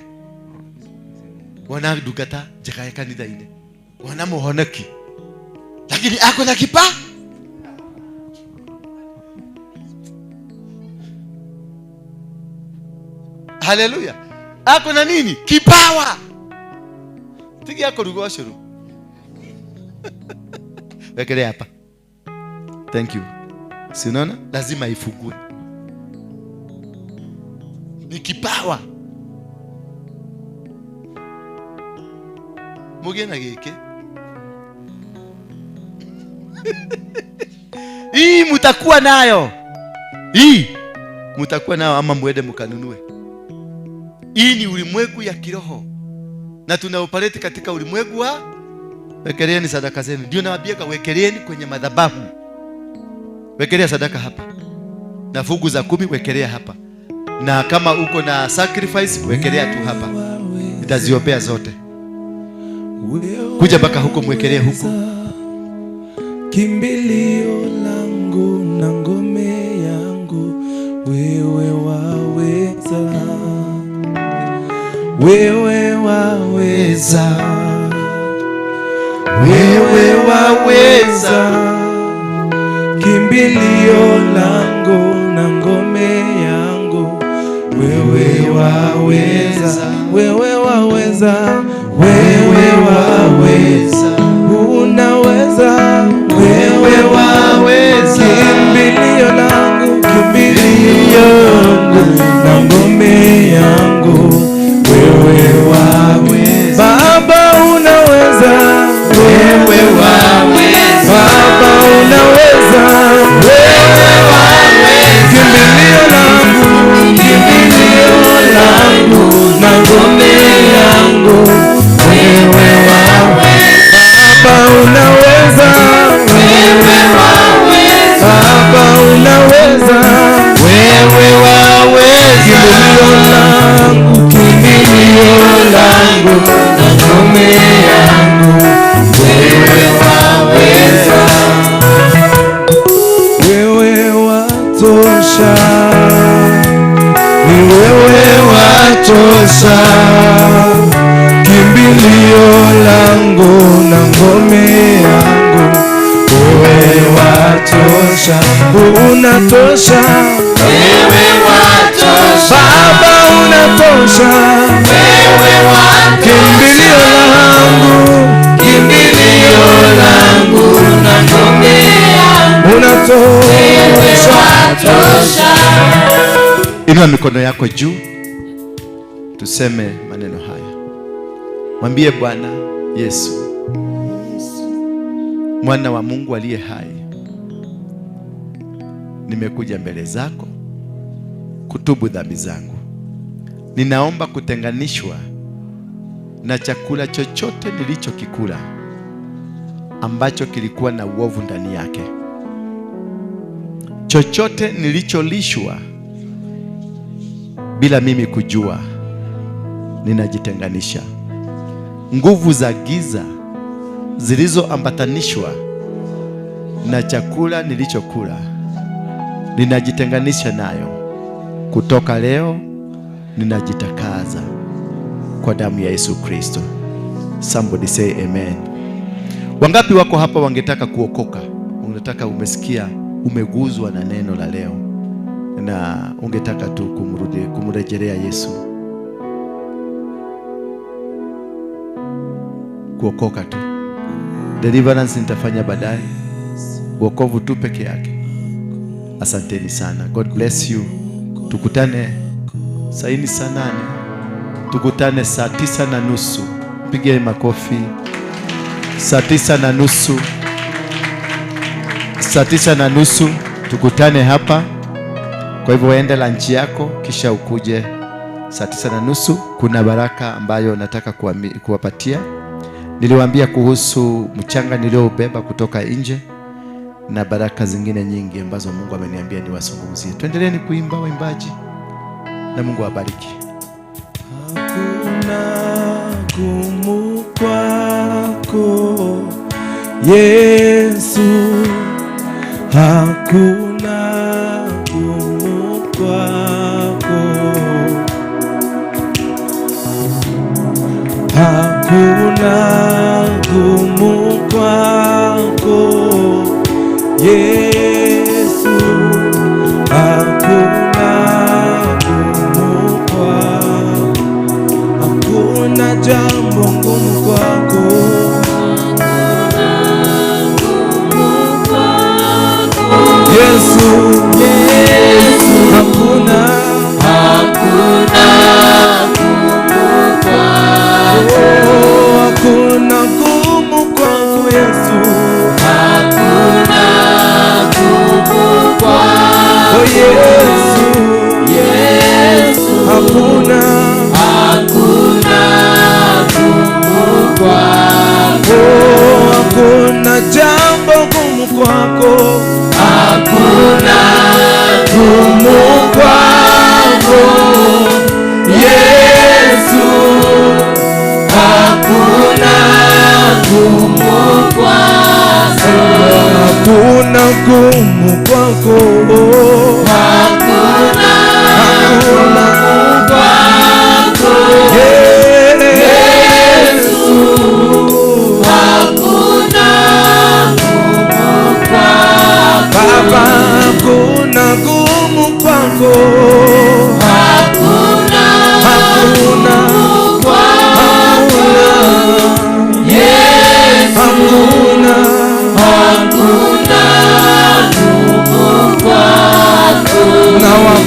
Wona dugata jeka kanitha ine. Wona muhoneki. Lakini ako na kipa. Haleluya. Ako na nini? Kipawa. Tigi yako rugo ashuru. Wekelea hapa. Thank you. Si unaona? Lazima ifugue. Ni kipawa. Muge na geke. Hii mutakuwa nayo. Hii mutakuwa nayo ama muende mkanunue. Hii ni ulimwengu ya kiroho. Na tunaoperate katika ulimwengu wa wekeleeni sadaka zenu. Ndio nawaambia wekeleeni kwenye madhabahu. Wekelea sadaka hapa. Na fungu za 10 wekelea hapa. Na kama uko na sacrifice wekelea tu hapa. Nitaziombea zote. Kuja mpaka huko mwekelee huko. Kimbilio langu na ngome yangu, wewe waweza. Wewe waweza. Wewe waweza. Kimbilio langu na ngome yangu, Wewe waweza, wewe waweza, wewe waweza, unaweza, wewe waweza. Kimbilio langu, kimbilio na ngome yangu, wewe waweza. Baba unaweza, wewe waweza. Baba unaweza, wewe waweza. Kimbilio langu, kimbilio langu na ngome yangu, wewe waweza. Baba unaweza, wewe waweza. Baba unaweza, wewe waweza. Kimbilio langu, kimbilio langu na ngome yangu, wewe waweza. Wewe watosha, ni wewe watosha, kimbilio langu na ngome yangu, wewe watosha, unatosha, wewe watosha. Baba unatosha, wewe watosha. Kimbilio langu, kimbilio langu na ngome yangu, unatosha, watosha. Inua mikono yako juu, tuseme maneno haya. Mwambie Bwana Yesu, Mwana wa Mungu aliye hai, nimekuja mbele zako kutubu dhambi zangu. Ninaomba kutenganishwa na chakula chochote nilichokikula ambacho kilikuwa na uovu ndani yake. Chochote nilicholishwa bila mimi kujua, ninajitenganisha. Nguvu za giza zilizoambatanishwa na chakula nilichokula, ninajitenganisha nayo. Kutoka leo ninajitakaza kwa damu ya Yesu Kristo. Somebody say amen. Wangapi wako hapa wangetaka kuokoka? Ungetaka, umesikia, umeguzwa na neno la leo na ungetaka tu kumrejelea Yesu, kuokoka tu. Deliverance nitafanya baadaye, wokovu tu peke yake. Asanteni sana. God bless you. Tukutane saa hii saa 8, tukutane saa 9:30. Pige makofi. Saa 9:30, saa 9:30 tukutane hapa. Kwa hivyo ende lunch yako kisha ukuje saa 9:30. Kuna baraka ambayo nataka kuwapatia. Niliwaambia kuhusu mchanga nilioubeba kutoka nje na baraka zingine nyingi ambazo Mungu ameniambia niwazungumzie. Tuendeleeni kuimba waimbaji, na Mungu awabariki. Hakuna gumu kwako Yesu, hakuna gumu kwako, hakuna gumu kwako Yesu, hakuna gumu kwako, hakuna jambo ngumu kwako. Yesu, Yesu, hakuna, hakuna gumu kwako, hakuna gumu kwako Yesu, hakuna gumu kwako Yesu, Yesu, hakuna, hakuna gumu kwako, hakuna jambo gumu kwako, hakuna gumu kwako Yesu, hakuna gumu kwako, hakuna gumu kwako, hakuna gumu kwako Yesu, hakuna gumu kwako Baba, hakuna gumu kwako, hakuna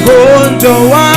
Wagonjwa